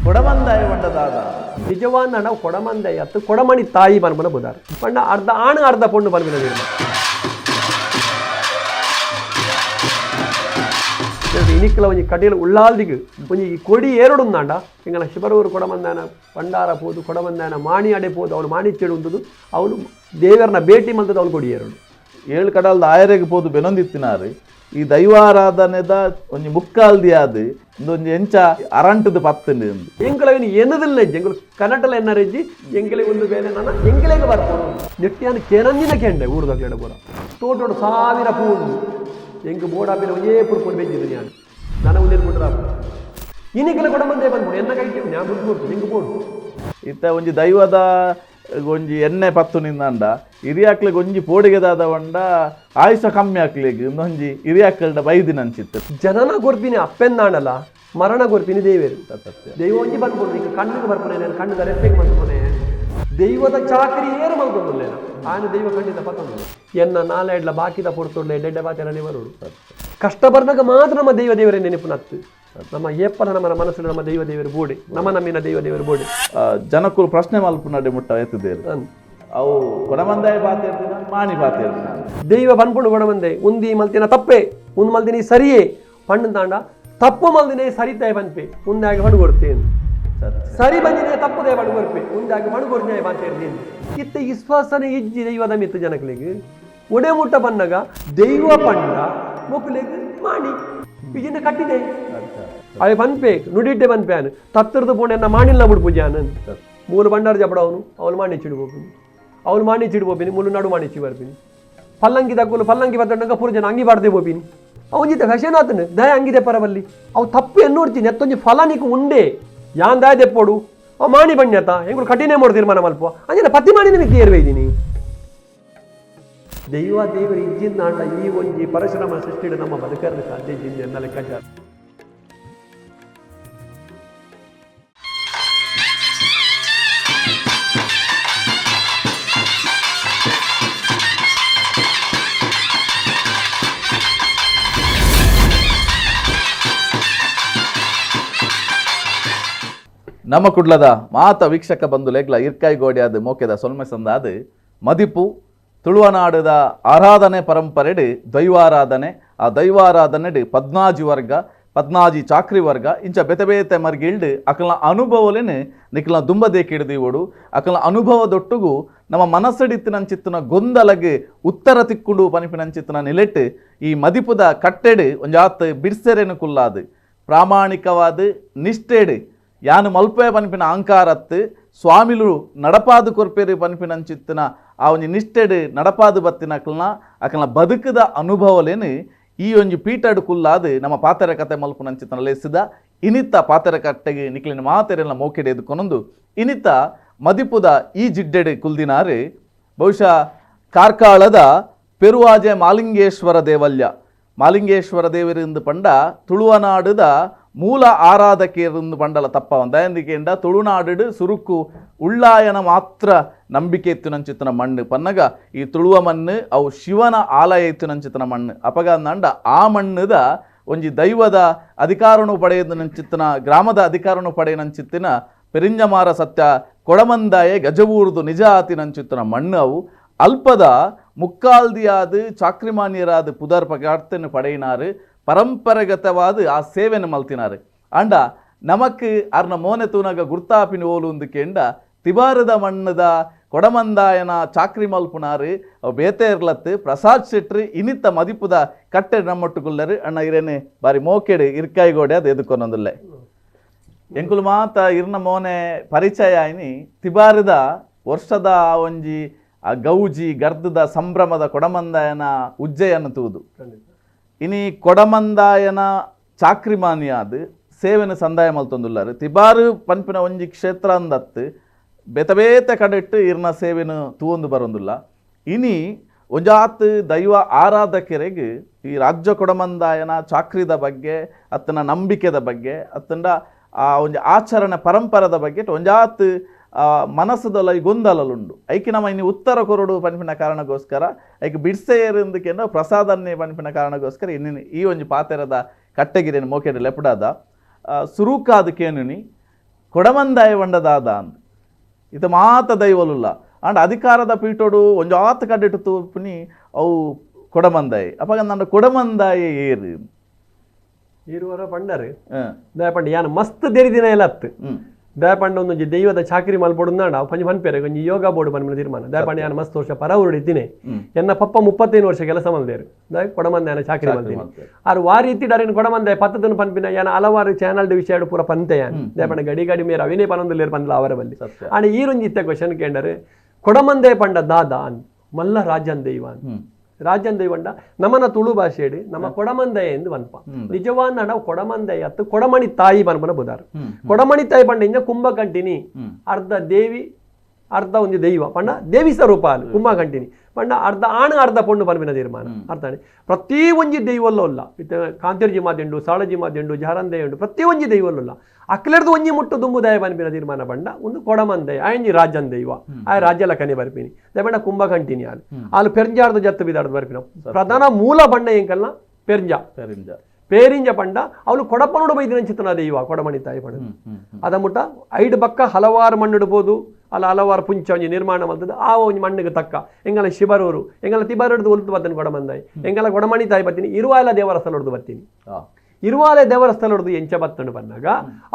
ಕೊಡಮಂದಾಯ ಪಂಡದಾದ ನಿಜವಾದ ನಾವು ಕೊಡಮಂದಾಯ ಅತ್ತು ಕೊಡಮಣಿ ತಾಯಿ ಪನ್ಪುನ ಬುದಾರ್ ಪಂಡ ಅರ್ಧ ಆಣು ಅರ್ಧ ಪೊಣ್ಣು ಪನ್ಪಿನ ನಿರ್ಮ ಇನಿಕ್ಲ ಒಂಜಿ ಕಟೀಲು ಉಳ್ಳಾಲ್ದಿಗ್ ಒಂಜಿ ಈ ಕೊಡಿ ಏರೊಡುಂದಾಂಡ ಎಂಗಲ ಶಿಬರೂರು ಕೊಡಮಂದಾನ ಭಂಡಾರ ಪೋದು ಕೊಡಮಂದಾನ ಮಾಣಿ ಅಡೆ ಪೋದು ಅವನು ಮಾಣಿ ಚೆಡು ಉಂದುದು ಅವನು ದೇವರನ್ನ ಭೇಟಿ ಮಂತದ್ದು ಅವನು ಕೊಡಿ ಏರುಡು. ಏಳು ಕಡಲ್ದ ಆಯರೆಗ್ ಪೋದು ಬೆನೊಂದಿತ್ತಿನಾರು ಈ ದೈವಾರಾಧನೆದ ಒಂಜಿ ಮುಕ್ಕಾಲ್ದಿ ಆದ್ ಒಂಜಿ ಎಂಚ ಅರಂಟದ ಪತ್ತುಂಡು ಇಂದು. ಎಂಕಲವಿನ ಎನ್ನದಿಲ್ಲ ಎಂಕಲು ಕನ್ನಡಲ ಎನ್ನರೆಜ್ಜಿ ಎಂಕಲೆ ಒಂದು ಬೇಲೆ ನನ್ನ ಎಂಕಲೆಗೆ ಬರ್ಪೋಡು ನೆಟ್ಟಿಯಾನ ಕೇನಂದಿನ ಕೆಂಡೆ ಊರುದ ಪೂರ ತೋಟೋಡು ಸಾವಿರ ಪೂ ಉಂಡು ಎಂಕ್ ಬೋಡಾಪಿನ ಒಂಜೇ ಪುರ್ಕೊಂಡು ಬೆಂಜಿದ್ದು ನಾನು ನನ್ನ ಒಂದೇನು ಬಿಟ್ರ ಇನಿಕಲ ಕೂಡ ಮಂದೆ ಬಂದ್ಬಿಡು ಎನ್ನ ಕೈ ഞാൻ ಬಿಟ್ಟು ಕೊಡ್ತು ಎಂಕ್ ಬೋಡು. ಇತ್ತ ಒಂಜಿ ದೈವದ ಒಂಜಿ ಎಣ್ಣೆ ಪತ್ತು ನಿಂದಂಡ ಹಿರಿಯಾಕ್ಲಿಗೆ ಒಂಜಿ ಪೋಡಿಗೆದಾದ వంಡ ಆಯುಷ ಕಮ್ಮಿ ಆಕ್ಲಿಗೆ ಇಂದೊಂಜಿ ಹಿರಿಯಾಕಲ್ಡ ಬೈದಿನ ಅಂಚಿತ್ತು. ಜನನ ಗೊರ್ಪಿನಿ ಅಪ್ಪೆಂದಾಂಡಲ ಮರಣ ಗೊರ್ಪಿನಿ ದೇವೇರು ದೈವ ಒಂಜಿ ಬಂದ್ಕೊಂಡು ಈಗ ಕಣ್ಣಿಗೆ ಬರ್ಪನೆ ನಾನು ಕಣ್ಣುದ ರೆಪ್ಪೆಗೆ ಬಂದ್ಕೊನೆ ದೈವದ ಚಾಕರಿ ಏರು ಮಲ್ಕೊಂದುಲ್ಲೇನ ಆನ ದೈವ ಖಂಡಿತ ಪತ್ತೊಂದು ಎನ್ನ ನಾಲೆಡ್ಲ ಬಾಕಿದ ಪೊರ್ತುಡ್ಲೆ ಎಡ್ಡೆ ಬಾತೆಲ್ಲ ಬರೋಡು ಕಷ್ಟ ಬರ್ನಾಗ ಮಾತ್ರ ನಮ್ಮ ದೈವ ದೇವರೇ ನೆನಪು ನತ್ತು ನಮ್ಮ ಏಪ್ಪಲ ನಮ್ಮ ಮನಸ್ಸು ನಮ್ಮ ದೈವ ದೇವರು ಬೋಡೆ ನಮ್ಮ ನಮ್ಮಿನ ದೈವ ದೇವರು ಬೋಡೆ. ಜನಕ್ಕೂ ಪ್ರಶ್ನೆ ಮಲ್ಪುನಡೆ ಮುಟ್ಟ ಎತ್ತದೇರು ಅಂದ್. ಅವು ಕೊಡಮಂದಾಯ ಪಾತೆ ಮಾಣಿ ಪಾತೆ. ದೈವ ಪನ್ಪುಂಡು ಕೊಡಮಂದೆ ಉಂದಿ ಮಲ್ತಿನ ತಪ್ಪೆ ಉಂದು ಮಲ್ತಿನ ಸರಿಯೇ ಪಣ್ಣು ತಾಂಡ ತಪ್ಪು ಮಲ್ದಿನೇ ಸರಿತಾಯ ಪನ್ಪೆ ಉಂದಾಗಿ ಹಣ್ಣು ಕೊಡ್ತೇನೆ ಸರಿ ಬಂದಿನೇ ತಪ್ಪುದೇ ಪಣ್ಣು ಕೊರ್ಪೆ ಉಂದಾಗಿ ಮಣ್ಣು ಕೊರ್ನ್ಯಾಯ ಬಾಂತೇರಿ ಇತ್ತ ವಿಶ್ವಾಸನೆ ಇಜ್ಜಿ ದೈವದ ಮಿತ್ತು ಜನಗಳಿಗೆ ಒಡೆ ಮುಟ್ಟ ಬನ್ನಗ ದೈವ ಪಂಡ ಮೊಕ್ಕಲಿಗೆ ಮಾಣಿ ಇಜಿನ ಕಟ್ಟಿದೆ ಅವೆ ಪನ್ಪೆ ನುಡಿಟ್ಟೆ ಪನ್ಪೆ ಆನು ತತ್ತರದ ಪೋಣೆ ಎನ್ನ ಮಾಣಿಲ್ಲ ಬಿಡು ಪೂಜೆ ಆನು ಮೂಲು ಬಂಡಾರ ಜಪಡ ಅವನು ಅವನು ಮಾಣಿ ಚಿಡು ಬೋಪಿನಿ ಅವನು ಮಾಣಿ ಚಿಡು ಬೋಪಿನಿ ಮೂಲು ನಡು ಮಾಣಿ ಚಿ ಬರ್ಪಿನಿ ಪಲ್ಲಂಗಿ ದಕ್ಕುಲು ಪಲ್ಲಂಗಿ ಬತ್ತಂಗ ಪೂರ ಜನ ಅಂಗಿ ಬಾರ್ದೆ ಬೋಪಿನಿ ಅವನ್ ಫ್ಯಾಷನ್ ಆತನು ದಯ ಅಂಗಿದೆ ಪರವಲ್ಲಿ ಅವು ತಪ್ಪು ಎನ್ನೋಡ್ತೀನಿ ಎತ್ತೊಂಜಿ ಫಲ ನೀಕು ಉಂಡೆ ಯಾನ್ ದಾಯ ದೆಪ್ಪೋಡು ಅವ ಮಾಣಿ ಬಣ್ಣ ಆತ ಹೆಂಗುಳು ಕಠಿಣ ಮಾಡೋದು ತೀರ್ಮಾನ ಮಲ್ಪ ಅಂಜನ ಪತಿ ಮಾಣಿ ನಿಮಗೆ ಏರ್ವೆ ಇದ್ದೀನಿ ದೈವ ದೇವರ ಇಜ್ಜಿಂದ ಈ ಒಂಜಿ ಪರಶುರಾಮ ಸೃಷ್ಟಿಡು ನಮ್ಮ ಬದುಕರಲು ಸಾಧ್ಯ ಇಜ್ಜಿಂದ ಎನ್ನ ಲೆಕ್ಕಾಚಾರ. ನಮ್ಮ ಕುಡ್ಲದ ಮಾತ ವೀಕ್ಷಕ ಬಂಧು ಲೇಗ್ಲ ಇರ್ಕಾಯಿ ಗೋಡಿಯಾದ ಮೋಕೆದ ಸೊಲ್ಮೆ ಸಂದಾದ ಮದಿಪು ತುಳುವನಾಡದ ಆರಾಧನೆ ಪರಂಪರೆಡು ದೈವಾರಾಧನೆ ಆ ದೈವಾರಾಧನೆಡು ಪದ್ನಾಜಿ ವರ್ಗ ಪದ್ನಾಜಿ ಚಾಕ್ರಿ ವರ್ಗ ಇಂಚ ಬೇತೆ ಬೇತೆ ಮರ್ಗಿಲ್ಡು ಅಕಲ್ನ ಅನುಭವಲೇನು ನಿಕ್ಲ ದುಂಬದೇಕಿಡ್ದೀವೋಡು ಅಕಲ್ನ ಅನುಭವದೊಟ್ಟುಗು ನಮ್ಮ ಮನಸ್ಸಡಿತ್ತಿನಂಚಿತ್ತಿನ ಗೊಂದಲಗೆ ಉತ್ತರ ತಿಕ್ಕುಂಡು ಪನಿಪಿನಂಚಿತ್ತಿನ ನಿಲೆಟ್ಟು ಈ ಮದಿಪುದ ಕಟ್ಟೆಡು ಒಂಜಾತ್ ಬಿಡ್ಸೆರೆನು ಕುಲ್ಲಾದು ಪ್ರಾಮಾಣಿಕವಾದ ನಿಷ್ಠೆಡು ಯಾನು ಮಲ್ಪೆ ಪನ್ಪಿನ ಅಹಂಕಾರತ್ತು ಸ್ವಾಮಿಲು ನಡಪಾದು ಕೊರ್ಪೇರು ಪನ್ಪಿನಂಚಿತ್ತಿನ ಆ ಒಂಜಿ ನಿಷ್ಠೆಡು ನಡಪಾದು ಬತ್ತಿನ ಅಕಲ್ನ ಅಕಲ್ನ ಬದುಕದ ಅನುಭವಲೇನು ಈ ಒಂಜಿ ಪೀಠಡು ಕುಲ್ಲಾದು ನಮ್ಮ ಪಾತೆರ ಕತೆ ಮಲ್ಪುನಂಚಿತ್ತನ ಲೇಸಿದ ಇನಿತ ಪಾತೆರ ಕಟ್ಟೆಗೆ ನಿಕ್ಲಿನ ಮಾತೆರೆಲ್ಲ ಮೋಕೆಡೆ ಎದ್ಕೊನೊಂದು ಇನಿತ ಮದಿಪುದ ಈ ಜಿಡ್ಡೆಡು ಕುಲ್ದಿನಾರು ಬಹುಶಃ ಕಾರ್ಕಾಳದ ಪೆರುವಾಜೆ ಮಾಲಿಂಗೇಶ್ವರ ದೇವಲ್ಯ ಮಾಲಿಂಗೇಶ್ವರ ದೇವರಿಂದ ಪಂಡ ತುಳುವನಾಡುದ ಮೂಲ ಆರಾಧಕರಿಂದ ಪಂಡಲ ತಪ್ಪ ದಯಂದಿಕೆಂಡ ತುಳುನಾಡು ಸುರುಕು ಉಳ್ಳಾಯನ ಮಾತ್ರ ನಂಬಿಕೆ ಇತ್ತು ಮಣ್ಣು ಪನ್ನಗ ಈ ತುಳುವ ಮಣ್ಣು ಅವು ಶಿವನ ಆಲಯ ಇತ್ತು ಮಣ್ಣು ಅಪಗ ಆ ಮಣ್ಣುದ ಒಂಜಿ ದೈವದ ಅಧಿಕಾರನು ಪಡೆಯನಂಚಿತ್ತನ ಗ್ರಾಮದ ಅಧಿಕಾರನು ಪಡೆಯನಂಚಿತ್ತಿನ ಪೆರಿಂಜಮಾರ ಸತ್ಯ ಕೊಡಮಂದಾಯೆ ಗಜವೂರ್ದು ನಿಜ ಆತಿನಂಚಿತ್ತನ ಮಣ್ಣು ಅವು ಅಲ್ಪದ ಮುಕ್ಕಾಲ್ದಿಯಾದ ಚಾಕ್ರಿಮಾನ್ಯರಾದ ಪುದರ್ ಪಗಾರ್ತನ್ನು ಪಡೆಯಿನಾರು ಪರಂಪರಾಗತವಾದ ಆ ಸೇವೆಯನ್ನು ಮಲ್ತಿನಾರು ಅಂಡ ನಮಕ್ ಅರ್ನ ಮೋನೆ ತೂನಗ ಗುರ್ತಾಪಿನ ಓಲು ಕೆಂಡ ತಿಬಾರದ ಮಣ್ಣದ ಕೊಡಮಂದಾಯನ ಚಾಕ್ರಿ ಮಲ್ಪುನಾರು ಅವು ಬೇತೆ ಇರ್ಲತ್ತು ಪ್ರಸಾದ್ ಶೆಟ್ರು ಇನಿತ ಮದಿಪುದ ಕಟ್ಟೆ ನಮ್ಮೊಟ್ಟುಗುಲ್ಲರು ಅಣ್ಣ ಇರೇನೆ ಬಾರಿ ಮೋಕೆಡು ಇರ್ಕಾಯಿಗೋಡೆ ಅದು ಎದುಕೊನೊಂದುಲ್ಲೆ ಎಂಕುಲು ಮಾತ ಇರ್ನ ಮೋನೆ ಪರಿಚಯ ಆಯ್ನಿ ತಿಬಾರದ ವರ್ಷದ ಒಂಜಿ ಆ ಗೌಜಿ ಗರ್ದದ ಸಂಭ್ರಮದ ಕೊಡಮಂದಾಯನ ಉಜ್ಜೆಯನ್ನು ತೂದು ಇನಿ ಕೊಡಮಂದಾಯನ ಚಾಕ್ರಿಮಾನಿಯಾದ ಸೇವೆನ ಸಂದಾಯ ಮಲ್ತೊಂದುಲ್ಲಾರು ತಿಬಾರು ಪನ್ಪಿನ ಒಂಜಿ ಕ್ಷೇತ್ರ ಅಂದತ್ತು ಬೇತೆ ಬೇತೆ ಕಡೆಟ್ಟು ಇರ್ನ ಸೇವೆನು ತೂವೊಂದು ಬರೊಂದುಲ್ಲ ಇನಿ ಒಂಜಾತ್ ದೈವ ಆರಾಧಕರಿಗೆ ಈ ರಾಜ್ಯ ಕೊಡಮಂದಾಯನ ಚಾಕ್ರಿದ ಬಗ್ಗೆ ಅತ್ತನ ನಂಬಿಕೆದ ಬಗ್ಗೆ ಅತ್ತಂಡ ಆ ಒಂಜಿ ಆಚರಣೆ ಪರಂಪರದ ಬಗ್ಗೆ ಒಂಜಾತ್ ಮನಸ್ಸುದಲ್ಲ ಈ ಗೊಂದಲಲುಂಡು ಐಕೆ ನಮ್ಮ ಇನ್ನು ಉತ್ತರ ಕೊರಡು ಪನ್ಪಿನ ಕಾರಣಕ್ಕೋಸ್ಕರ ಐಕೆ ಬಿಡ್ಸೆಯರಿಂದಕ್ಕೆಂಡ ಪ್ರಸಾದನ್ನೇ ಪನ್ಪಿನ ಕಾರಣಕ್ಕೋಸ್ಕರ ಇನ್ನಿನ ಈ ಒಂಜಿ ಪಾತೆರದ ಕಟ್ಟೆಗಿರಿನ ಮೋಕೆಡ್ ಲೆಪಡಾದ ಸುರುಕಾದ ಕೇನುನಿ ಕೊಡಮಂದಾಯ ವಂಡದಾದ ಅಂದ್ ಇತ ಮಾತ ದೈವಲುಲ್ಲ ಆಂಡ ಅಧಿಕಾರದ ಪೀಠೋಡು ಒಂಜಾತ್ ಕಡೆಟು ತೂಪುನಿ ಅವು ಕೊಡಮಂದಾಯಿ. ಅಪಗ ನನ್ನ ಕೊಡಮಂದಾಯ ಏರು ಇರುವರ ಪಂಡರು ದಯಪಂಡ ಯಾನ್ ಮಸ್ತ್ ದೇರಿ ದಿನ ಎಲ್ಲ ಅತ್ತು. ದಯಪಂಡ ಒಂದೊಂಜಿ ದೈವದ ಚಾಕರಿ ಮಲ್ಪೊಡುಂದಾಂಡ ಅವು ಪಂಜಿ ಪನ್ಪೆರೆ ಒಂಜಿ ಯೋಗ ಬೋರ್ಡ್ ಪನ್ಪಿನ ತೀರ್ಮಾನ. ದಯಪಂಡ ಯಾನ್ ಮಸ್ತ್ ವರ್ಷ ಪರ ಊರುಡು ಇದ್ದೀನಿ. ಎನ್ನ ಪಪ್ಪ 35 ವರ್ಷ ಕೆಲಸ ಮಲ್ದೇರು. ದಯ ಕೊಡಮಂದಾಯನ ಚಾಕರಿ ಮಲ್ತೀನಿ. ಆರು ವಾ ರೀತಿ ಡರಿನ ಕೊಡಮಂದಾಯ ಪತ್ತದನ್ನು ಪನ್ಪಿನ ಯಾನ್ ಹಲವಾರು ಚಾನಲ್ ವಿಷಯ ಪೂರ ಪಂತೆ ಯಾನ್. ದಯಪಂಡ ಗಡಿ ಗಡಿ ಮೇರ ಅವಿನೇ ಪನೊಂದುಲ್ಲೇರು ಪನ್ಲ ಅವರ ಬಲ್ಲಿ. ಆಂಡ ಈರೊಂಜಿ ಇತ್ತೆ ಕ್ವಶನ್ ಕೇಂಡರೆ ಕೊಡಮಂದೆ ಪಂಡ ದಾದ ಅನ್ ಮಲ್ಲ ರಾಜನ್ ದೈವ ಅನ್. ರಾಜನ್ ದೈವಂಡ ನಮನ ತುಳು ಭಾಷೆಡ್ ನಮ್ಮ ಕೊಡಮಂದಯ ಎಂದು ಪನ್ಪ. ನಿಜವಾದ ನಾವು ಕೊಡಮಂದಯ ಅತ್ತು ಕೊಡಮಣಿ ತಾಯಿ ಪನ್ಪನ ಬುದಾರು. ಕೊಡಮಣಿ ತಾಯಿ ಪಂಡ ಇಂಜ ಕುಂಭಕಂಟಿನಿ, ಅರ್ಧ ದೇವಿ ಅರ್ಧ ಒಂಜಿ ದೈವ ಪಂಡ ದೇವಿ ಸ್ವರೂಪ ಅಲ್ಲ ಕುಂಭಕಂಟಿನಿ ಪಂಡ ಅರ್ಧ ಆಣು ಅರ್ಧ ಪೊಣ್ಣು ಪನ್ಪಿನ ತೀರ್ಮಾನ ಅರ್ಥ. ಪ್ರತಿ ಒಂಜಿ ದೈವಲ್ಲೂ ಇತ್ತ ಕಾಂತೇರ್ಜಿ ಮಾದೆಂಡು ಸಾಳಜಿ ಮಾದೆಂಡು ಜಾರಂದಯ ಉಂಡು ಪ್ರತಿ ಒಂಜಿ ದೈವಲ್ಲೂ ಅಕ್ಲೆರ್ದು ಒಂಜಿ ಮುಟ್ಟು ದುಂಬುದಾಯ ಪನ್ಪಿನ ತೀರ್ಮಾನ ಪಂಡ ಒಂದು ಕೊಡಮಂದಯ ಆಯಂಜಿ ರಾಜನ್ ದೈವ ಆ ರಾಜ್ಯ ಲಕ್ಕನೆ ಬರ್ಪಿನಿ ದಯಪಂಡ ಕುಂಭಕಂಟಿನಿ ಆಲು ಆಲು ಪೆರ್ಜಾರ್ದು ಜತ್ತು ಬಿದಾರ್ದು ಬರ್ಪಿನ ಪ್ರಧಾನ ಮೂಲ ಬಣ್ಣ ಎಂಕಲ್ನ ಪೆರ್ಜ ಪೇರಿಂಜ ಪಂಡ ಅವಳು ಕೊಡಪನೋಡು ಬೈದಿನ ಚಿತ್ತನ ದೈವ ಕೊಡಮಣಿ ತಾಯಿ ಪಂಡ. ಅದ ಮುಟ್ಟ ಐಡು ಬಕ್ಕ ಹಲವಾರು ಮಣ್ಣು ಇಡ್ಬೋದು ಅಲ್ಲ ಹಲವಾರು ಪುಂಚ ಒಂಜಿ ನಿರ್ಮಾಣ ಮಲ್ತದ ಆ ಒಂಜಿ ಮಣ್ಣಿಗೆ ತಕ್ಕ ಎಂಗಲ ಶಿಬರೂರು ಎಂಗಲ ತಿಬರೂರ್ದು ಒಲ್ತು ಬತ್ತನ ಕೊಡಮಂದಾಯಿ ಎಂಗಲ ಕೊಡಮಣಿ ತಾಯಿ ಬತ್ತೀನಿ ಇರುವಾಲ ದೇವರ ಸ್ಥಳದ್ದು ಬತ್ತೀನಿ ಇರುವಾಲೆ ದೇವರ ಸ್ಥಳದ್ದು ಎಂಚ ಬತ್ತಂಡು ಬಂದಾಗ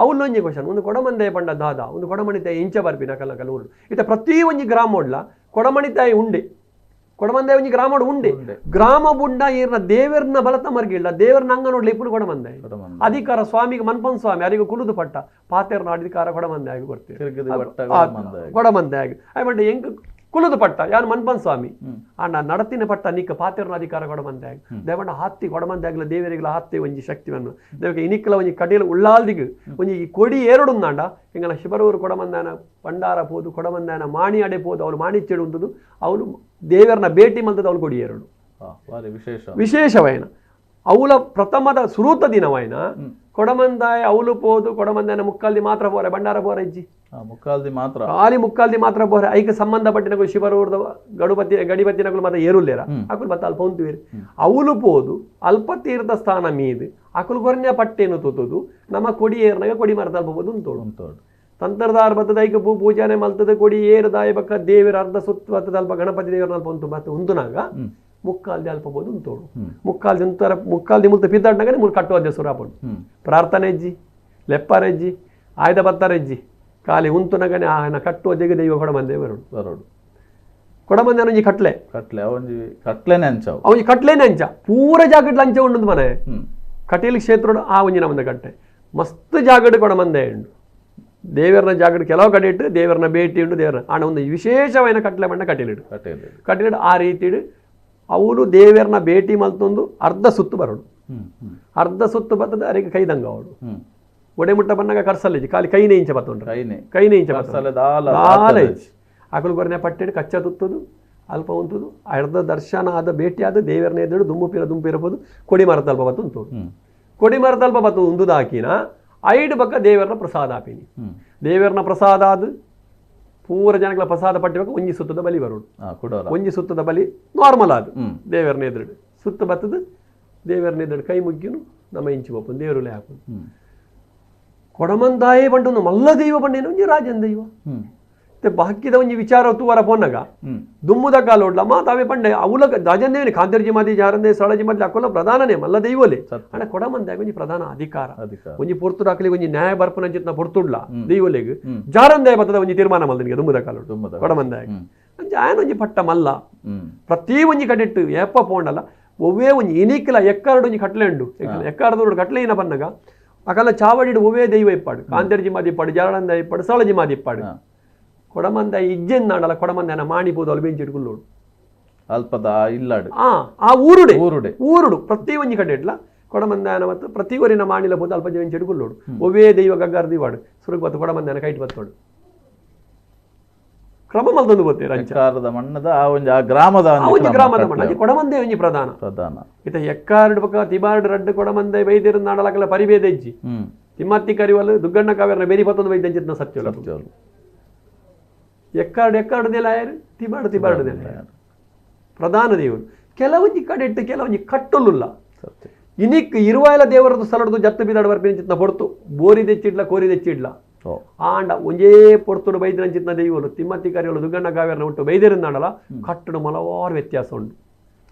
ಅವಲ್ಲೊಂಜಿ ಕ್ವಶನ್ ಒಂದು ಕೊಡಮಂದಾಯ ಪಂಡ ದಾದ ಒಂದು ಕೊಡಮಣಿ ತಾಯಿ ಎಂಚ ಬರ್ಪಿನ ಕಲ್ಲ ಕಲ್ಲ ಊರು ಇತ್ತ ಪ್ರತಿ ಒಂಜಿ ಗ್ರಾಮ ಒಡ್ಲ ಕೊಡಮಣಿ ತಾಯಿ ಉಂಡೆ ಕೊಡಮಂದಾಯ ಒಂಜಿ ಗ್ರಾಮ ಉಂಡೆ ಗ್ರಾಮ ಬುಂಡ ಈರ್ನ ದೇವರ್ನ ಬಲತ ಮರ್ಗಿಲ್ಲ ದೇವರ್ನ ಅಂಗ ನೋಡ್ಲಿ ಇಪ್ಪು ಕೊಡಮಂದಾಯ ಅಧಿಕಾರ ಸ್ವಾಮಿಗೆ ಮನ್ಪನ್ ಸ್ವಾಮಿ ಅರಿಗೂ ಕುಲುದು ಪಟ್ಟ ಪಾತೆರ್ನ ಅಧಿಕಾರ ಕೊಡಮಂದಾಯ ಕೊಡ್ತೀವಿ ಕೊಡಮಂದಾಯ ಅಯ್ಯ ಎಂಕ್ ಕುಲುದು ಪಟ್ಟ ಯಾರು ಮನ್ಪನ್ ಸ್ವಾಮಿ ಅಣ್ಣ ನಡತಿನ ಪಟ್ಟ ನಿಕ್ಕ ಪಾತೆರ್ನ ಅಧಿಕಾರ ಕೊಡಮಂದಾಯ ದೇವಣ್ಣ ಹಾತ್ತಿ ಕೊಡಮಂದಾಗ್ಲ ದೇವರಿಗಳ ಹಾತ್ತಿ ಒಂಜಿ ಶಕ್ತಿವನ್ನು ದೇವಕ್ಕೆ ಇನಿಕ್ಕಲ ಒಂಜಿ ಕಡಿಲ ಉಳ್ಳಾಲ್ದಿಗ್ ಒಂಜಿ ಈ ಕೊಡಿ ಏರಡುಂದಾಂಡ ಎಂಗಲ ಶಿಬರೂರು ಕೊಡಮಂದಾನ ಪಂಡಾರ ಪೋದು ಕೊಡಮಂದಾನ ಮಾಣಿ ಅಡೆ ಪೋದು ಅವಳು ಮಾಣಿಚ್ಚೆಡು ಉಂಟದು ಅವಳು ದೇವರನ್ನ ಭೇಟಿ ಮಲ್ತದ ಅವಳು ಕೊಡಿ ಏರಡು ವಿಶೇಷವೈನ ಅವಳ ಪ್ರಥಮದ ಸುರೂತ ದಿನವೈನ ಕೊಡಮಂದಾಯ ಅವಳು ಪೋದು ಕೊಡಮಂದಾಯನ ಮುಕ್ಕಾಲ್ದಿ ಮಾತ್ರ ಪೋರೆ ಭಂಡಾರ ಪೋರೆ ಇಜ್ಜಿ ಮುಕ್ಕಾಲ್ದಿ ಮಾತ್ರ ಖಾಲಿ ಮುಕ್ಕಾಲ್ದಿ ಮಾತ್ರ ಪೋರೆ ಐಕ ಸಂಬಂಧಪಟ್ಟಿನಗಳು ಶಿವರೂರ್ದ ಗಡುಪತಿ ಗಡಿಪತಿನಗಳು ಮಾತ್ರ ಏರುಲ್ಲೇರ ಅಕುಲು ಬತ್ತ ಅಲ್ಪ ಉಂತುವೇರು ಅವಳು ಪೋದು ಅಲ್ಪ ತೀರ್ಥ ಸ್ಥಾನ ಮೀದು ಅಕುಲು ಕೊರನ್ಯ ಪಟ್ಟೇನು ತೂತುದು ನಮ್ಮ ಕೊಡಿ ಏರ್ನಾಗ ಕೊಡಿ ಮರದ ಅಲ್ಪ ಪೋದು ಉಂತೋಡು ತಂತ್ರದಾರ ಬತ್ತದ ಐಕ ಪೂ ಪೂಜಾನೆ ಮಲ್ತದ ಕೊಡಿ ಏರು ದಾಯ ಬಕ್ಕ ದೇವರ ಅರ್ಧ ಸುತ್ತು ಬತ್ತದ ಅಲ್ಪ ಗಣಪತಿ ದೇವರ ಅಲ್ಪ ಉಂಟು ಬತ್ತ ಉಂತುನಾಗ ಮುಕ್ಕಾಲ್ದಿ ಅಲ್ಪ ಬೋದು ಉಂತೋಡು ಮುಕ್ಕಾಲ್ದಿ ಉಂತಾರ ಮುಕ್ಕಾಲ್ದಿ ಮುಲ್ತ ಪಿದ್ದಾಡ್ನಾಗ ಮುಲ್ ಕಟ್ಟುವ ಸುರಾಪಡು ಪ್ರಾರ್ಥನೆ ಹೆಜ್ಜಿ ಲೆಪ್ಪಾರೆಜ್ಜಿ ಆಯ್ದ ಬತ್ತಾರೆಜ್ಜಿ ಖಾಲಿ ಉಂತುನಗನೆ ಆಯನ ಕಟ್ಟುವ ದೆಗೆ ದೈವ ಕೊಡಮಂದೆ ಬರೋಡು ಬರೋಡು ಕೊಡಮಂದೆ ಒಂಜಿ ಕಟ್ಲೆ ಕಟ್ಲೆ ಅವೊಂಜಿ ಕಟ್ಲೆನೆ ಅಂಚವು ಅವೊಂಜಿ ಕಟ್ಲೆನೆ ಅಂಚ ಪೂರ ಜಾಗಟ್ಲ ಅಂಚ ಉಂಡು ಮನೆ ಕಟೀಲ್ ಕ್ಷೇತ್ರ ಆ ಒಂಜಿ ನಮ್ಮಂದ ಕಟ್ಟೆ ಮಸ್ತ್ ಜಾಗಡ್ ಕೊಡಮಂದೆ ಉಂಡು ದೇವರನ ಜಾಗಡ್ ಕೆಲವು ಕಡೆ ಇಟ್ಟು ದೇವರನ ಭೇಟಿ ಉಂಡು ದೇವರ ಆಣ ಒಂದು ವಿಶೇಷವಾದ ಕಟ್ಲೆ ಬಣ್ಣ ಕಟೀಲಿಡು ಕಟೀಲಿಡು ಆ ರೀತಿಡು ಅವನು ದೇವರನ್ನ ಭೇಟಿ ಮಲ್ತೊಂದು ಅರ್ಧ ಸುತ್ತು ಬರೋಡು ಅರ್ಧ ಸುತ್ತು ಬರ್ತದೆ ಅರಿಗೆ ಕೈದಂಗ ಅವಳು ಒಡೆ ಮುಟ್ಟ ಬನ್ನಾಗ ಕರ್ಸಲ್ಲ ಖಾಲಿ ಕೈನೇ ಇಂಚ ಬತ್ತುಂಡ್ರೆ ಕೈನೇ ಇಂಚ ದಾಲ ಅಕಲು ಕೊರನೆ ಪಟ್ಟಿಡು ಕಚ್ಚ ತುತ್ತದು ಅಲ್ಪ ಉಂಟುದು ಅರ್ಧ ದರ್ಶನ ಆದ ಭೇಟಿ ಆದ ದೇವರನ್ನ ಎದುರು ದುಂಬು ದುಂಪು ಇರಬಹುದು ಕೊಡಿ ಮರದ ಅಲ್ಪ ಬತ್ತು ಉಂಟು ಕೊಡಿ ಮರದ ಅಲ್ಪ ಬತ್ತು ಉಂದುದ ಹಾಕಿನ ಐಡು ಬಕ್ಕ ದೇವರನ್ನ ಪ್ರಸಾದ ಆಪಿನಿ ದೇವರನ್ನ ಪ್ರಸಾದ ಆದ ಪೂರ ಜನಗಳ ಪ್ರಸಾದ ಪಟ್ಟಿಬೇಕು ಒಂಜಿ ಸುತ್ತದ ಬಲಿ ಬರೋಡು ಒಂಜಿ ಸುತ್ತದ ಬಲಿ ನಾರ್ಮಲ್ ಅದು ದೇವರನ್ನ ಎದುರು ಸುತ್ತ ಬತ್ತದ ದೇವರನ್ನ ಎದುರು ಕೈ ಮುಗ್ಗಿನು ನಮ್ಮ ಇಂಚು ಬಪ್ಪು ದೇವರುಲೇ ಹಾಕು ಕೊಡಮಂದಾಯೇ ಪಂಡೊಂದು ಮಲ್ಲ ದೈವ ಪಂಡೇನು ಒಂಜಿ ರಾಜನ್ ದೈವ ಬಾಕಿದ ಒಂಜಿ ವಿಚಾರ ತೂವರ ಪೋನ್ನಗ ದುಮ್ಮುದ ಕಾಲೋಡ್ಲ ಮಾತಾವೆ ಪಂಡೆ ಅವಲ ರಾಜನ್ ದೇವನೇ ಕಾಂತರ್ಜಿ ಮಾದಿ ಜಾರಂದೆ ಸಳಜಿ ಮಾದಿ ಅಕೋಲ ಪ್ರಧಾನನೇ ಮಲ್ಲ ದೈವಲೆ ಅಣ್ಣ ಕೊಡಮಂದಾಯ ಒಂಜಿ ಪ್ರಧಾನ ಅಧಿಕಾರ ಒಂಜಿ ಪೊರ್ತುಡು ಹಾಕಲಿ ಒಂಜಿ ನ್ಯಾಯ ಬರ್ಪನ ಚಿತ್ನ ಪೊರ್ತುಡ್ಲ ದೈವಲೆಗ್ ಜಾರಂದಾಯ ಬತ್ತದ ಒಂಜಿ ತೀರ್ಮಾನ ಮಲ್ದನಿಗೆ ದುಮ್ಮುದ ಕಾಲೋಡು ಕೊಡಮಂದಾಯ ಒಂಜಿ ಆಯನ ಒಂಜಿ ಪಟ್ಟ ಮಲ್ಲ ಪ್ರತಿ ಒಂಜಿ ಕಡೆಟ್ಟು ಏಪ ಪೋಂಡಲ್ಲ ಒವ್ವೇ ಒಂಜಿ ಇನಿಕ್ಲ ಎಕ್ಕಾರಡು ಒಂಜಿ ಕಟ್ಲೆ ಉಂಡು ಎಕ್ಕಾರದೋಡು ಕಟ್ಲೆ ಏನ ಬನ್ನಗ ಅಕಲ್ಲ ಚಾವಡಿಡು ಒವ್ವೇ ದೈವ ಇಪ್ಪಾಡು ಕಾಂತರ್ಜಿ ಮಾದಿ ಇಪ್ಪಾಡು ಜಾರಂದ ಇಪ್ಪಾಡು ಸಳಜಿ ಮಾದಿ ಇಪ್ಪಾಡು ಕೊಡಮಂದ ಇಜ್ಜೆನ್ ನಾಡಲ್ಲ ಕೊಡಮಂದನ ಮಾಣಿ ಪೋದು ಅಲ್ಲಿ ಬೆಂಚಿ ಇಟ್ಕೊಳ್ಳೋಡು ಅಲ್ಪದ ಇಲ್ಲಾಡು ಆ ಊರುಡೆ ಊರುಡೆ ಊರುಡು ಪ್ರತಿ ಒಂಜಿ ಕಡೆ ಇಡ್ಲ ಕೊಡಮಂದಾನ ಮತ್ತು ಪ್ರತಿ ಊರಿನ ಮಾಣಿಲ ಪೋದು ಅಲ್ಪ ಬೆಂಚಿ ಇಟ್ಕೊಳ್ಳೋಡು ಒವ್ವೇ ದೈವ ಗಗ್ಗಾರ ದಿವಾಡು ಸುರುಗ್ ಬತ್ತು ಕೊಡಮಂದಾನ ಕೈಟ್ ಬತ್ತೋಡು ಕ್ರಮ ಮಲ್ತೊಂದು ಗೊತ್ತೇ ಎಕ್ಕಾರದ ಮಣ್ಣದ ಆ ಒಂಜಿ ಆ ಗ್ರಾಮದ ಒಂಜಿ ಗ್ರಾಮದ ಮಣ್ಣ ಅಂಚೆ ಕೊಡಮಂದೆ ಒಂಜಿ ಪ್ರಧಾನ ಪ್ರಧಾನ ಇತ್ತ ಎಕ್ಕಾರಡು ಬೊಕ್ಕ ತಿಬಾರ್ಡು ರಡ್ಡು ಕೊಡಮಂದೆ ಬೈದಿರ ನಾಡಲಕಲ ಪರಿಭೇದ ಇಜ್ಜಿ ತಿಮ್ಮತ್ತಿ ಕರಿವಲ್ ದುಗ್ಗಣ್ಣ ಕಾವೇರ್ನ ಬೇರಿ ಪತ್ತೊಂದು ಬೈದಂಚಿತ್ನ ಸತ್ಯೋಲ ಎಕ್ಕಾರ್ಡು ಎಕ್ಕಾರ್ಡು ನೆಲಾಯರು ತಿಬಾರ್ಡು ತಿಬಾರ್ಡು ನೆಲಾಯರು ಪ್ರಧಾನ ದೇವರು ಕೆಲವೊಂಜಿ ಕಡೆ ಇಟ್ಟು ಕೆಲವೊಂಜಿ ಕಟ್ಟೊಲ್ಲುಲ್ಲ ಇನಿಕ್ ಇರುವಾಯಲ ದೇವರದ್ದು ಸ್ಥಳದ್ದು ಜತ್ತು ಬಿದಾಡು ಬರ್ಪಿನ ಚಿತ್ನ ಹೊಡ್ತು ಬೋರಿ ದೆಚ್ಚಿಡ್ಲ ಕೋರಿ ದೆಚ್ಚಿಡ್ಲ ಆಂಡ ಒಂಜೇ ಪೊರ್ತುಡು ಬೈದಿರಂಚಿತ್ನ ದೈವಲು ತಿಮ್ಮತ್ತಿ ಕರಿಯೋಳು ದುಗ್ಗಣ್ಣ ಕಾವೇರನ ಉಂಟು ಬೈದಿರಂದಾಂಡಲ ಕಟ್ಟಡು ಮಲವಾರು ವ್ಯತ್ಯಾಸ ಉಂಟು.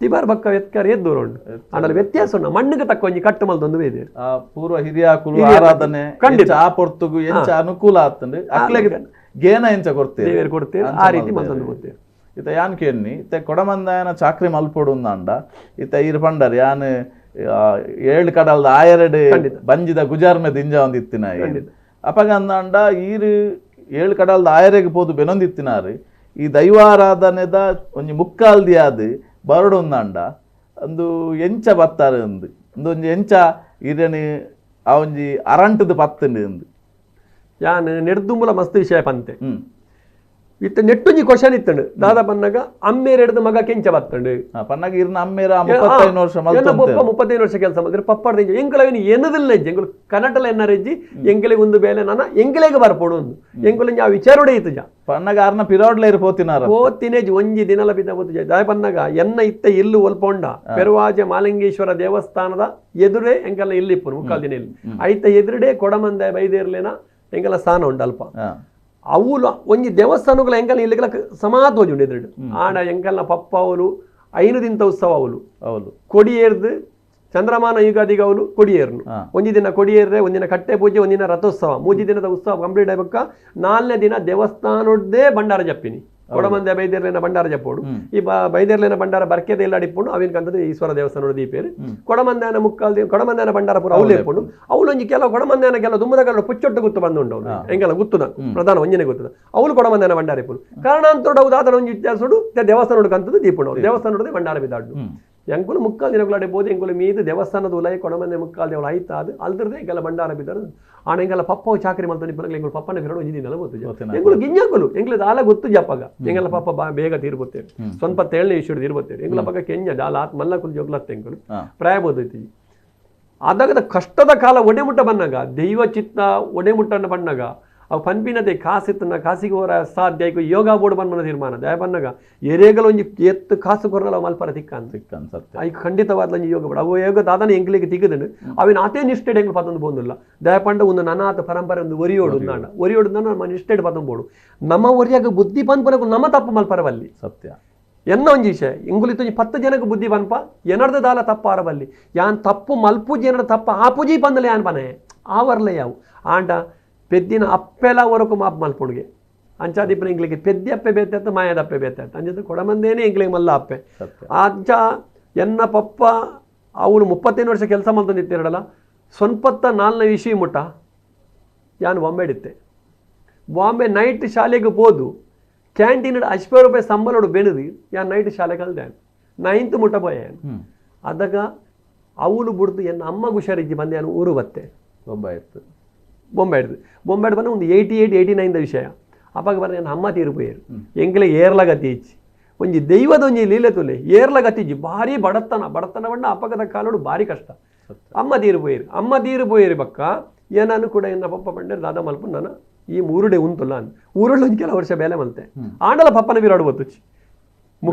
ತಿಬಾರ್ ಬಕ್ಕ ವ್ಯತ್ಕಾರ ಎದ್ದೂರು ಉಂಟು, ಆಂಡಲ ವ್ಯತ್ಯಾಸ ಉಂಟು. ಮಣ್ಣಿಗೆ ತಕ್ಕ ಒಂಜಿ ಕಟ್ಟು ಮಲ್ತೊಂದು ಬೈದೇರು. ಪೂರ್ವ ಹಿರಿಯಾಕುಲು ಆರಾಧನೆ ಖಂಡಿತ ಆ ಪೊರ್ತುಗು ಎಂಚ ಅನುಕೂಲ ಆತಂಡು ಅಕ್ಲೆಗ್ ಗೇನ ಎಂಚ ಕೊಡ್ತೇವೆ ದೇವರು ಕೊಡ್ತೇವೆ, ಆ ರೀತಿ ಮಲ್ತೊಂದು ಕೊಡ್ತೇವೆ. ಇತ್ತ ಯಾನ್ ಕೇನ್ನಿ ಇತ್ತೆ ಕೊಡಮಂದಾಯನ ಚಾಕ್ರಿ ಮಲ್ಪೊಡು ಅಂಡ ಇತ್ತ ಈರ್ ಪಂಡರ್ ಯಾನ್ ಏಳು ಕಡಲ್ದ ಆಯರಡು ಬಂಜಿದ ಗುಜಾರ್ಮೆ ದಿಂಜ ಒಂದಿತ್ತಿನ ಅಪಗ ಅಂದಾಂಡ ಈರು ಏಳು ಕಡಲ್ದ ಆಯರೆಗ್ ಪೋದು ಬೆನೊಂದಿತ್ತಿನಾರು ಈ ದೈವಾರಾಧನೆದ ಒಂಜಿ ಮುಕ್ಕಾಲ್ದಿ ಆದ್ ಬರಡು ಅಂದಾಂಡ ಒಂದು ಎಂಚ ಬತ್ತಾರೆ ಅಂದು ಒಂದೊಂಜಿ ಎಂಚ ಈರನಿ ಆ ಒಂಜಿ ಅರಂಟದ ಪತ್ತಂಡು ಅಂದು ಯಾನ್ ನೆಡ್ದುಂಬುಲ ಮಸ್ತ್ ವಿಷಯ ಪಂತೆ. ಇತ್ತ ನೆಟ್ಟೊಂಜಿ ಕ್ವಶನ್ ಇತ್ತಂಡು ದಾದಾ ಪನ್ನಾಗ ಅಮ್ಮೇರೆಡ್ದು ಮಗ ಕೆಂಚ ಬತ್ತಂಡು ಪನ್ನಾಗ ಇರ್ನ ಅಮ್ಮೇರ 35 ವರ್ಷ ಪಪ್ಪ 35 ವರ್ಷ ಕೆಲಸ ಮಾಡಿದ್ರೆ ಪಪ್ಪಾಡ್ದ ಎಂಕುಲ ಏನದಿಲ್ಲ ಹೆಜ್ಜೆ ಎಂಕುಲು ಕನ್ನಡಲ ಎನ್ನರ ಹೆಜ್ಜಿ ಎಂಕಲಿಗೆ ಒಂದು ಬೇಲೆ ನಾನ ಎಂಕಲೆಗೆ ಬರ್ಪೋಡು ಒಂದು ಎಂಕುಲು ಆ ವಿಚಾರೋಡೆ ಇತ್ತು ಜ ಪನ್ನಾಗ ಆರ್ನ ಪಿರೋಡ್ಲ ಇರ್ ಪೋತಿನಾರ ಪೋತಿನೇಜ್ ಒಂಜಿ ದಿನಲ ಬಿದ್ದ ಪೋತು ದಾಯ ಪನ್ನಾಗ ಎನ್ನ ಇತ್ತ ಇಲ್ಲು ಒಲ್ಪೊಂಡ ಪೆರುವಾಜೆ ಮಾಲಿಂಗೇಶ್ವರ ದೇವಸ್ಥಾನದ ಎದುರೇ ಎಂಕಲ್ಲ ಇಲ್ಲಿ ಇಪ್ಪನು ಮುಕ್ಕಾಲ್ ದಿನ ಇಲ್ಲಿ ಐತ ಎದುರುಡೆ ಕೊಡಮಂದೆ ಬೈದೇರ್ಲೇನ ಎಂಕಲ ಸ್ಥಾನ ಉಂಡು ಅಲ್ಪ. ಅವುಲು ಒಂಜಿ ದೇವಸ್ಥಾನಗಳ ಎಂಕಲ್ನ ಇಲ್ಲಿಗೆಲ್ಲ ಸಮಾಧೋಜಿ ಉಂಡು ಎದುರುಡು. ಆಡ ಎಂಕಲ್ನ ಪಪ್ಪ ಅವಲು 5 ದಿನದ ಉತ್ಸವ ಅವಲು ಹೌದು ಕೊಡಿಯೇರ್ದು ಚಂದ್ರಮಾನ ಯುಗಾದಿಗೆ ಅವಲು ಕೊಡಿಯೇರ್ನು. ಒಂಜಿ ದಿನ ಕೊಡಿಯೇರ್ರೆ, ಒಂದಿನ ಕಟ್ಟೆ ಪೂಜೆ, ಒಂದಿನ ರಥೋತ್ಸವ, 3 ದಿನದ ಉತ್ಸವ ಕಂಪ್ಲೀಟ್ ಆಗ್ಬೇಕ. 4ನೇ ದಿನ ದೇವಸ್ಥಾನದ್ದೇ ಭಂಡಾರ ಜಪ್ಪಿನಿ ಕೊಡಮಂದೆ ಬೈದೇರ್ಲೇನ ಭಂಡಾರ ಜಪ್ಪೋಡು. ಈ ಬೈದೇರ್ಲೇನ ಭಂಡಾರ ಬರ್ಕೆದ ಇಲ್ಲ ಅಡಿಪೋಡು ಅವಿನ ಕಂತದ್ದು ಈಶ್ವರ ದೇವಸ್ಥಾನ ದೀಪೇರು. ಕೊಡಮಂದಾನ ಮುಕ್ಕಾಲ್ ಕೊಡಮಂದಾನ ಭಂಡಾರ ಪೂರ ಅವಲೇ ಇಪ್ಪುಂಡು. ಅವಲೊಂಜಿ ಕೆಲವು ಕೊಡಮಂದಾನ ಕೆಲವು ದುಂಬದ ಕಾಲ ಪುಚ್ಚೊಟ್ಟು ಗುತ್ತು ಬಂದುಂಡು ಅವನು ಎಂಗೆಲ್ಲ ಗುತ್ತದ ಪ್ರಧಾನ ಒಂಜನೆ ಗುತ್ತದ ಅವಳು ಕೊಡಮಂದಾನ ಭಂಡಾರ ಇಪ್ಪುಂಡು. ಕಾರಣಾಂತರೋಡು ಅವು ದಾದನ ಒಂಜಿ ವ್ಯತ್ಯಾಸೋಡು ದೇವಸ್ಥಾನೋಡು ಕಂತದ್ದು ದೀಪುಂಡು ದೇವಸ್ಥಾನೋಡದೆ ಭಂಡಾರ ಬಿದ್ದಾಡು. ಎಂಕುಲು ಮುಕ್ಕಾಲ್ ದಿನಗಳು ಬೋದು ಎಂಕುಲು ಮೀದು ದೇವಸ್ಥಾನದ ಉಲೈ ಕೊಡಮಂದೆ ಮುಕ್ಕಾಲ್ ದೇವಳ ಆಯ್ತಾದು ಅಲ್ದ್ರದೇ ಎಂಕೆಲ್ಲ ಭಂಡಾರ ಬಿದ್ದಾರು. ಆಣ ಎಂಗೆಲ್ಲ ಪಪ್ಪ ಚಾಕರಿ ಮಲ್ತ ನಿಪ್ಪನಾಗ ಎಂಕುಲು ಪಪ್ಪನ ಬಿರಡು ಒಂಜಿ ದಿನ ಗೊತ್ತು ಎಂಕುಲು ಗಿಂಜಂಕುಲು ಎಂಕುಲು ದಾಲ ಗೊತ್ತು ಜಪ್ಪಗ ಎಂಗೆಲ್ಲ ಪಪ್ಪ ಬೇಗ ತೀರ್ಬೋತೇವೆ ಸ್ವಲ್ಪ 7ನೇ ಇಶ್ಯೂಡ್ ತೀರ್ಬೋತೇವೆ ಎಂಕುಲ ಪಕ್ಕ ಕೆಂಜ ದಾಲ ಆತ್ ಮಲ್ಲ ಕುಲು ಜೋಗ್ಲತ್ತೆ ಎಂಕುಲು ಪ್ರಾಯ ಬೋದೈತಿ. ಅದಾಗದ ಕಷ್ಟದ ಕಾಲ ಒಡೆಮುಟ್ಟ ಬನ್ನಾಗ ದೈವ ಚಿತ್ತ ಒಡೆಮುಟ್ಟನ ಬಣ್ಣಗ ಅವು ಪನ್ಪಿನತೆ ಕಾಸಿತ್ತನ ಕಾಸಿಗೆ ಹೋರ ಸಾಧ್ಯ ಯೋಗ ಬೋರ್ಡ್ ಬಂದ ತೀರ್ಮಾನ ದಯ ಬನ್ನಾಗ ಎರೇಗಲ ಒಂಜಿ ಎತ್ತು ಕಾಸು ಕೊರಲ ಮಲ್ಪರ ತಿಕ್ಕ ಅಂತ ಐಕ್ ಖಂಡಿತವಾದ ಒಂಜಿ ಯೋಗ ಬೋರ್ಡ್ ಅವು ಯೋಗ ದಾದನ ಎಂಕ್ಲಿಗೆ ತಿಕ್ಕದನು ಅವಿನ ಆತೇ ನಿಷ್ಠೆಡ್ ಎಂಕ್ಲು ಪತೊಂದು ಬೋಂದಿಲ್ಲ. ದಯಪಂಡ ಒಂದು ನನಾತ ಪರಂಪರೆ ಒಂದು ಒರಿಯೋಡು ನಾಡ ಒರಿಯೋಡು ನಮ್ಮ ನಿಷ್ಠೆಡ್ ಪತೊಂದು ಬೋಡು ನಮ್ಮ ಒರಿಯಾಗ ಬುದ್ಧಿ ಪನ್ಪನಕು ನಮ್ಮ ತಪ್ಪು ಮಲ್ಪರವಲ್ಲಿ ಸತ್ಯ ಎನ್ನ ಒಂಜಿ ವಿಷಯ ಇಂಗುಲಿತ್ತು ಒಂಜಿ 10 ಜನಕ್ಕೆ ಬುದ್ಧಿ ಪನ್ಪ ಎನರ್ದ ದಾಲ ತಪ್ಪ ಆರಬಲ್ಲಿ ಯಾನ್ ತಪ್ಪು ಮಲ್ಪುಜಿ ಏನರ್ದ ತಪ್ಪ ಆಪುಜಿ ಪಂದಲೆ ಯಾನ್ ಪನೆ ಆವರ್ಲೆ ಯಾವು ಆಂಡ ಪೆದ್ದಿನ ಅಪ್ಪೆಲ ವರಕು ಮಾಪ್ ಮಲ್ಪುಣಿಗೆ ಅಂಚಾದಿಪ್ಪನ ಎಂಕ್ಲಿಗೆ ಪೆದ್ದಿ ಅಪ್ಪೆ ಬೇತಾಯ್ತು ಮಾಯದ ಅಪ್ಪೆ ಬೇತಾಯ್ತು ಅಂಚದ ಕೊಡಮಂದೇನೆ ಎಂಕ್ಲಿಗೆ ಮಲ್ಲ ಅಪ್ಪೆ. ಅಂಚ ಎನ್ನ ಪಪ್ಪ ಅವನು 35 ವರ್ಷ ಕೆಲಸ ಮಲ್ತೊಂದಿತ್ತಿರಡಲ್ಲ ಸ್ವಂಪತ್ತ 4ನೇ ವಿಷಯ ಮುಟ್ಟ ಯಾನು ಬಾಂಬೆ ಇತ್ತೆ ಬಾಂಬೆ ನೈಟ್ ಶಾಲೆಗೆ ಹೋದು ಕ್ಯಾಂಟೀನ್ 50 ರೂಪಾಯಿ ಸಂಬಳೋಡು ಬೆಳೆದು ಯಾನ್ ನೈಟ್ ಶಾಲೆ ಕಲ್ದೆ 9th ಮುಟ್ಟ ಪೋಯೆ. ಅದಾಗ ಅವಳು ಬುಡ್ದು ಎನ್ನ ಅಮ್ಮ ಹುಷಾರಿಜ್ಜಿ ಬಂದೆ ಯಾನು ಊರು ಬತ್ತೆ ಬೊಂಬೆ ಇತ್ತು ಬೊಂಬೆ ಹಿಡ್ದು ಬೊಂಬೆ ಬಂದು ಒಂದು 88 89 ವಿಷಯ ಅಪ್ಪಾಗ ಬರ್ರೆ ನನ್ನ ಅಮ್ಮ ತೀರ್ಪೋಯರು ಎಂಕಲೆ ಏರ್ಲಗತಿ ಇಚ್ಚಿ ಒಂಜಿ ದೈವದ ಒಂಜಿ ಲೀಲೆ ತುಲೆ ಏರ್ಲಗತಿ ಇಜ್ಜಿ ಭಾರಿ ಬಡತನ ಬಡತನ ಬಣ್ಣ ಅಪ್ಪಗದ ಕಾಲೋಡು ಭಾರಿ ಕಷ್ಟ. ಅಮ್ಮ ತೀರ್ಪೋಯರು ಅಮ್ಮ ತೀರ್ಪೋಯರು ಬಕ್ಕ ಏನಾನು ಕೂಡ ಎನ್ನ ಪಪ್ಪ ಬಂಡೆ ದಾದಾ ಮಲ್ಪು ನಾನು ಈ ಮೂರುಡೆ ಉಂಟುಲ್ಲ ಅನ್ ಊರುಳ್ಳ ಒಂಜಿ ಕೆಲವು ವರ್ಷ ಬೇಲೆ ಮಲ್ತೆ ಆಂಡಲ ಪಪ್ಪನ ಬೀರಾಡು ಬತ್ತುಚ್ಚಿ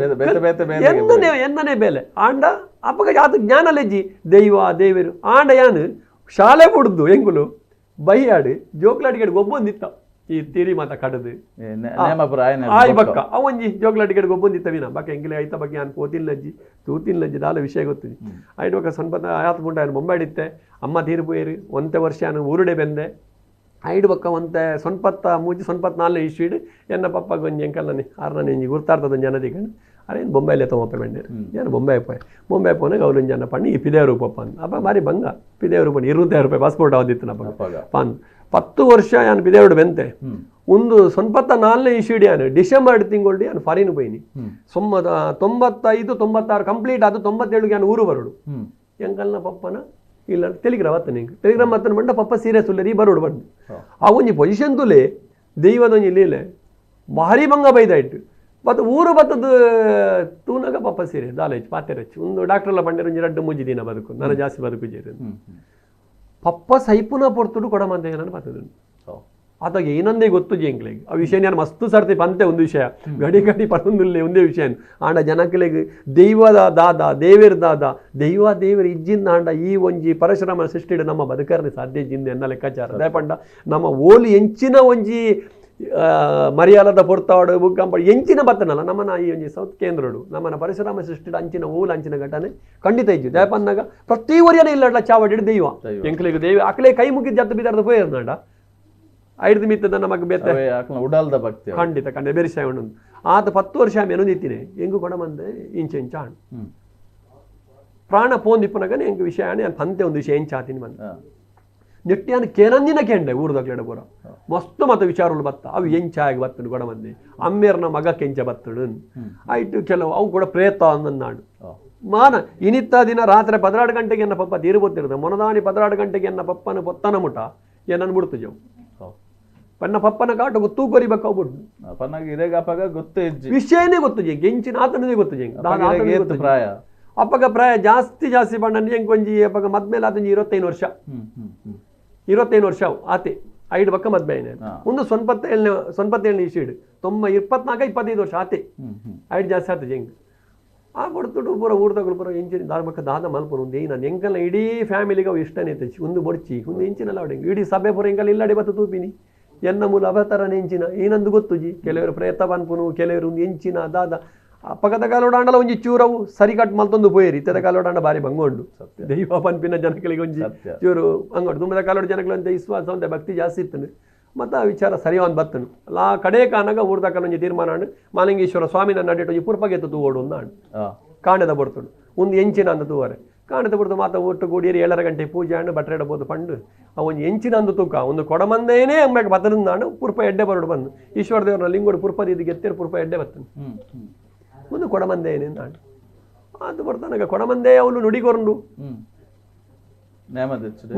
ಎನ್ನನೇ ಎನ್ನನೇ ಬೇಲೆ ಆಂಡ ಅಪ್ಪಗ ಯಾತ ಜ್ಞಾನ ಲೆಜ್ಜಿ ದೈವ ದೇವರು ಆಂಡ ಯಾನು ಶಾಲೆ ಬುಡ್ದು ಎಂಕುಲು ಬೈಯಾಡು ಜೋಕ್ಲಾಟಿಗಡೆ ಗೊಬ್ಬೊಂದಿತ್ತ ಈ ತೀರಿ ಮಾತ ಕಡದು ಆಯ್ ಬಕ್ಕ ಅವಂಜಿ ಜೋಕ್ಲಾಟಿಗಡೆ ಗೊಬ್ಬೊಂದಿತ್ತ ವಿನ ಬಕ್ಕ ಎಂಗಿಲೆ ಐತ ಬಗ್ಗೆ ನಾನು ಪೋತಿಲ್ಲಜ್ಜಿ ತೂತಿಲ್ಲಜ್ಜಿ ದಾಲ ವಿಷಯ ಗೊತ್ತಿದೆ ಐದು ಬಕ್ಕ ಸ್ವಲ್ಪ ಆಯಾತ ಮುಂಡ ನಾನು ಬೊಂಬಾಡಿತ್ತೆ ಅಮ್ಮ ತೀರ್ಪೋಯರು ಒಂತೆ ವರ್ಷ ನಾನು ಊರುಡೆ ಬೆಂದೆ ಐಡು ಬಕ್ಕ ಒಂತೆ ಸೊನ್ಪತ್ತ ಮೂಜಿ ಸೊನ್ಪತ್ 4ನೇ ಇಶ್ವೀಡ್ ಎನ್ನ ಪಪ್ಪ ಗೊಂಜಿ ಎಂಕಲ್ಲನೆ ಆರ್ನ ಎಂಜಿ ಗುರ್ತಾರ್ತದ ಜನದಿಗೆ ಅರೆ ಬೊಂಬೈಲೆ ತಗೊಪ್ಪೆ ಬಂಡೇರು ಏನು ಬೊಂಬೆ ಪೋಯೆ ಬೊಂಬೆ ಪೋನಾಗ ಅವ್ರು ಜನ ಪಣ್ಣಿ ಈ ಪಿದೇವರು ಪಪ್ಪ ಅಂದ ಅಪ್ಪ ಭಾರಿ ಬಂಗ ಪಿದೇವರು ಪಣ್ಣಿ 25 ರೂಪಾಯಿ ಪಾಸ್ಪೋರ್ಟ್ ಅವದಿತ್ತು ನಪ್ಪ ಪಾನ್ 10 ವರ್ಷ ಯಾನು ಪಿದೇವರು ಬೆಂತೆ ಒಂದು ಸೊನ್ಪತ್ತ 4ನೇ ಇಶ್ವೀಡ್ ಯಾನು ಡಿಸೆಂಬರ್ ತಿಂಗಳು ಯಾನು ಫಾರಿನ್ ಪೋಯಿನಿ 95 96 ಕಂಪ್ಲೀಟ್ ಅದು 97 ಯಾನು ಊರು ಬರೋಡು ಎಂಕಲ್ನ ಪಪ್ಪನ ಇಲ್ಲ ಟೆಲಿಗ್ರಾಮ್ ಅತ್ತ ನಿಂಗೆ ಟೆಲಿಗ್ರಾಮ್ ಅತ್ತನ ಬಂಡ ಪಪ್ಪ ಸೀರಿಯಸ್ ಉಲ್ಲೇರಿ ಬರೋಡು ಬಂದು ಆ ಒಂಜಿ ಪೊಸಿಷನ್ ತುಲೆ ದೈವದೊಂಜಿ ಲೀಲೆ ಭಾರಿ ಬಂಗ ಬೈದಾಯ್ತು ಮತ್ತು ಊರು ಬತ್ತದ ತೂನಾಗ ಪಪ್ಪ ಸೀರೆ ದಾಲೇಜ್ ಪಾತೆರಚ್ಚು ಒಂದು ಡಾಕ್ಟ್ರೆಲ್ಲ ಬಂಡೇರು ಒಂಜಿ ರಡ್ಡು ಮೂಜಿ ದಿನ ಬದುಕು ನಾನು ಜಾಸ್ತಿ ಬದುಕು ಜೇರು ಪಪ್ಪ ಸೈಪುನ ಪೊರ್ತುಡು ಕೊಡಮಂದೆ ನಾನು ಬರ್ತದೆ. ಆತಾಗ ಏನಂದೇ ಗೊತ್ತು ಜೇಂಕ್ಲೆಗ್ ಆ ವಿಷಯ ನಾನು ಮಸ್ತ್ ಸರ್ತಿ ಪಂತೆ ಒಂದು ವಿಷಯ ಗಡಿ ಗಡಿ ಪಡೊಂದುಲ್ಲೆ ಒಂದೇ ವಿಷಯ ಆಂಡ ಜನಕ್ಲೆಗ್ ದೈವದ ದಾದ ದೇವೇರ್ ದಾದ ದೈವ ದೇವರ ಇಜ್ಜಿಂದ ಆಂಡ ಈ ಒಂಜಿ ಪರಶುರಾಮನ ಸೃಷ್ಟಿಡ್ ನಮ್ಮ ಬದುಕರ್ನೆ ಸಾಧ್ಯ ಇಜ್ಜಿಂದ ಎನ್ನ ಲೆಕ್ಕಾಚಾರ. ದಾಯಪಂಡ ನಮ್ಮ ಓಲಿ ಎಂಚಿನ ಒಂಜಿ ಮರಿಯಾಲದ ಪೊರ್ತಾಡು ಬುಕ್ಕಂಪಾಡು ಎಂಚಿನ ಬತ್ತನಲ್ಲ ನಮ್ಮನ ಈ ಒಂಜಿ ಸೌತ್ ಕೇಂದ್ರಡು ನಮ್ಮನ ಪರಶುರಾಮ ಸೃಷ್ಟಿಡ್ ಅಂಚಿನ ಓಲು ಅಂಚಿನ ಘಟನೆ ಖಂಡಿತ ಇಜ್ಜು. ದಾಯಪನ್ನಾಗ ಪ್ರತಿ ಒರಿಯನ ಇಲ್ಲಡ್ಲ ಚಾವಡಿಡ್ ದೈವ ಎಂಕ್ಲೆಗ್ ದೈವ ಅಕ್ಲೆ ಕೈ ಮುಗಿದ ಜತ್ತು ಬಿದಾರ್ದ ಪೋಯರ್ನಾಂಡ ಐದು ಮಿತ್ತದ ನಮಗೆ ಬೇತೆ ಉಡಲ್ದ ಭಕ್ತಿ ಖಂಡಿತ ಖಂಡಿತ ಬೇರೆ ವಿಷಯ ಉಂಡು. ಆತ 10 ವರ್ಷ ಮೆನುದಿತ್ತೀನಿ ಹೆಂಗು ಕೊಡ ಬಂದೆ ಇಂಚ ಇಂಚ ಹಣ್ಣು ಪ್ರಾಣ ಪೋಂದು ಇಪ್ಪನಾಗನೆ ಹೆಂಗೆ ವಿಷಯ ಆಣೆ ಪಂತೆ ಒಂದು ವಿಷಯ ಎಂಚಾತೀನಿ ಬಂದ ನೆಟ್ಟಿಯಾನ ಕೇನಂದಿನ ಕೆಂಡೆ ಊರ್ದಾಗ್ಲೇಡ ಪೂರ ಮಸ್ತ್ ಮತ ವಿಚಾರಗಳು ಬತ್ತ ಅವು ಎಂಚಾಗಿ ಬತ್ತನು ಕೊಡ ಬಂದೆ ಅಮ್ಮೇರ್ನ ಮಗ ಕೆಂಚ ಬತ್ತಡು ಆಯ್ತು ಕೆಲವು ಅವು ಕೂಡ ಪ್ರೇತ ಅಂದನ್ನಾಡು ಮಾನ ಇನಿತ್ತ ದಿನ ರಾತ್ರಿ 12 ಗಂಟೆಗೆ ಎನ್ನ ಪಪ್ಪ ತೀರು ಬತ್ತಿರ್ತದೆ ಮೊನದಾನಿ 12 ಗಂಟೆಗೆ ಎನ್ನ ಪಪ್ಪನ ಪೊತ್ತನ ಮುಟ ಏನನ್ನು ಬಿಡ್ತು ಜವು ಪನ್ನ ಪಪ್ಪನ ಕಾಟ ಗೊತ್ತು ಕೊರಿಬೇಕು ಬಿಡು ಗೊತ್ತೇ ವಿಷಯನೇ ಗೊತ್ತು ಜಂಗ್ ಎಂಚಿನ ಆತನದೇ ಗೊತ್ತು ಜಂಗ್ ಪ್ರಾಯ ಅಪ್ಪಗ ಪ್ರಾಯ ಜಾಸ್ತಿ ಜಾಸ್ತಿ ಬಣ್ಣ ಹೆಂಗ್ ಕೊಂಜಿ ಅಪ್ಪಗ ಮದ್ಮೇಲೆ ಆತಂಜಿ 25 ವರ್ಷ 25 ವರ್ಷ ಆತೆ ಐದು ಪಕ್ಕ ಮದ್ಮೆ ಒಂದು 97ನೇ ಇಶೀಡ್ ತೊಂಬ 24 25 ವರ್ಷ ಆತೆ ಐದು ಜಾಸ್ತಿ ಆತ ಜಂಗ್ ಆ ಬಡ್ತುಡು ಪೂರ ಊರ್ದಗಳು ಪೂರ ಎಂಚಿನ ದಾದ ಪಕ್ಕ ದಾದ ಮಲ್ಪನು ಒಂದು ನಾನು ಎಂಕಲ್ನ ಇಡೀ ಫ್ಯಾಮಿಲಿಗೆ ಅವು ಇಷ್ಟನೇ ತೆಚ್ಚಿ ಒಂದು ಬೊಡ್ಚಿ ಒಂದು ಎಂಚಿನಲ್ಲ ಅವಡೆ ಇಡೀ ಸಭೆ ಪೂರ ಎಂಕಲ್ ಇಲ್ಲಡೆ ಬತ್ತು ತೂಪಿನಿ ಎನ್ನ ಮೂಲ ಅವತಾರನ ಎಂಚಿನ ಏನಂದು ಗೊತ್ತುಜಿ ಕೆಲವರು ಪ್ರೇತ ಪನ್ಪುನು ಕೆಲವರು ಒಂದು ಎಂಚಿನ ದಾದ ಪಕ್ಕದ ಕಾಲೋಡಾಂಡಲ ಒಂಜಿ ಚೂರವು ಸರಿ ಕಟ್ ಮಲ್ತೊಂದು ಪೋಯರಿ ಇತ್ತದ ಕಾಲೋಡಾಂಡ ಬಾರಿ ಬಂಗೊಂಡು ದೈವ ಪನ್ಪಿನ ಜನಗಳಿಗೆ ಒಂಜಿ ಚೂರು ಬಂಗೊಂಡು ತುಂಬದ ಕಾಲೋಡ ಜನಗಳು ಅಂತ ವಿಶ್ವಾಸ ಅಂತ ಭಕ್ತಿ ಜಾಸ್ತಿ ಇತ್ತು ಮತ್ತು ಆ ವಿಚಾರ ಸರಿಯಾದ ಬತ್ತನು ಅಲ್ಲ ಆ ಕಡೆ ಕಾನಾಗ ಊರ್ದ ಒಂಜಿ ತೀರ್ಮಾನ ಮಾಲಿಂಗೇಶ್ವರ ಸ್ವಾಮಿನ ನಡಿಟ್ಟು ಒಂಜಿ ಪುರ್ಪಗೆತ್ತು ತೂವೋಡು ಅಂದಾಂಡು ಕಾಣದ ಬರ್ತುಡು ಒಂದು ಎಂಚಿನ ಅಂದ ತೂವರೆ ಕಾಣದ ಬಡ್ದು ಮಾತ ಒಟ್ಟು ಕೂಡಿಯರಿ 7:30 ಗಂಟೆ ಪೂಜೆ ಹಣ್ಣು ಬಟ್ರೆ ಇಡಬಹುದು ಪಂಡು ಆ ಒಂದು ಎಂಚಿನ ಅಂದು ತೂಕ ಒಂದು ಕೊಡಮಂದೇನೇ ಅಂಬಾಗ ಬತ್ತದಂದಾಂಡು ಪುರ್ಪ ಎಡ್ಡೆ ಬರೋಡು ಬಂದು ಈಶ್ವರ ದೇವರ ಲಿಂಗೋಡು ಪುರ್ಪದ ಇದು ಗೆತ್ತೇರು ಪುರ್ಪ ಎಡ್ಡೆ ಬತ್ತನು ಒಂದು ಕೊಡಮಂದೇನೆ ಅಂದಾಂಡು ಅದು ಬರ್ತಾನಾಗ ಕೊಡಮಂದೇ ಅವಳು ನುಡಿಕೊರಂಡು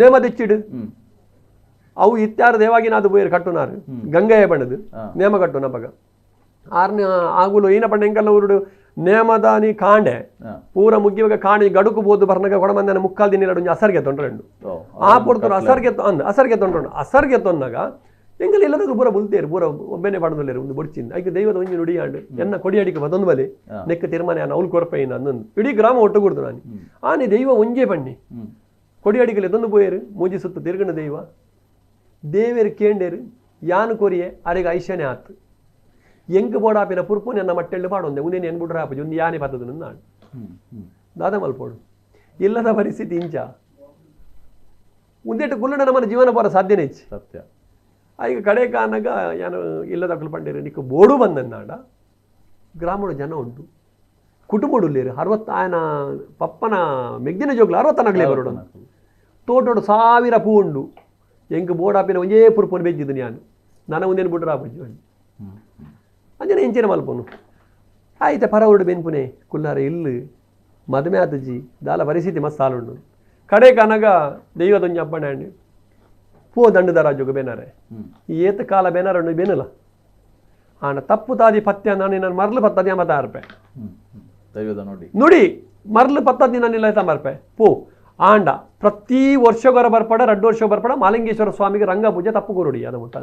ನೇಮದಿಚ್ಚಿಡು ಅವು ಇತ್ಯಾರು ದೇವಾಗಿನ ಅದು ಪೋಯಿರು ಕಟ್ಟುನಾರು ಗಂಗೆಯ ಬಣ್ಣದು ನೇಮ ಕಟ್ಟುನ ಪಗ ಆರ್ನ ಆಗುಲು ಏನ ಪಂಡ ಎಂಕಲ್ಲ ಊರುಡು ನೇಮದಾನಿ ಕಾಂಡೆ ಪೂರ ಮುಗಿಯುವಾಗ ಕಾಣಿ ಗಡುಕು ಬೋದು ಬರ್ನಗ ಕೊಡಮಂದನ ಮುಕ್ಕಾಲ್ ದಿನ ಒಂಜಿ ಅಸರ್ಗೆ ತೊಂಡ್ರೆಂಡು ಆ ಪೊರ್ತುಡು ಅಸರ್ಗೆ ಅಂದ್ ಅಸರ್ಗೆ ತೊಂಡ್ರಂಡು ಅಸರ್ಗೆ ತೊಂದಾಗ ಎಂಗಲ್ ಇಲ್ಲದಾಗ ಪೂರ ಬುಲ್ತೇರು ಪೂರ ಒಬ್ಬನೇ ಪಡದಲ್ಲೇರು ಒಂದು ಬೊಡ್ಚಿಂದ ಐಕೆ ದೈವದ ಒಂಜಿ ನುಡಿಯಾಂಡು ಎನ್ನ ಕೊಡಿಯಾಡಿಕೆ ಬದೊಂದು ಬಲೆ ನೆಕ್ಕ ತೀರ್ಮಾನ ಅವ್ಲು ಕೊರಪೈನ ಅಂದೊಂದು ಇಡೀ ಗ್ರಾಮ ಒಟ್ಟು ಕೊಡ್ತು ನಾನು ಆನೆ ದೈವ ಒಂಜೇ ಬಣ್ಣಿ ಕೊಡಿಯಾಡಿಗೆ ಎದೊಂದು ಪೋಯರು ಮೂಜಿ ಸುತ್ತ ತಿರ್ಗಣ ದೈವ ದೇವೇರು ಕೇಂಡೇರು ಯಾನು ಕೊರಿಯೆ ಅರೆಗೆ ಐಶನೇ ಆತು ಎಂಕ್ ಬೋಡಾಪಿನ ಪುರ್ಪು ನನ್ನ ಮಟ್ಟೆಳ್ಳು ಪಾಡೊಂದೆ ಉಂದೇನು ಎನ್ ಬುಡ್ರ ಆಪುಜಿ ಒಂದು ಯಾನೆ ಪತ್ತದ ನಾನು ದಾದ ಮಲ್ಪೋಡು ಇಲ್ಲದ ಪರಿಸ್ಥಿತಿ ಇಂಚ ಉಂದೇಟು ಕುಲ್ಲಡ ನಮ್ಮ ಜೀವನ ಪೋರ ಸಾಧ್ಯನೇ ಇಚ್ಚು ಸತ್ಯ. ಈಗ ಕಡೆ ಕಾನಾಗ ಯಾನು ಇಲ್ಲದ ಪಂಡೇರು ನಿಕ್ಕ ಬೋಡು ಬಂದನ್ನಾಡ ಗ್ರಾಮಡು ಜನ ಉಂಟು ಕುಟುಂಬಡುಲ್ಲೇರು 60 ಆಯನ ಪಪ್ಪನ ಮೆಗ್ದಿನ ಜೋಗ್ಲು 60 ನಗಲೇ ಬರೋಡು ತೋಟೋಡು 1000 ಪೂ ಉಂಡು ಎಂಕ್ ಬೋಡಾಪಿನ ಒಂಜೇ ಪುರ್ಪುನ ಬೆಜ್ಜಿದ್ದು ನಾನು ನನ್ನ ಒಂದೇನು ಬುಡ್ರ ಆಪುಜಿ ಅಂಜನೆ ಎಂಚಿನ ಮಲ್ಪನು ಆಯ್ತ ಪರವುಡು ಬೆನ್ಪುನೆ ಕುಲ್ಲಾರ ಇಲ್ಲು ಮದುವೆ ಆತಜಿ ದಾಲ ಪರಿಸ್ಥಿತಿ ಮಸ್ತ್ ಸಾಲುಂಡು ಕಡೆ ಕಾನಾಗ ದೈವದೊಂಜಿ ಅಪ್ಪಣೆ ಅಂಡು ಪೋ ದಂಡದ ರಾಜುಗ ಬೇನಾರೆ ಏತ ಕಾಲ ಬೇನಾರ ಉಂಡು ಬೇನಲ್ಲ ಆಣ ತಪ್ಪು ತಾದಿ ಪತ್ಯ ನಾನು ನಾನು ಮರಲು ಪತ್ತದಿ ಮತ ಅರ್ಪೆ ದೈವದ ನೋಡಿ ನುಡಿ ಮರಲು ಪತ್ತದಿ ನಾನು ಇಲ್ಲ ಮರ್ಪೆ ಪೋ ಆಂಡ ಪ್ರತಿ ವರ್ಷಗೊರ ಬರ್ಪಡ 2 ವರ್ಷ ಬರ್ಪಡ ಮಾಲಿಂಗೇಶ್ವರ ಸ್ವಾಮಿಗೆ ರಂಗಪೂಜೆ ತಪ್ಪು ಗುರುಡಿ ಅದ ಮುಟ್ಟ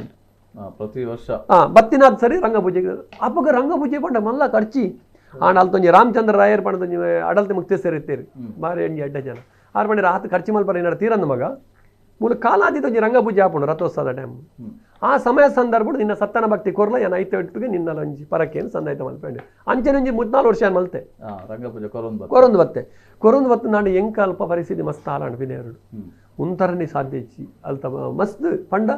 ಪ್ರತಿ ವರ್ಷ ಬತ್ತಿನಾದ್ ಸರಿ ರಂಗಪೂಜೆಗೆ ಅಪ್ಪಗ ರಂಗಪೂಜೆ ಪಂಡ ಮಲ್ಲ ಖರ್ಚಿ ಆಂಡ ಅಲ್ತೊಂಜಿ ರಾಮಚಂದ್ರ ರಾಯರ್ ಪಂಡ ಅಡಲ್ತಿ ಮುಕ್ತೇಶ್ವರ ಇತ್ತೀರಿ ಬಾರಿ ಎಂಜಿ ಅಡ್ಡ ಜನ ಆರು ಪಂಡಿರ ಆತ ಖರ್ಚು ಮಲ್ಪರ ಏನಾರು ತೀರಂದ ಮಗ ಮೂಲ ಕಾಲಾದಿತೊಂಜಿ ರಂಗಪೂಜೆ ಆಪುಂಡು ರಥೋತ್ಸವದ ಟೈಮ್ ಆ ಸಮಯ ಸಂದರ್ಭ ನಿನ್ನ ಸತ್ತನ ಭಕ್ತಿ ಕೊರ್ಲ ಏನ ಐತೆ ಒಟ್ಟಿಗೆ ನಿನ್ನ ಒಂಜಿ ಪರಕೇನು ಸಂದಾಯ್ತ ಮಲ್ಪಂಡೆ ಅಂಚೆನೊಂಜಿ 34 ವರ್ಷ ಏನು ಮಲ್ತೆ ರಂಗಪೂಜೆ ಕೊರೊಂದು ಕೊರೊಂದು ಬತ್ತೆ ಕೊರೊಂದು ಬತ್ತು ನಾನು ಎಂಕ ಅಲ್ಪ ಪರಿಸ್ಥಿತಿ ಮಸ್ತ್ ಆಲಾಂಡ್ ಪಿನೇರುಡು ಉಂತರನೇ ಸಾಧ್ಯ ಇಚ್ಚಿ ಅಲ್ತ ಮಸ್ತ್ ಪಂಡ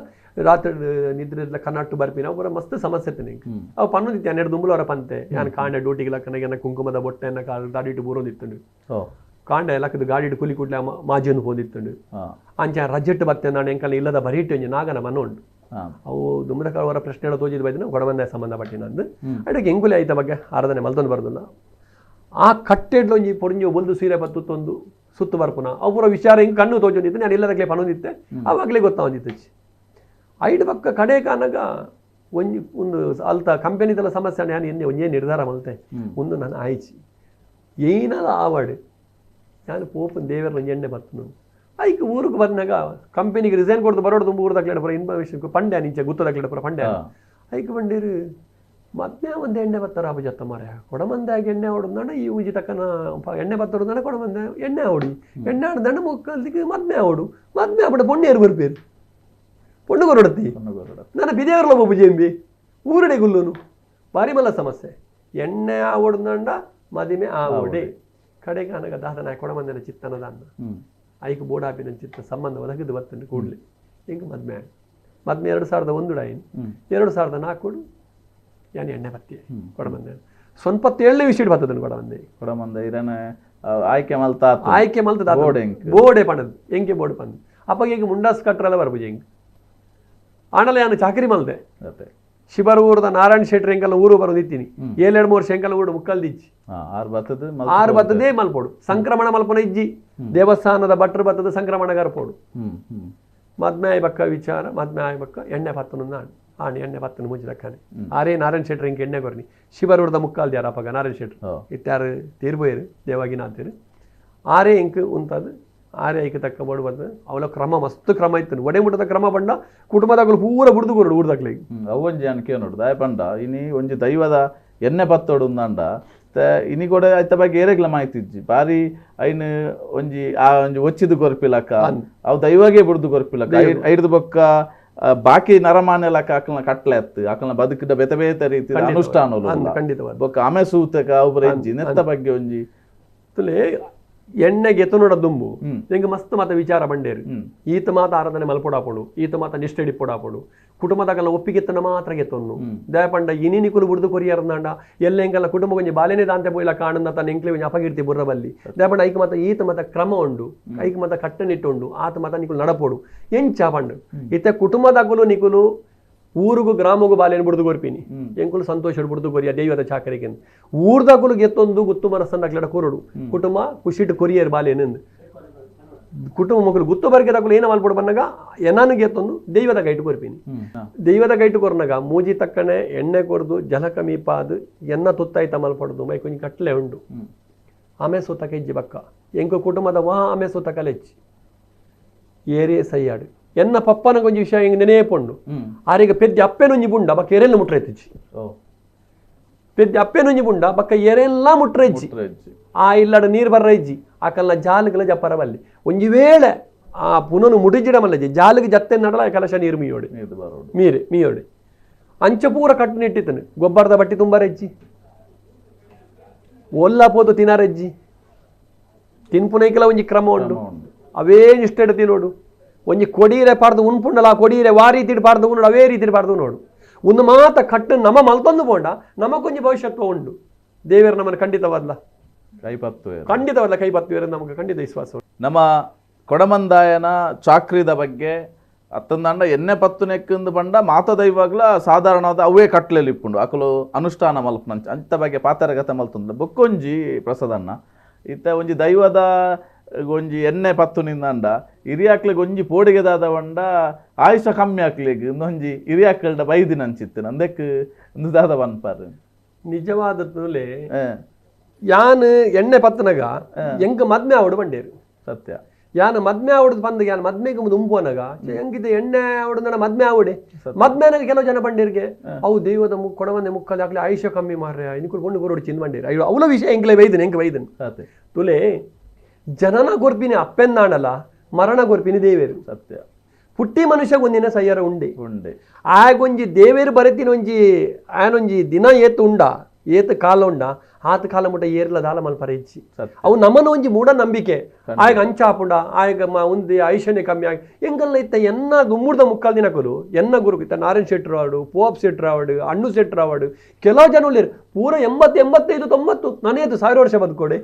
ರಾತ್ರಿ ನಿದ್ರೆ ಕನ್ನಟ್ಟು ಬರ್ಪಿನ ಪೂರ ಮಸ್ತ್ ಸಮಸ್ಯೆ ಇತ್ತು ನಿಂಗೆ ಅವು ಪನ್ನೊಂದಿತ್ತು 12 ದುಂಬುಲವರ ಪಂತೆ ಯಾನ್ ಕಾಂಡೆ ಡ್ಯೂಟಿಗೆ ಲಕ್ಕನಾಗ ಏನ ಕುಂಕುಮದ ಬೊಟ್ಟೆಯನ್ನ ಕಾಲು ದಾಡಿಟ್ಟು ಬೂರೊಂದಿತ್ತುಂಡು ಕಾಂಡೆ ಲಕ್ಕದ ಗಾಡಿಟ್ಟು ಕೂಲಿ ಕೂಡ್ಲೆ ಮಾಜಿಯನ್ನು ಪೋದಿತ್ತುಂಡು ಅಂಚೆ ರಜೆಟ್ಟು ಬತ್ತೆ ನಾನು ಎಂಕಲ್ ಇಲ್ಲದ ಬರೀಟು ಒಂಜಿ ನಾಗನ ಮನ ಉಂಡು ಅವು ದುಂಬದ ಕಾಲವರ ಪ್ರಶ್ನೆ ತೋಜಿದ ಬೈದಿನ ಕೊಡಬಂದ ಸಂಬಂಧಪಟ್ಟಿನ ಅಂದು ಅಡಿಗೆ ಎಂಗುಲೆ ಆಯ್ತ ಬಗ್ಗೆ ಆರಾಧನೆ ಮಲ್ತೊಂದು ಬರೋದಿಲ್ಲ ಆ ಕಟ್ಟೆಡ್ಲೊಂಜಿ ಪೊಡಿಂಜಿ ಒಲ್ದು ಸೀರೆ ಬತ್ತೊಂದು ಸುತ್ತು ಬರ್ಪುನ ಅವು ಪೂರ ವಿಚಾರ ಹಿಂಗೆ ಕಣ್ಣು ತೋಜೊಂದಿತ್ತು ನಾನು ಇಲ್ಲದಾಗಲೇ ಪನೊಂದಿತ್ತೆ ಆವಾಗಲೇ ಗೊತ್ತಾಗೊಂದಿತ್ತು ಐಡು ಪಕ್ಕ ಕಡೆ ಕಾನಾಗ ಒಂಜಿ ಒಂದು ಅಲ್ತ ಕಂಪೆನಿದೆಲ್ಲ ಸಮಸ್ಯೆ ನಾನು ಎನ್ನೆ ಒಂಜೇ ನಿರ್ಧಾರ ಮಲ್ತೆ ಒಂದು ನಾನು ಆಯ್ಚಿ ಏನಾದ ಆವಾಡು ನಾನು ಪೋಪನ್ ದೇವರ ಒಂಜಿ ಎಣ್ಣೆ ಬತ್ತನು ಐಕ್ ಊರಿಗೆ ಬಂದಾಗ ಕಂಪನಿಗೆ ರಿಸೈನ್ ಕೊಡ್ದು ಬರೋಡು ತುಂಬ ಊರ್ದಾಗ್ಲೇಡ ಪುರ ಇನ್ಫಾರ್ಮೇಷನ್ ಪಂಡ್ಯ ನಿಂಚೆ ಗುತ್ತದಾಗ್ಲೇಡ ಪುರ ಪಂಡ್ಯ. ಐಕ್ ಬಂಡೀರು ಮದ್ಮೆ ಒಂದು ಎಣ್ಣೆ ಬತ್ತಾರ ಅಬಜತ್ತ ಮಾರ್ಯ ಕೊಡಮಂದಾಗಿ ಎಣ್ಣೆ ಹೊಡೆದಾಣ ಈ ಉಂಜಿ ತಕ್ಕನ ಎಣ್ಣೆ ಬತ್ತೊಡ್ದಾಣ ಕೊಡಮಂದ ಎಣ್ಣೆ ಹೊಡಿ ಎಣ್ಣೆ ಆಡ್ದಾಣ ಮುಕ್ಕಲ್ದಿಗೆ ಮದ್ಮೆ ಹೊಡು ಮದ್ಮೆ ಆಪಡ ಪೊಣ್ಣೇರು ಬರ್ಪೇರು ಪೊಣ್ಣು ಕೊರಡತ್ತಿ ನನ್ನ ಬಿದೇವರ್ಲ ಬೊಬ್ಬು ಜೇಂಬಿ ಊರಡೆ ಗುಲ್ಲುನು ಭಾರಿ ಮಲ್ಲ ಸಮಸ್ಯೆ. ಎಣ್ಣೆ ಆವಡ್ದಂಡ ಮದಿಮೆ ಆವಡೆ ಕಡೆಗೆ ಅನಗ ದಾದನ ಕೊಡಮಂದನ ಚಿತ್ತನ ದಾನ್ನ ಐಕ್ ಬೋಡಾಪಿನ ಚಿತ್ತ ಸಂಬಂಧ ಒದಗಿದು ಬತ್ತಂಡು ಕೂಡಲೇ ಹಿಂಗೆ ಮದ್ಮೆ ಮದ್ಮೆ 2001 ಆಯ್ತು 2004 ಯಾನ್ ಎಣ್ಣೆ ಬತ್ತಿ ಕೊಡಮಂದೆ ಸ್ವಲ್ಪ 7ನೇ ವಿಷಯ ಬರ್ತದೆ ಕೊಡಮಂದೆ ಕೊಡಮಂದೆ ಇರನೆ ಆಯ್ಕೆ ಮಲ್ತ ಆಯ್ಕೆ ಮಲ್ತ ಬೋರ್ಡೆ ಪಣದು ಎಂಕೆ ಬೋರ್ಡ್ ಪಂದ್ ಅಪ್ಪ ಈಗ ಮುಂಡಾಸ್ ಕಟ್ರಲ್ಲ ಬರ್ಬುಜಿ ಹೆಂಗೆ ಆಣಲೆ ನಾನು ಚಾಕರಿ ಮಲ್ದೆ ಶಿಬರೂರದ ನಾರಾಯಣ ಶೆಟ್ರ್ ಎಂಕೆಲ್ಲ ಊರು ಬರೋದು ಇತ್ತೀನಿ ಏಳೆರಡು ಮೂರು ಶೆಂಕಲ್ ಊರು ಮುಕ್ಕಲ್ದಿಜ್ಜಿ ಆರು ಬತ್ತದೇ ಮಲ್ಪೋಡು ಸಂಕ್ರಮಣ ಮಲ್ಪನ ಇಜ್ಜಿ ದೇವಸ್ಥಾನದ ಭಟ್ರು ಬತ್ತದ ಸಂಕ್ರಮಣ ಗರ್ಪೋಡು. ಮದ್ಮೆ ಆಯ್ ಬಕ್ಕ ವಿಚಾರ ಮದ್ಮೆ ಆಯ್ ಬಕ್ಕ ಎಣ್ಣೆ ಪತ್ತನು ನಾಡು ಆಣಿ ಎಣ್ಣೆ ಪತ್ತನು ಮುಂಚಿದಕ್ಕನೆ ಆರೇ ನಾರಾಯಣ ಶೆಟ್ರ್ ಎಂಕೆ ಎಣ್ಣೆ ಕೊರ್ನಿ ಶಿಬರೂರದ ಮುಕ್ಕಾಲ್ದಿ ಯಾರು ಅಪ್ಪಗ ನಾರಾಯಣ ಶೆಟ್ರು ಇತ್ತಾರು ತೀರ್ಬೋಯರು ದೇವಾಗಿನ ಅಂತೀರು ಆರೇ ಎಂಕ್ ಉಂತದು ಆರೇ ಐಕೆ ತಕ್ಕ ಬೋಡು ಬಂದು ಅವಳ ಕ್ರಮ ಮಸ್ತ್ ಕ್ರಮ ಇತ್ತು ಒಡೆ ಮುಟ್ಟದ ಕ್ರಮ ಬಂಡ ಕುಟುಂಬದಾಗಲು ಪೂರ ಬುಡ್ದು ಕೊರಡು ಊರ್ದಾಗ್ಲಿ ಅವೊಂಜಿ ಅನ್ಕೆ ನೋಡು ದಾಯ ಪಂಡ ಇನಿ ಒಂಜಿ ದೈವದ ಎಣ್ಣೆ ಪತ್ತೋಡು ಉಂದಾಂಡ ಇನಿ ಕೂಡ ಐತ ಬಗ್ಗೆ ಏರೆಗ್ಲ ಮಾಹಿತಿ ಇಜ್ಜಿ ಬಾರಿ ಐನ್ ಒಂಜಿ ಆ ಒಂಜಿ ಒಚ್ಚಿದು ಕೊರ್ಪಿಲಕ್ಕ ಅವು ದೈವಗೆ ಬುಡ್ದು ಕೊರ್ಪಿಲಕ್ಕ ಐಡ್ದು ಬೊಕ್ಕ ಬಾಕಿ ನರಮಾನೆಲಕ್ಕ ಅಕಲ್ನ ಕಟ್ಲೆ ಅತ್ತು ಅಕಲ್ನ ಬದುಕಿದ ಬೇತೆ ಬೇತೆ ರೀತಿ ಅನುಷ್ಠಾನ ಖಂಡಿತವಾದ ಬೊಕ್ಕ ಆಮೆ ಸೂತಕ ಒಬ್ಬರ ಇಜ್ಜಿ ನೆತ್ತ ಬಗ್ಗೆ ಒಂಜಿ ತುಲೆ ಎಣ್ಣೆಗೆ ಎತ್ತನೋಡ ದುಂಬು ಹೆಂಗೆ ಮಸ್ತ್ ಮಾತ ವಿಚಾರ ಬಂಡೇರು ಈತ ಮಾತ ಆರಾಧನೆ ಮಲ್ಪೊಡಾಪೋಡು ಈತ ಮಾತ ನಿಷ್ಠೆ ಇಪ್ಪೊಡಾಪೋಡು ಕುಟುಂಬದಾಗಲ್ಲ ಒಪ್ಪಿಗೆತ್ತನ ಮಾತ್ರ ಗೆತ್ತೊನ್ನು ದಯಪಂಡ ಇನಿ ನಿಕುಲು ಬುಡ್ದು ಕೊರಿಯರ್ನಾಂಡ ಎಲ್ಲ ಎಂಗೆಲ್ಲ ಕುಟುಂಬ ಕೊಂಚ ಬಾಲೇನೆ ದಾಂತೆ ಪೋಯಿಲ ಕಾಣಂದ ತನ್ನ ಎಂಕ್ಲೆ ಒಂಜಿ ಅಪಕೀರ್ತಿ ಬುರ್ರಬಲ್ಲಿ ದಯಪಂಡ ಐಕ್ ಮಾತ ಈತ ಮಾತ ಕ್ರಮ ಉಂಡು ಐಕ್ ಮಾತ ಕಟ್ಟನಿಟ್ಟುಂಡು ಆತ ಮಾತ ನಿಕುಲು ನಡಪೋಡು ಎಂಚ ಪಂಡು ಇತ್ತೆ ಕುಟುಂಬದಾಗಲು ನಿಕುಲು ಊರುಗು ಗ್ರಾಮಗು ಬಾಲೇನು ಬುಡ್ದು ಕೊರ್ಪಿನಿ ಎಂಕುಲು ಸಂತೋಷ ಬುಡ್ದು ಕೊರಿಯ ದೈವದ ಚಾಕರಿಗೆ ಊರ್ದಾಗುಲು ಗೆತ್ತೊಂದು ಗುತ್ತು ಮನಸ್ಸನ್ನ ಕೊರಡು ಕುಟುಂಬ ಖುಷಿಟ್ಟು ಕೊರಿಯರ್ ಬಾಲೇನೆಂದು ಕುಟುಂಬ ಮಕ್ಕಳು ಗುತ್ತು ಬರಿಕೆದಾಗಲು ಏನ ಮಲ್ಪಡು ಬಂದಾಗ ಎನಾನು ಗೆತ್ತೊಂದು ದೈವದ ಗೈಟು ಕೊರ್ಪಿನಿ ದೈವದ ಗೈಟು ಕೊರ್ನಾಗ ಮೂಜಿ ತಕ್ಕನೆ ಎಣ್ಣೆ ಕೊರ್ದು ಜಲ ಕಮೀಪಾದು ಎನ್ನ ತುತ್ತಾಯ್ತ ಮಲ್ಪಡುದು ಮೈ ಕೊಂಚ ಕಟ್ಲೆ ಉಂಡು ಆಮೆ ಸೂತಕ ಇಜ್ಜಿ ಬಕ್ಕ ಎಂಕು ಕುಟುಂಬದ ವಾ ಆಮೆ ಸೂತಕ ಲೆಚ್ಚಿ ಏರೇ ಸೈಯಾಡು ಎನ್ನ ಪಪ್ಪನ ಕೊಂಚ ವಿಷಯ ಹಿಂಗೆ ನೆನೆಪೊಂಡು ಆರಿಗೆ ಪೆದ್ದಿ ಅಪ್ಪೆನೊಂಜಿ ಬುಂಡ ಬಕ್ಕ ಎರೆಲ್ಲ ಮುಟ್ರೆತ್ತಿಚ್ಚಿ ಪೆದ್ದಿ ಅಪ್ಪೆನೊಂಜಿ ಬುಂಡ ಬಕ್ಕ ಎರೆಲ್ಲ ಮುಟ್ರೆಜ್ಜಿ ಆ ಇಲ್ಲಡ ನೀರು ಬರ್ರ ಇಜ್ಜಿ ಆ ಕಲ್ಲ ಜಾಲುಗಳ ಜಪ್ಪರ ಬಲ್ಲಿ ಒಂಜಿ ವೇಳೆ ಆ ಪುನನು ಮುಟಿಜಿಡ ಮಲ್ಲಜ್ಜಿ ಜಾಲಿಗೆ ಜತ್ತೆ ನಡಲ ಕಲಶ ನೀರು ಮೀಯೋಡಿ ಮೀರೆ ಮೀಯೋಡಿ ಅಂಚ ಪೂರ ಕಟ್ಟು ನಿಟ್ಟಿತ್ತನು ಗೊಬ್ಬರದ ಬಟ್ಟಿ ತುಂಬಾರೆಜ್ಜಿ ಒಲ್ಲ ಪೋದು ತಿನಾರೆಜ್ಜಿ ತಿನ್ಪುನೈಕೆಲ ಒಂಜಿ ಕ್ರಮ ಉಂಡು ಅವೇ ನಿಷ್ಠೆ ತಿನ್ನೋಡು ಒಂಜಿ ಕೊಡೀರೆ ಪಾಡ್ದು ಉನ್ಪುಂಡಲ ಆ ಕೊಡೀರೆ ವಾ ರೀತಿ ಪಾಡ್ದು ಉನ್ನೋಡು ಅವೇ ರೀತಿ ಪಾಡ್ದು ನೋಡು ಒಂದು ಮಾತ ಕಟ್ಟು ನಮ್ಮ ಮಲ್ತೊಂದು ಪೋಂಡ ನಮಕೊಂಜಿ ಭವಿಷ್ಯತ್ವ ಉಂಡು ದೇವರು ನಮ್ಮನ್ನು ಖಂಡಿತವಾದ್ಲ ಖಂಡಿತವಾದ್ಲ ಕೈ ಪತ್ತು ನಮಗೆ ಖಂಡಿತ ವಿಶ್ವಾಸ. ನಮ್ಮ ಕೊಡಮಂದಾಯನ ಚಾಕ್ರಿದ ಬಗ್ಗೆ ಅತ್ತಂದಾಂಡ ಎಣ್ಣೆ ಪತ್ತು ನೆಕ್ಕಿಂದು ಬಂಡ ಮಾತ ದೈವಾಗ್ಲ ಸಾಧಾರಣವಾದ ಅವೇ ಕಟ್ಲೆಲಿ ಇಪ್ಪುಂಡು ಅಕಲು ಅನುಷ್ಠಾನ ಮಲ್ಪನಂಚ ಅಂತ ಬಗ್ಗೆ ಪಾತರಗತ ಮಲ್ತಂದ ಬೊಕ್ಕೊಂಜಿ ಪ್ರಸಾದನ್ನ ಇತ್ತ ಒಂಜಿ ದೈವದ ಒಂಜಿ ಎಣ್ಣೆ ಪತ್ತು ನಿಂದಂಡ ಹಿರಿಯಾಕ್ಲಿಗೆ ಒಂಜಿ ಪೋಡಿಗೆದಾದ ಬಂಡ ಆಯುಷ ಕಮ್ಮಿ ಆಕ್ಲಿಗೆ ಇನ್ನೊಂಜಿ ಹಿರಿಯಾಕ್ಲ್ಡ ಬೈದಿನ ಅಂಚಿತ್ತು ನಂದಕ್ಕೆ ಒಂದು ದಾದ ಬನ್ಪಾರು ನಿಜವಾದ ಯಾನ್ ಎಣ್ಣೆ ಪತ್ತನಗ ಎಂಕ್ ಮದ್ಮೆ ಆವಡು ಬಂಡೇರು ಸತ್ಯ ಯಾನ್ ಮದ್ಮೆ ಆವಡ್ದು ಬಂದು ಯಾನ್ ಮದ್ಮೆಗೆ ಮುಂಪೋನಗ ಹೆಂಗಿದೆ ಎಣ್ಣೆ ಆವಡು ನನ್ನ ಮದ್ಮೆ ಆವಡೆ ಮದ್ಮೆನಾಗ ಕೆಲವು ಜನ ಬಂಡೀರಿಗೆ ಅವು ದೈವದ ಕೊಡವಂದೆ ಮುಕ್ಕಲ್ ಆಗ್ಲಿ ಆಯುಷ್ಯ ಕಮ್ಮಿ ಮಾರ್ರೆ ಇನ್ಕುಲ್ ಕೊಂಡು ಗುರುಡು ಚಿಂದ್ ಬಂಡೀರು ಅಯ್ಯೋ ಅವಲ ವಿಷಯ ಎಂಕ್ಲೆ ಬೈದನ್ ಎಂಕ್ ಬೈದನ್ ತುಲೆ ಜನನ ಗೊರ್ಪಿನಿ ಅಪ್ಪೆನ್ನಾಣಲ್ಲ ಮರಣ ಗೊರ್ಪಿನಿ ದೇವೇರು ಸತ್ಯ ಪುಟ್ಟಿ ಮನುಷ್ಯ ಒಂದಿನ ಸಯ್ಯರ ಉಂಡೆ ಉಂಡೆ ಆಗೊಂಜಿ ದೇವೇರು ಬರೆತಿನ ಒಂಜಿ ಆಯನೊಂಜಿ ದಿನ ಏತು ಉಂಡ ಏತು ಕಾಲ ಉಂಡ ಆತ ಕಾಲ ಮುಟ್ಟ ಏರ್ಲ ದಾಲ ಮಲ್ಪರ ಇಜ್ಜಿ ಅವು ನಮ್ಮನ ಒಂಜಿ ಮೂಢ ನಂಬಿಕೆ ಆಯಗ ಅಂಚಾಪುಂಡ ಆಯಗ ಒಂದು ಆಯುಷ್ಯನೇ ಕಮ್ಮಿ ಆಗಿ ಎಂಗಲ್ಲ ಇತ್ತ ಎನ್ನ ಗುಮ್ಮುಡ್ದ ಮುಕ್ಕಾಲ್ ದಿನಕಲು ಎನ್ನ ಗುರು ಇತ್ತ ನಾರಾಯಣ ಶೆಟ್ಟರು ಆಡು ಪೋಪ್ ಶೆಟ್ಟರು ಆವಡು ಅಣ್ಣು ಶೆಟ್ಟರು ಆವಡು ಕೆಲವು ಜನ ಉಳ್ಳೇರು ಪೂರ 80 85 90 ನಾನೇದು 1000 ವರ್ಷ ಬದುಕೋಡೆ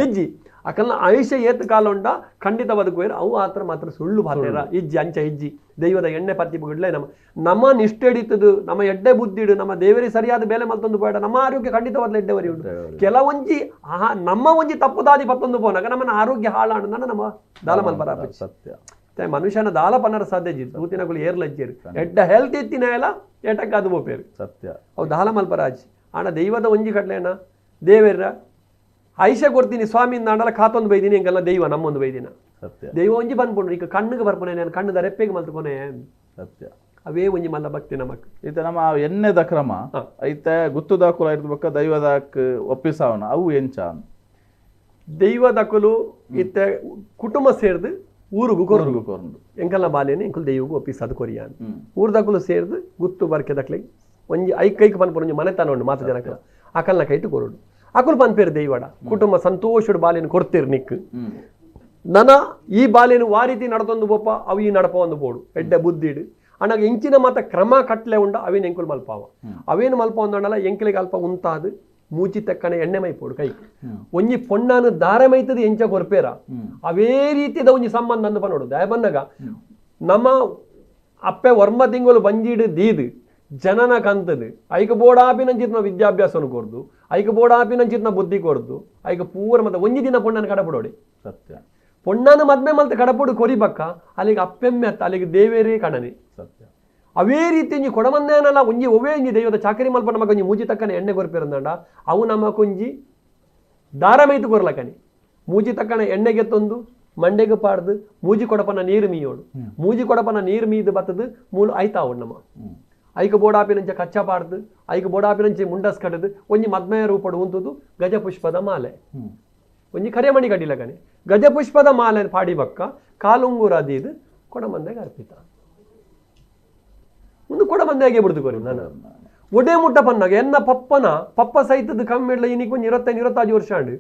ಇಜ್ಜಿ ಅಕಲ್ನ ಆಯುಷ್ಯ ಏತು ಕಾಲ ಉಂಡ ಖಂಡಿತ ಬದುಕುವೇರು ಅವು ಆತರ ಮಾತ್ರ ಸುಳ್ಳು ಪಾತೇರ ಇಜ್ಜಿ ಅಂಚ ಇಜ್ಜಿ ದೈವದ ಎಣ್ಣೆ ಪತ್ತಿ ಬಿಡ್ಲೆ ನಮ್ಮ ನಮ್ಮ ನಿಷ್ಠೆ ಹಿಡಿತದು ನಮ್ಮ ಎಡ್ಡೆ ಬುದ್ಧಿಡು ನಮ್ಮ ದೇವರಿಗೆ ಸರಿಯಾದ ಬೇಲೆ ಮಲ್ತೊಂದು ಬೇಡ ನಮ್ಮ ಆರೋಗ್ಯ ಖಂಡಿತವಾದ ಎಡ್ಡೆ ವರಿ ಉಂಟು ಕೆಲವೊಂಜಿ ನಮ್ಮ ಒಂಜಿ ತಪ್ಪು ದಾದಿ ಪತ್ತೊಂದು ಪೋನಾಗ ನಮ್ಮನ್ನ ಆರೋಗ್ಯ ಹಾಳಾಣ ನಮ್ಮ ದಾಲ ಮಲ್ಪರ ಸತ್ಯ ಮನುಷ್ಯನ ದಾಲ ಪನ್ನರ ಸಾಧ್ಯ ಜಿ ತೂತಿನಗಳು ಏರ್ಲಜ್ಜೇರು ಎಡ್ಡ ಹೆಲ್ತ್ ಎತ್ತಿನ ಎಲ್ಲ ಏಟಕ್ಕಾದು ಬೋಪೇರು ಸತ್ಯ ಅವು ದಾಲ ಮಲ್ಪರಾಜ್ ಆಣ ದೈವದ ಒಂಜಿ ಕಟ್ಲೇನ ದೇವೇರ ಆಯುಷ್ಯ ಕೊಡ್ತೀನಿ ಸ್ವಾಮಿ ನಾಡಲ ಖಾತೊಂದು ಬೈದಿನಿ ಹೆಂಗಲ್ಲ ದೈವ ನಮ್ಮೊಂದು ಬೈದಿನ ಸತ್ಯ. ದೈವ ಒಂಜಿ ಪನ್ಪುಂಡು ಈಗ ಕಣ್ಣಿಗೆ ಬರ್ಪುನೆ ನಾನು ಕಣ್ಣುದ ರೆಪ್ಪೆಗೆ ಮಲ್ತುಕೊನೆ. ಸತ್ಯ. ಅವೇ ಒಂಜಿ ಮಲ್ಲ ಭಕ್ತಿ ನಮಕ್. ಇತ್ತೆ ನಮ್ಮ ಎಣ್ಣೆದ ಕ್ರಮ ಐತೆ ಗುತ್ತುದಾಕುಲ ಇರ್ದು ಬೊಕ್ಕ ದೈವದಾಕ್ ಒಪ್ಪಿಸಾವನ ಅವು ಎಂಚ? ದೈವದಕುಲು ಇತ್ತೆ ಕುಟುಂಬ ಸೇರ್ದು ಊರುಗು ಕೊರ್ದು ಎಂಕಲ್ನ ಬಾಲೇನೆ ಎಂಕುಲು ದೈವಗು ಒಪ್ಪಿಸದು ಕೊರಿಯಾನ್. ಊರ್ದಕುಲು ಸೇರ್ದು ಗುತ್ತು ಬರ್ಕೆದಕ್ಲೆ ಒಂಜಿ ಐಕೈಕ್ ಪನ್ಪುನ ಒಂಜಿ ಮನೆತನ ಉಂಡು ಮಾತ ಜನಕಲ ಅಕಲ್ನ ಕೈಟು ಕೊರಡು. ಅಕುಲು ಪನ್ಪೇರು ದೈವಡ ಕುಟುಂಬ ಸಂತೋಷಡು ಬಾಲೇನು ಕೊರ್ತಿರ್ ನಿಕ್ ನನ ಈ ಬಾಲೇನು ವಾ ರೀತಿ ನಡತೊಂದು ಬೋಪ ಅವು ಈ ನಡಪ ಒಂದು ಬೋಡು ಎಡ್ಡೆ ಬುದ್ಧಿಡು ಅಣ್ಣಗ ಇಂಚಿನ ಮಾತ ಕ್ರಮ ಕಟ್ಲೆ ಉಂಡ ಅವೇನು ಎಂಕುಲು ಮಲ್ಪಾವ. ಅವೇನು ಮಲ್ಪ ಒಂದಲ್ಲ ಎಂಕಲಿಗೆ ಅಲ್ಪ ಉಂತಾದು ಮೂಚಿ ತಕ್ಕನೆ ಎಣ್ಣೆ ಮೈಪೋಡು ಕೈ ಒಂಜಿ ಪೊಣ್ಣಾನು ದಾರ ಮೈತದ ಎಂಚ ಕೊರ್ಪೇರ ಅವೇ ರೀತಿದ ಒಂಜಿ ಸಂಬಂಧ ಅಂದು ಪನ್ನೋಡು. ದಯಬನ್ನಗ ನಮ್ಮ ಅಪ್ಪೆ ವರ್ಮ ತಿಂಗಳು ಬಂಜಿಡು ದೀದು ಜನನ ಕಂತದು ಐಕ ಬೋಡಾಪಿನಂಚಿತ್ನ ವಿದ್ಯಾಭ್ಯಾಸನು ಕೊರ್ದು ಐಕ ಬೋಡಾಪಿನಂಚಿತ್ನ ಬುದ್ಧಿ ಕೊರ್ದು ಐಕ ಪೂರ ಮತ್ತೆ ಒಂಜಿ ದಿನ ಪೊಣ್ಣನ ಕಡಪಡೋಡಿ. ಸತ್ಯ. ಪೊಣ್ಣನ ಮದ್ಮೆ ಮಲ್ತ ಕಡಪೋಡು ಕೊರಿಬಕ್ಕ ಅಲ್ಲಿಗೆ ಅಪ್ಪೆಮ್ಮೆ ಅತ್ತ ಅಲ್ಲಿಗೆ ದೇವೇರೇ ಕಣನೆ. ಸತ್ಯ. ಅವೇ ರೀತಿ ಒಂಜಿ ಕೊಡಮಂದೇನಲ್ಲ ಒಂಜಿ ಒವೇ ಒಂಜಿ ದೈವದ ಚಾಕರಿ ಮಲ್ಪ ನಮಕ್ ಒಂಜಿ ಮೂಜಿ ತಕ್ಕನೆ ಎಣ್ಣೆ ಕೊರ್ಪಿರಂದಾಂಡ ಅವು ನಮಕೊಂಜಿ ದಾರ ಮೈತು ಕೊರ್ಲಕನಿ ಮೂಜಿ ತಕ್ಕನೆ ಎಣ್ಣೆಗೆ ತಂದು ಮಂಡೆಗೆ ಪಾಡ್ದು ಮೂಜಿ ಕೊಡಪನ ನೀರು ಮೀಯೋಡು. ಮೂಜಿ ಕೊಡಪನ ನೀರು ಮೀದು ಬತ್ತದು ಮೂಲು ಐತಾವಡು ನಮ್ಮ ಐಕ ಬೋಡಾಪಿನಂಚೆ ಕಚ್ಚ ಪಾಡ್ದು ಐಕ ಬೋಡಾಪಿನಂಚೆ ಮುಂಡಸ್ ಕಟ್ಟದು ಒಂಜಿ ಮದ್ಮಯ ರೂಪಡು ಉಂತುದು ಗಜಪುಷ್ಪದ ಮಾಲೆ ಒಂಜಿ ಕರಿಯಮಣಿ ಕಡಿಲಕನೆ ಗಜಪುಷ್ಪದ ಮಾಲೆ ಪಾಡಿ ಬಕ್ಕ ಕಾಲುಂಗುರ ದೀದು ಕೊಡಮಂದೆಗೆ ಅರ್ಪಿತ ಒಂದು ಕೊಡಮಂದೆಗೆ ಬಿಡ್ದು ಕೊರಿ. ನಾನು ಒಡೆ ಮುಟ್ಟ ಪನ್ನಾಗ ಎನ್ನ ಪಪ್ಪನ ಪಪ್ಪ ಸಹಿತದ ಕಮ್ಮಿ ಇಡ್ಲ ಇನಿಕ್ ಒಂಜಿ 25 25 ವರ್ಷ ಆಂಡು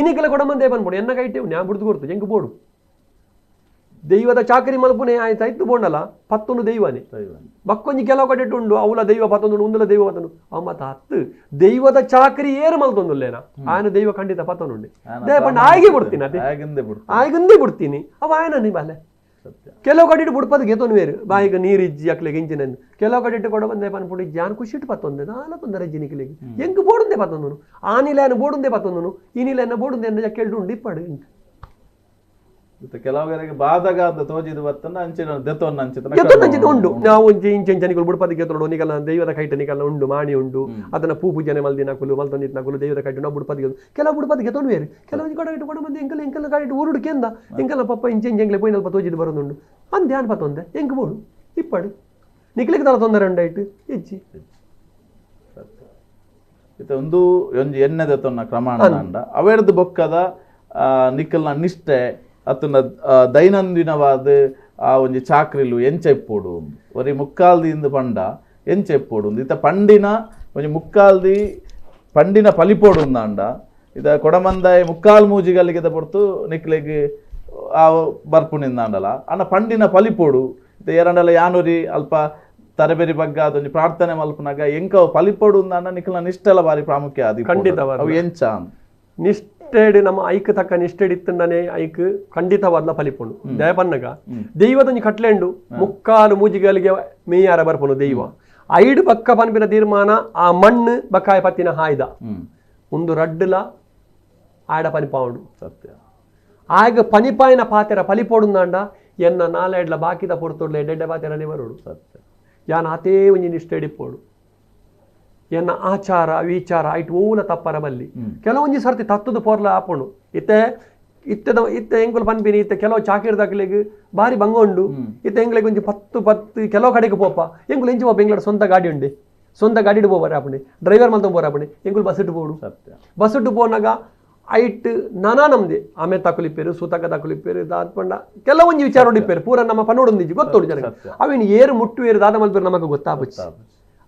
ಇನಿಕೆಲ್ಲ ಕೊಡಮಂದೆ ಬಂದ್ಬಿಡು ಎನ್ನ ಕೈಟೆ ನ್ಯಾ ಬಿಡ್ದು ಕೊಡ್ತು ಎಂಕ್ ಬೋಡು ದೈವದ ಚಾಕರಿ ಮಲ್ಪುನೆ ಆಯ್ತು ಆಯ್ತು ಬೋಂಡಲ್ಲ ಪತ್ತೊಂದು ದೈವನೇ ಬಕ್ಕೊಂಜಿ ಕೆಲವು ಕಡೆ ಉಂಡು ಅವಲ ದೈವ ಪತ್ತೊಂದು ಉಂದುಲ ದೈವ ಪತ್ತೊಂದು ಅವ ಮತ್ತ ಹತ್ತು ದೈವದ ಚಾಕರಿ ಏರು ಮಲ್ತೊಂದುಲ್ಲೇನ ಆಯನ ದೈವ ಖಂಡಿತ ಪತ್ತೊಂದುಂಡೆ ದಯ ಪಂಡ ಆಯ್ಗೆ ಬಿಡ್ತೀನಿ ಅದೇ ಆಯ್ಗಂದೇ ಬಿಡ್ತೀನಿ ಅವ ಆಯನ ನೀ ಬಾಲೆ. ಕೆಲವು ಕಡೆ ಇಟ್ಟು ಬುಡ್ಪದ ಗೆತೊನು ಬೇರು ಬಾಯಿಗೆ ನೀರು ಇಜ್ಜಿ ಅಕ್ಲೆಗೆ ಇಂಚಿನ ಕೆಲವು ಕಡೆ ಇಟ್ಟು ಕೊಡ ಬಂದೆ ಪನ್ಪುಡು ಜಾನ್ ಖುಷಿ ಇಟ್ಟು ಪತ್ತೊಂದೆ ನಾಲ ತೊಂದರೆ ಜಿನಿಕಲಿಗೆ ಎಂಕ್ ಬೋಡುಂದೆ ಪತ್ತೊಂದನು ಆ ನೀಲೇನ ಬೋಡುಂದೆ ಪತ್ತೊಂದನು ಈ ನೀಲೇನ ಬೋಡುಂದೆ ಅಂದ ಕೇಳ್ದು ಉಂಡು ಇಪ್ಪಾಡು. ಕೆಲವರಿಗೆ ಬಾಧಗ ಅಂತ ತೋಜಿದ ಬತ್ತನ ಅಂಚಿನ ದೆತ್ತೊನ್ನ ಅಂಚಿನ ಅಂಚಿನ ಉಂಡು ನಾವು ಒಂಜಿ ಇಂಚ ಇಂಚನಿಗಳು ಬುಡ್ಪದ ಗೆತ್ತೊಂಡು ನಿಕಲ್ಲ ದೈವದ ಕೈಟ ನಿಕಲ್ಲ ಉಂಡು ಮಾಣಿ ಉಂಡು ಅದನ್ನ ಪೂ ಪೂಜನೆ ಮಲ್ದಿನ ಕುಲು ಮಲ್ತೊಂದಿನ ಕುಲು ದೈವದ ಕೈಟು ನಾವು ಬುಡ್ಪದ ಕೆಲವು ಬುಡ್ಪದ ಗೆತ್ತೊಂಡು ಬೇರೆ ಕೆಲವೊಂದು ಕಡೆ ಇಟ್ಟು ಕೊಡ ಬಂದು ಎಂಕಲ್ ಎಂಕಲ್ ಕಡೆ ಊರುಡು ಕೆಂದ ಎಂಕಲ್ಲ ಪಪ್ಪ ಇಂಚ ಇಂಚ ಎಂಕ್ಲೆ ಪೋಯಿನಲ್ಪ ತೋಜಿದ್ ಬರೋದುಂಡು ಅಂದೆ ಅನ್ ಪತ್ತೊಂದೆ ಎಂಕ್ ಬೋಡು ಇಪ್ಪಾಡು ನಿಕ್ಲಿಗೆ ತಲ ತೊಂದರೆ ಉಂಡಾಯ್ತು ಹೆಚ್ಚಿ. ಒಂದು ಒಂಜಿ ಎಣ್ಣೆ ದೆತ್ತೊನ್ನ ಕ್ರಮ ಅಂಡ ಅವೆರ್ದು ಬೊಕ್ಕದ ನಿಕ್ಕಲ್ನ ನಿಷ್ಠೆ ಅತನ ದೈನಂದಿನವಾದ ಆ ಒಂಜಿ ಚಾಕ್ರಿಲು ಎಂಚ ಇಪ್ಪೋಡು ಒರಿ ಮುಕ್ಕಾಲ್ದಿ ಇಂದು ಪಂಡ ಎಂಚ ಇಪ್ಪೋಡು ಇತ್ತ ಪಂಡಿನ ಒಂಜಿ ಮುಕ್ಕಾಲ್ದಿ ಪಂಡಿನ ಪಲಿಪೋಡು ಅಂಡ ಇದ ಕೊಡಮಂದಾಯ ಮುಕ್ಕಾಲ್ ಮೂಜಿಗಲ್ಲಿಗೆ ಪೊರ್ತು ನಿಕ್ಲೆಗ್ ಆ ಬರ್ಪುನಿಂದಾಂಡಲ ಅಣ್ಣ ಪಂಡಿನ ಪಲಿಪೋಡು ಇತ್ತ ಏರಂಡಲ ಯಾನೂರಿ ಅಲ್ಪ ತರಬೇರಿ ಬಗ್ಗ ಅದೊಂಜಿ ಪ್ರಾರ್ಥನೆ ಮಲ್ಪುನಾಗ ಎಂಕ ಪಲಿಪೋಡು ಅಂದಾಂಡ ನಿಕ್ಲ ನಿಷ್ಠೆಲ ಬಾರಿ ಪ್ರಾಮುಖ್ಯ ಅದು ಖಂಡಿತ ಅವು ಎಂಚ ನಿಷ್ಠೆಡ್ ನಮ್ಮ ಐಕ್ ತಕ್ಕ ನಿಷ್ಠೆಡ್ ಇತ್ತಂಡನೆ ಐಕ್ ಖಂಡಿತವಾದ್ಲ ಫಲಿಪುಂಡು. ದಯಪನ್ನಗ ದೈವದೊಂಜಿ ಕಟ್ಲೆಂಡು ಮುಕ್ಕಾಲು ಮೂಜಿಗಳಿಗೆ ಮೇಯಾರ ಬರ್ಪುನು ದೈವ ಐಡು ಬಕ್ಕ ಪನ್ಪಿನ ತೀರ್ಮಾನ ಆ ಮಣ್ಣು ಬಕ್ಕಾಯ ಪತ್ತಿನ ಹಾಯ್ದ ಒಂದು ರಡ್ಡುಲ ಆಡ ಪನಿಪಾವುಂಡು. ಸತ್ಯ. ಆಗ ಪನಿಪಾಯಿನ ಪಾತೆರ ಪಲಿಪೋಡುಂದಾಂಡ ಎನ್ನ ನಾಲೆಡ್ಲ ಬಾಕಿದ ಪೊರ್ತುಡ್ಲ ಎಡ್ಡೆ ಪಾತೆರನೇ ಬರೋಡು. ಸತ್ಯ. ಯಾನ್ ಆತೇ ಒಂಜಿ ನಿಷ್ಠೆಡಿಪ್ಪೋಡು ಎನ್ನ ಆಚಾರ ವಿಚಾರ ಐಟ್ ಓಲ ತಪ್ಪರ ಬಲ್ಲಿ ಕೆಲವೊಂಜಿ ಸರ್ತಿ ತತ್ತದ ಪೋರ್ಲ ಆಪುಂಡು. ಇತ್ತೆ ಇತ್ತೆದ ಇತ್ತೆ ಎಂಕುಲು ಪನ್ಪಿನಿ ಇತ್ತೆ ಕೆಲವು ಚಾಕಿರ್ದಾಕ್ಲೆಗ್ ಬಾರಿ ಬಂಗ ಉಂಡು. ಇತ್ತೆ ಎಂಗ್ಲೆಗ್ ಒಂಜಿ ಪತ್ತು ಪತ್ತು ಕೆಲವು ಕಡೆಗೆ ಪೋಪ ಎಂಕುಲು ಎಂಚಿ ಪೋಪ ಎಂಗ್ಲಡ ಸ್ವಂತ ಗಾಡಿ ಉಂಡೆ ಸ್ವಂತ ಗಾಡಿಡ್ ಪೋಬಾರ ಆಪುಂಡೆ ಡ್ರೈವರ್ ಮಲ್ತೊಂದು ಪೋರ ಆಪುಂಡೆ ಎಂಕುಲು ಬಸ್ ಇಟ್ಟು ಪೋಡು. ಬಸ್ ಇಟ್ಟು ಪೋನಾಗ ಐಟ್ ನಾನಾ ನಮ್ದೆ ಆಮೆ ತಕುಲಿಪ್ಪೇರು ಸೂತಕ ತಕುಲಿಪ್ಪೇರು ದಾತ್ ಪಂಡ ಕೆಲವೊಂಜಿ ವಿಚಾರ ಉಡಿಪ್ಪೇರು ಪೂರ ನಮ್ಮ ಪನೋಡೊಂದಿಜ್ಜಿ ಗೊತ್ತುಂಡು ಜನಕ್ಕೆ ಅವಿನ ಏರು ಮುಟ್ಟು ಏರು ದಾದ ಮಲ್ಪೇರು ನಮಗೆ ಗೊತ್ತಾಪುಚ್ಚಿ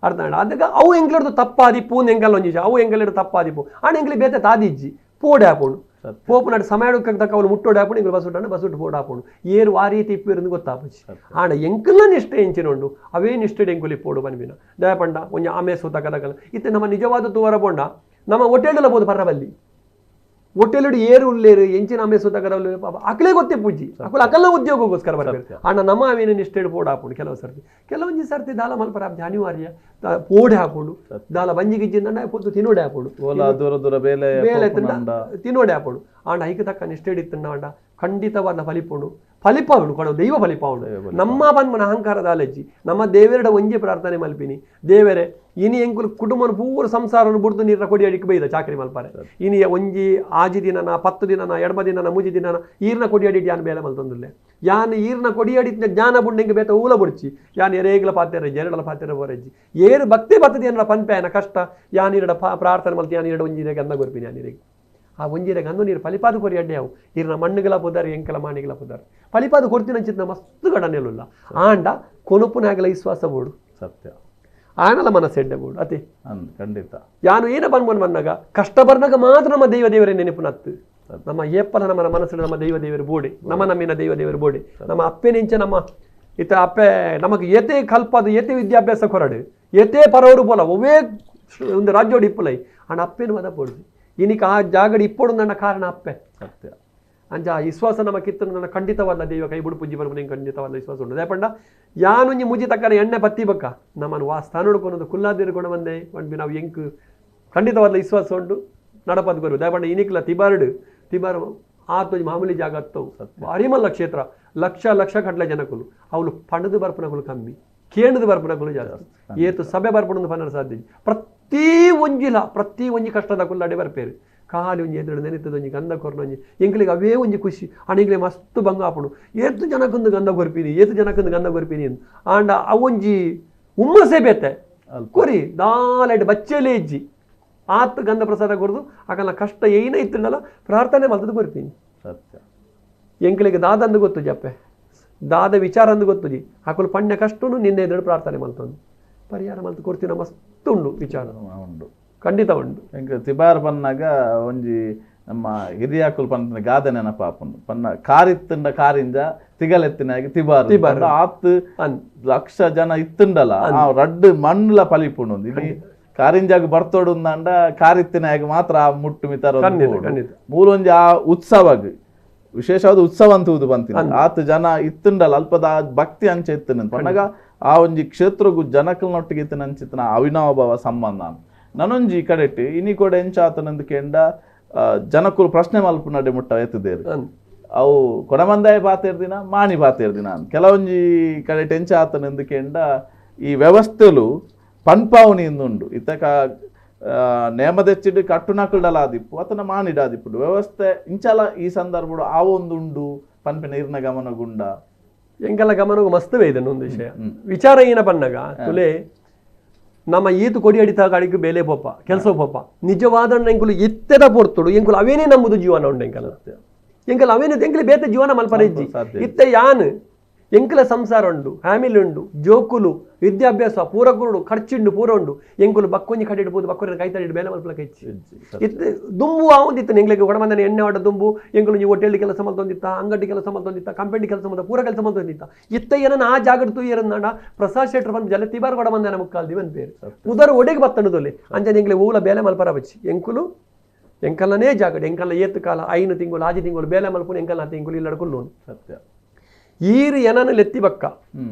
ಅರ್ಥ ಆಂಡ ಅದಕ್ಕೆ ಅವು ಎಂಗ್ಲಡ್ದು ತಪ್ಪಾದಿಪ್ಪು ಎಂಕಲ್ ಒಂಜಿ ಅವು ಎಂಗಲೆಡ್ ತಪ್ಪಾದಿಪ್ಪು ಆಂಡ ಎಂಗ್ಲಿ ಬೇತೆ ತಾದಿಜ್ಜಿ ಪೋಡೆ ಹಾಪುಂಡು ಪೋಪುನಾಡು ಸಮಯ ತಕ್ಕ ಅವಳು ಮುಟ್ಟೋಡೆ ಹಾಪುಂಡು ಎಂಗ್ಲು ಬಸ್ ಉಂಟು ಬಸ್ ಉಂಟು ಪೋಡು ಹಾಪುಂಡು ಏರು ಆ ರೀತಿ ಇಪ್ಪು ಗೊತ್ತಾಪುಚ್ಚಿ ಆಂಡ ಎಂಕಲ್ನ ನಿಷ್ಠೆ ಎಂಚಿನ ಉಂಡು ಅವೇ ನಿಷ್ಠೆ ಎಂಕುಲಿ ಪೋಡು ಪನ್ಪಿನ ದಯಪಂಡ ಒಂಜಿ ಆಮೆ ಸೂತಕ ತಕಲ ಇತ್ತೆ ನಮ್ಮ ನಿಜವಾದ ತೂವರ ಪೋಂಡ ನಮ್ಮ ಒಟ್ಟೆಡ್ಲ ಬೋದು ಪರಬಲ್ಲಿ ಒಟ್ಟೆಲುಡು ಏರು ಉಲ್ಲೇರು ಎಂಚಿನ ಆಮೆ ಸೂತಕರ ಪಾಪ ಅಕಲೇ ಗೊತ್ತೇ ಪೂಜಿ ಅಕುಲು ಅಕಲ್ನ ಉದ್ಯೋಗಕ್ಕೋಸ್ಕರ ಬರ್ಬೇಕು ಅಣ್ಣ ನಮ್ಮ ಅವೇನು ನಿಷ್ಠೆ ಪೋಡು ಹಾಪುಂಡು ಕೆಲವು ಸರ್ತಿ ಕೆಲವೊಂಜಿ ಸರ್ತಿ ದಾಲ ಮಲ್ಪರ ಅನಿವಾರ್ಯ ಪೋಡೆ ಹಾಪುಂಡು ದಾಲ ಬಂಜಿ ಗಿಜ್ಜಿಂದ ಪೊತ್ತು ತಿನ್ನೋಡೆ ಹಾಪುಂಡು ಓಲ ದೂರ ದೂರ ಬೇಲೆ ಬೇಲೆ ತಿನ್ನೋಡೆ ಹಾಪುಂಡು ಆಂಡ ಐಕ್ ತಕ್ಕ ನಿಷ್ಠೆ ಇತ್ತಂಡ ಆಂಡ ಖಂಡಿತವಾದ ಫಲಿಪುಂಡು. ಫಲಿಪಾವುಡು ಕೊಡ ದೈವ ಫಲಿಪಾವುಡು. ನಮ್ಮ ಪನ್ಪುನ ಅಹಂಕಾರದ ಅಲೆಜ್ಜಿ. ನಮ್ಮ ದೇವೆರಡ ಒಂಜಿ ಪ್ರಾರ್ಥನೆ ಮಲ್ಪಿನಿ, ದೇವರೇ ಇನಿ ಎಂಕುಲು ಕುಟುಂಬನ ಪೂರ ಸಂಸಾರನು ಬುಡ್ದು ನೀರ್ನ ಕೊಡಿ ಅಡಿಕ್ ಬೈದ ಚಾಕರಿ ಮಲ್ಪಾರೆ. ಇನಿ ಒಂಜಿ 6 ದಿನನ 10 ದಿನನ 2 ದಿನನ 3 ದಿನನ ಈರ್ನ ಕೊಡಿ ಅಡಿಟ್ ಯಾನ್ ಬೇಲೆ ಮಲ್ತೊಂದುಲ್ಲೆ. ಯಾನ್ ಈರ್ನ ಕೊಡಿ ಅಡಿತ್ನ ಜ್ಞಾನ ಬುಂಡೆಂಗ್ ಬೇತ ಊಲ ಬುಡ್ಚಿ ಯಾನ್ ಎರೇಗ್ಲ ಪಾತೆರ ಎರಡಲ ಪಾತೆರ ಬೋರೆಜ್ಜಿ ಏರು ಭಕ್ತಿ ಬತ್ತದ ಏನ ಪನ್ಪೆ ಆಯನ ಕಷ್ಟ ಯಾನ್ ಇರಡ ಪ್ರಾರ್ಥನೆ ಮಲ್ತಿ ಯಾನ್ ಇರಡ ಒಂಜಿರೆ ಗಂಧ ಕೊರ್ಪಿನಿ. ಯಾನ್ ಇರೆಗ್ ಆ ಒಂಜಿರೆ ಗಂಧ ನೀರು ಫಲಿಪಾದು ಕೊರಿ ಅಡ್ಡೆ ಅವು ಈರ್ನ ಮಣ್ಣುಗಳ ಪುದಾರ್ ಎಂಕಲ ಮಾಣಿಗಳ ಪುದಾರ್ ಫಲಿಪಾದು ಕೊರ್ತಿನ ಅಂಚಿನ ಮಸ್ತ್ ಗಡನೆಲುಲ್ಲ. ಆಂಡ ಕೊನುಪುನಾಗಲ ವಿಶ್ವಾಸ ಬೋಡು ಸತ್ಯ ಆನಲ ಮನಸ್ಸೆಡ್ಡೆ ಬೋಡು ಅತಿ ಖಂಡಿತ. ಯಾನು ಏನ ಪನ್ಪನ್ ಬಂದಾಗ ಕಷ್ಟ ಬರ್ನಾಗ ಮಾತ್ರ ನಮ್ಮ ದೈವ ದೇವರೇ ನೆನಪುನತ್ತು. ನಮ್ಮ ಏಪ್ಪಲ ನಮ್ಮ ಮನಸ್ಸು ನಮ್ಮ ದೈವ ದೇವರು ಬೋಡೆ, ನಮ್ಮ ನಮ್ಮಿನ ದೈವ ದೇವರು ಬೋಡೆ. ನಮ್ಮ ಅಪ್ಪೆನಿಂಚ ನಮ್ಮ ಇತ ಅಪ್ಪೆ ನಮಗೆ ಏತೇ ಕಲ್ಪದು ಏತೇ ವಿದ್ಯಾಭ್ಯಾಸ ಕೊರಡು ಏತೇ ಪರವರು ಬೋಲ ಒವೇ ಒಂದು ರಾಜ್ಯೋಡು ಇಪ್ಪಲೈ ಅಣ್ಣ ಅಪ್ಪೇನು ಮದ ಬೋಡು ಇನಿಕ ಆ ಜಾಗಡಿ ಇಪ್ಪೊಡು ನನ್ನ ಕಾರಣ ಅಪ್ಪೆ ಸತ್ಯ. ಅಂಚ ಆ ವಿಶ್ವಾಸ ನಮ್ಮ ಕಿತ್ತನು ನನ್ನ ಖಂಡಿತವಲ್ಲ ದೈವ ಕೈ ಬುಡು ಪೂಜೆ ಬರ್ಬು ಖಂಡಿತವಲ್ಲ ವಿಶ್ವಾಸ ಉಂಟು. ದಾಯಪಂಡ ಯಾನುಂಜಿ ಮುಜಿ ತಕ್ಕನ ಎಣ್ಣೆ ಪತ್ತಿ ಬಕ್ಕ ನಮ್ಮನ್ನು ವಾ ಸ್ಥಾನ ಕುಲ್ಲಾದಿರು ಕೊಣ ಬಂದೆ ಪಂಡ್ಬಿ ನಾವು ಎಂಕ್ ಖಂಡಿತವಾದ ವಿಶ್ವಾಸ ಉಂಟು ನಡಪದ ಬರು. ದಾಯಪಂಡ ಇನಿಕ್ಲ ತಿಬಾರಡು ತಿಬಾರು ಆತೊಂಜಿ ಮಾಮೂಲಿ ಜಾಗ ಅತ್ತವು ಭಾರಿ ಮಲ್ಲ ಕ್ಷೇತ್ರ ಲಕ್ಷ ಲಕ್ಷ ಕಟ್ಲೆ ಜನಕುಲು ಅವಳು ಪಣದು ಬರ್ಪನಕುಲು ಕಮ್ಮಿ ಕೇಂದ್ರದ ಬರ್ಪನಕುಲು ಜಾಸ್ತಿ ಏತು ಸಭೆ ಬರ್ಪಣಂದು ಪನ್ನರ ಸಾಧ್ಯ. ಪ್ರತಿ ಒಂಜಿಲ ಪ್ರತಿ ಒಂಜಿ ಕಷ್ಟದ ಕುಲ್ಲಾಡೆ ಬರ್ಪೇರು ಖಾಲಿ ಒಂಜಿ ಎದುರು ನೆನೆತದ ಒಂಜಿ ಗಂಧ ಕೊರ್ನೊಂಜಿ ಎಂಕ್ಲಿಗೆ ಅವೇ ಒಂಜಿ ಖುಷಿ ಅಣಿಗ್ಲೆ ಮಸ್ತ್ ಬಂಗ ಆಪುಂಡು ಏತು ಜನಕ್ಕೊಂದು ಗಂಧ ಕೊರ್ಪಿನಿ ಏತು ಜನಕ್ಕೊಂದು ಗಂಧ ಕೊರ್ಪಿನಿ ಆಂಡ ಅವೊಂಜಿ ಹುಮ್ಮಸೆ ಬೇತೆ ಕೊರಿ ದಾಲೈಟ್ ಬಚ್ಚೆಲೆ ಇಜ್ಜಿ ಆತ್ ಗಂಧ ಪ್ರಸಾದ ಕೊರ್ದು ಆಕಲ್ಲ ಕಷ್ಟ ಏನೇ ಇತ್ತುಂಡಲ್ಲ ಪ್ರಾರ್ಥನೆ ಮಲ್ತದ ಕೊರ್ಪಿನಿ. ಸತ್ಯ. ಎಂಕ್ಲಿಗೆ ದಾದಂದು ಗೊತ್ತು ಜಪ್ಪೆ ದಾದ ವಿಚಾರ ಅಂದು ಗೊತ್ತುಜಿ ಆಕುಲು ಪಣ್ಯ ಕಷ್ಟನು ನಿನ್ನೆ ಎದುರು ಪ್ರಾರ್ಥನೆ ಮಲ್ತೊಂದು ಪರಿಹಾರ ಮಲ್ತು ಕೊರ್ತಿನ ಮಸ್ತ್ ಉಂಡು ವಿಚಾರ ಉಂಡು ಖಂಡಿತ ಉಂಡು. ಎಂಕ್ ತಿಬಾರ್ ಪನ್ನಾಗ ಒಂಜಿ ನಮ್ಮ ಹಿರಿಯಾಕುಲು ಪನ್ನ ಗಾದೆ ನೆನಪಾಪುಂಡು ಪನ್ನ ಕಾರಿತ್ತುಂಡ ಕಾರಿಂಜ ತಿಗಲೆತ್ತಿನಾಗಿ ತಿಬಾರು ತಿಬಾರು. ಆತ್ ಅನ್ ಲಕ್ಷ ಜನ ಇತ್ತುಂಡಲ ಆ ರಡ್ಡು ಮಣ್ಣುಲ ಪಲಿಪುಂಡು. ಇಲ್ಲಿ ಕಾರಿಂಜಾಗ ಬರ್ತೋಡುಂದಾಂಡ ಕಾರಿತ್ತಿನಾಗ ಮಾತ್ರ ಆ ಮುಟ್ಟು ಮಿತಾರ ಖಂಡಿತ ಖಂಡಿತ. ಮೂಲೊಂಜಿ ಆ ಉತ್ಸವಗ್ ವಿಶೇಷವಾದ ಉತ್ಸವ ಅಂತ ಊದು ಬಂತಿನ ಆತ ಜನ ಇತ್ತುಂಡಲ ಅಲ್ಪದ ಭಕ್ತಿ ಅಂಚೆ ಇತ್ತುಂಡ ಪನ್ನಗ ಆ ಒಂಜಿ ಕ್ಷೇತ್ರಗು ಜನಕಲ್ನೊಟ್ಟಿಗೆ ಇತ್ತಿನ ಅಂಚಿತನ ಅವಿನಾಭಾವ ಸಂಬಂಧ. ನನೊಂಜಿ ಕಡೆಟ್ ಇನಿ ಕೂಡ ಎಂಚಾತನಂದು ಕೇಂಡ ಜನಕುಲು ಪ್ರಶ್ನೆ ಮಲ್ಪುನಡೆ ಮುಟ್ಟ ಎತ್ತದೇರು ಅವು ಕೊಡಮಂದಾಯ ಪಾತೇರ್ದಿನ ಮಾಣಿ ಪಾತೇರ್ದಿನ ಕೆಲವೊಂಜಿ ಕಡೆ ಎಂಚಾತನಂದು ಕೇಂಡ ಈ ವ್ಯವಸ್ಥೆಲು ಪನ್ಪಾವುನಿ ಇಂದುಂಡು ಇತ್ತಕ ನೇಮದೆಚ್ಚಿಡ್ ಕಟ್ಟುನಕುಲ್ಡಲ ಆದಿಪ್ಪು ಅತನ ಮಾಣಿಡಾದಿಪ್ಪು ವ್ಯವಸ್ಥೆ ಇಂಚಲ ಈ ಸಂದರ್ಭಡು ಆ ಒಂದುಂಡು ಪನ್ಪಿನ ಇರ್ನ ಗಮನಗುಂಡ ಎಂಕಲ ಗಮನಗೂ ಮಸ್ತ್ ಇದನ್ನು ಒಂದು ವಿಷಯ ವಿಚಾರ ಏನ ಪನ್ನಗ ತುಲೆ ನಮ್ಮ ಈತು ಕೊಡಿ ಅಡಿತ ಗಾಡಿಗೆ ಬೇಲೆ ಪೋಪ ಕೆಲಸ ಪೋಪ ನಿಜವಾದ ಎಂಕುಲು ಇತ್ತೆದ ಪೊರ್ತುಡು ಎಂಕುಲು ಅವೇನೇ ನಂಬುದು ಜೀವನ ಉಂಡು ಎಂಕಲ ಎಂಕಲ ಅವೇನೇ ಎಂಕಲು ಬೇತೆ ಜೀವನ ಮಲ್ಪರ ಇಜ್ಜಿ ಇತ್ತೆ ಯಾನ್ ಎಂಕಲ ಸಂಸಾರ ಉಂಡು ಫ್ಯಾಮಿಲಿ ಉಂಡು ಜೋಕುಲು ವಿದ್ಯಾಭ್ಯಾಸ ಪೂರ ಕುರುಡು ಖರ್ಚುಂಡು ಪೂರ ಉಂಡು ಎಂಕುಲು ಬಕ್ಕೊಂಜಿ ಕಡೆ ಇಡ್ಬೋದು ಬಕ್ಕೊರಿ ಕೈ ತಡಿ ಬೇಲೆ ಮಲ್ಪಲ ಕೈಚಿ ಇತ್ತು ದುಂಬು ಆವಂದಿತ್ತು ಎಂಗ್ಲಿಗೆ ಕೊಡಮಂದನೆ ಎಣ್ಣೆ ಆಡ ದುಂಬು ಎಂಕುಲು ನೀವು ಹೋಟೆಲ್ ಕೆಲಸ ಮಲ್ತೊಂದಿತ್ತ ಅಂಗಡಿ ಕೆಲಸ ಮಲ್ತೊಂದಿತ್ತ ಕಂಪನಿ ಕೆಲಸ ಮಲ್ತ ಪೂರ ಕೆಲಸ ಮಲ್ತೊಂದಿತ್ತ ಇತ್ತ ಏನನ್ನ ಆ ಜಾಗಡ್ ತೂಯರನ್ನಾಡ ಪ್ರಸಾದ್ ಶೆಟ್ರ್ ಬಂದು ಜಲ ತಿಬಾರ್ ಕೊಡಮಂದನ ಮುಕ್ಕಾಲ್ದಿ ಬಂದ್ ಬೇರೆ ಉದರ ಒಡೆಗೆ ಬತ್ತಣದೊಲೆ ಅಂಜನೆ ಎಂಗ್ಲೆ ಊಲ ಬೇಲೆ ಮಲ್ಪರ ಬಚ್ಚಿ ಎಂಕುಲು ಎಂಕಲ್ಲನೇ ಜಾಗಡ್ ಎಂಕಲ್ಲ ಏತು ಕಾಲ 5 ತಿಂಗಳು 6 ತಿಂಗಳು ಬೇಲೆ ಮಲ್ಪುನ ಎಂಕಲ್ಲ ತಿಂಗಳು ಇಲ್ಲಡ್ಕೊಲ್ಲೋನು ಸತ್ಯ. ಈರು ಎನನು ಲೆತ್ತಿ ಬಕ್ಕ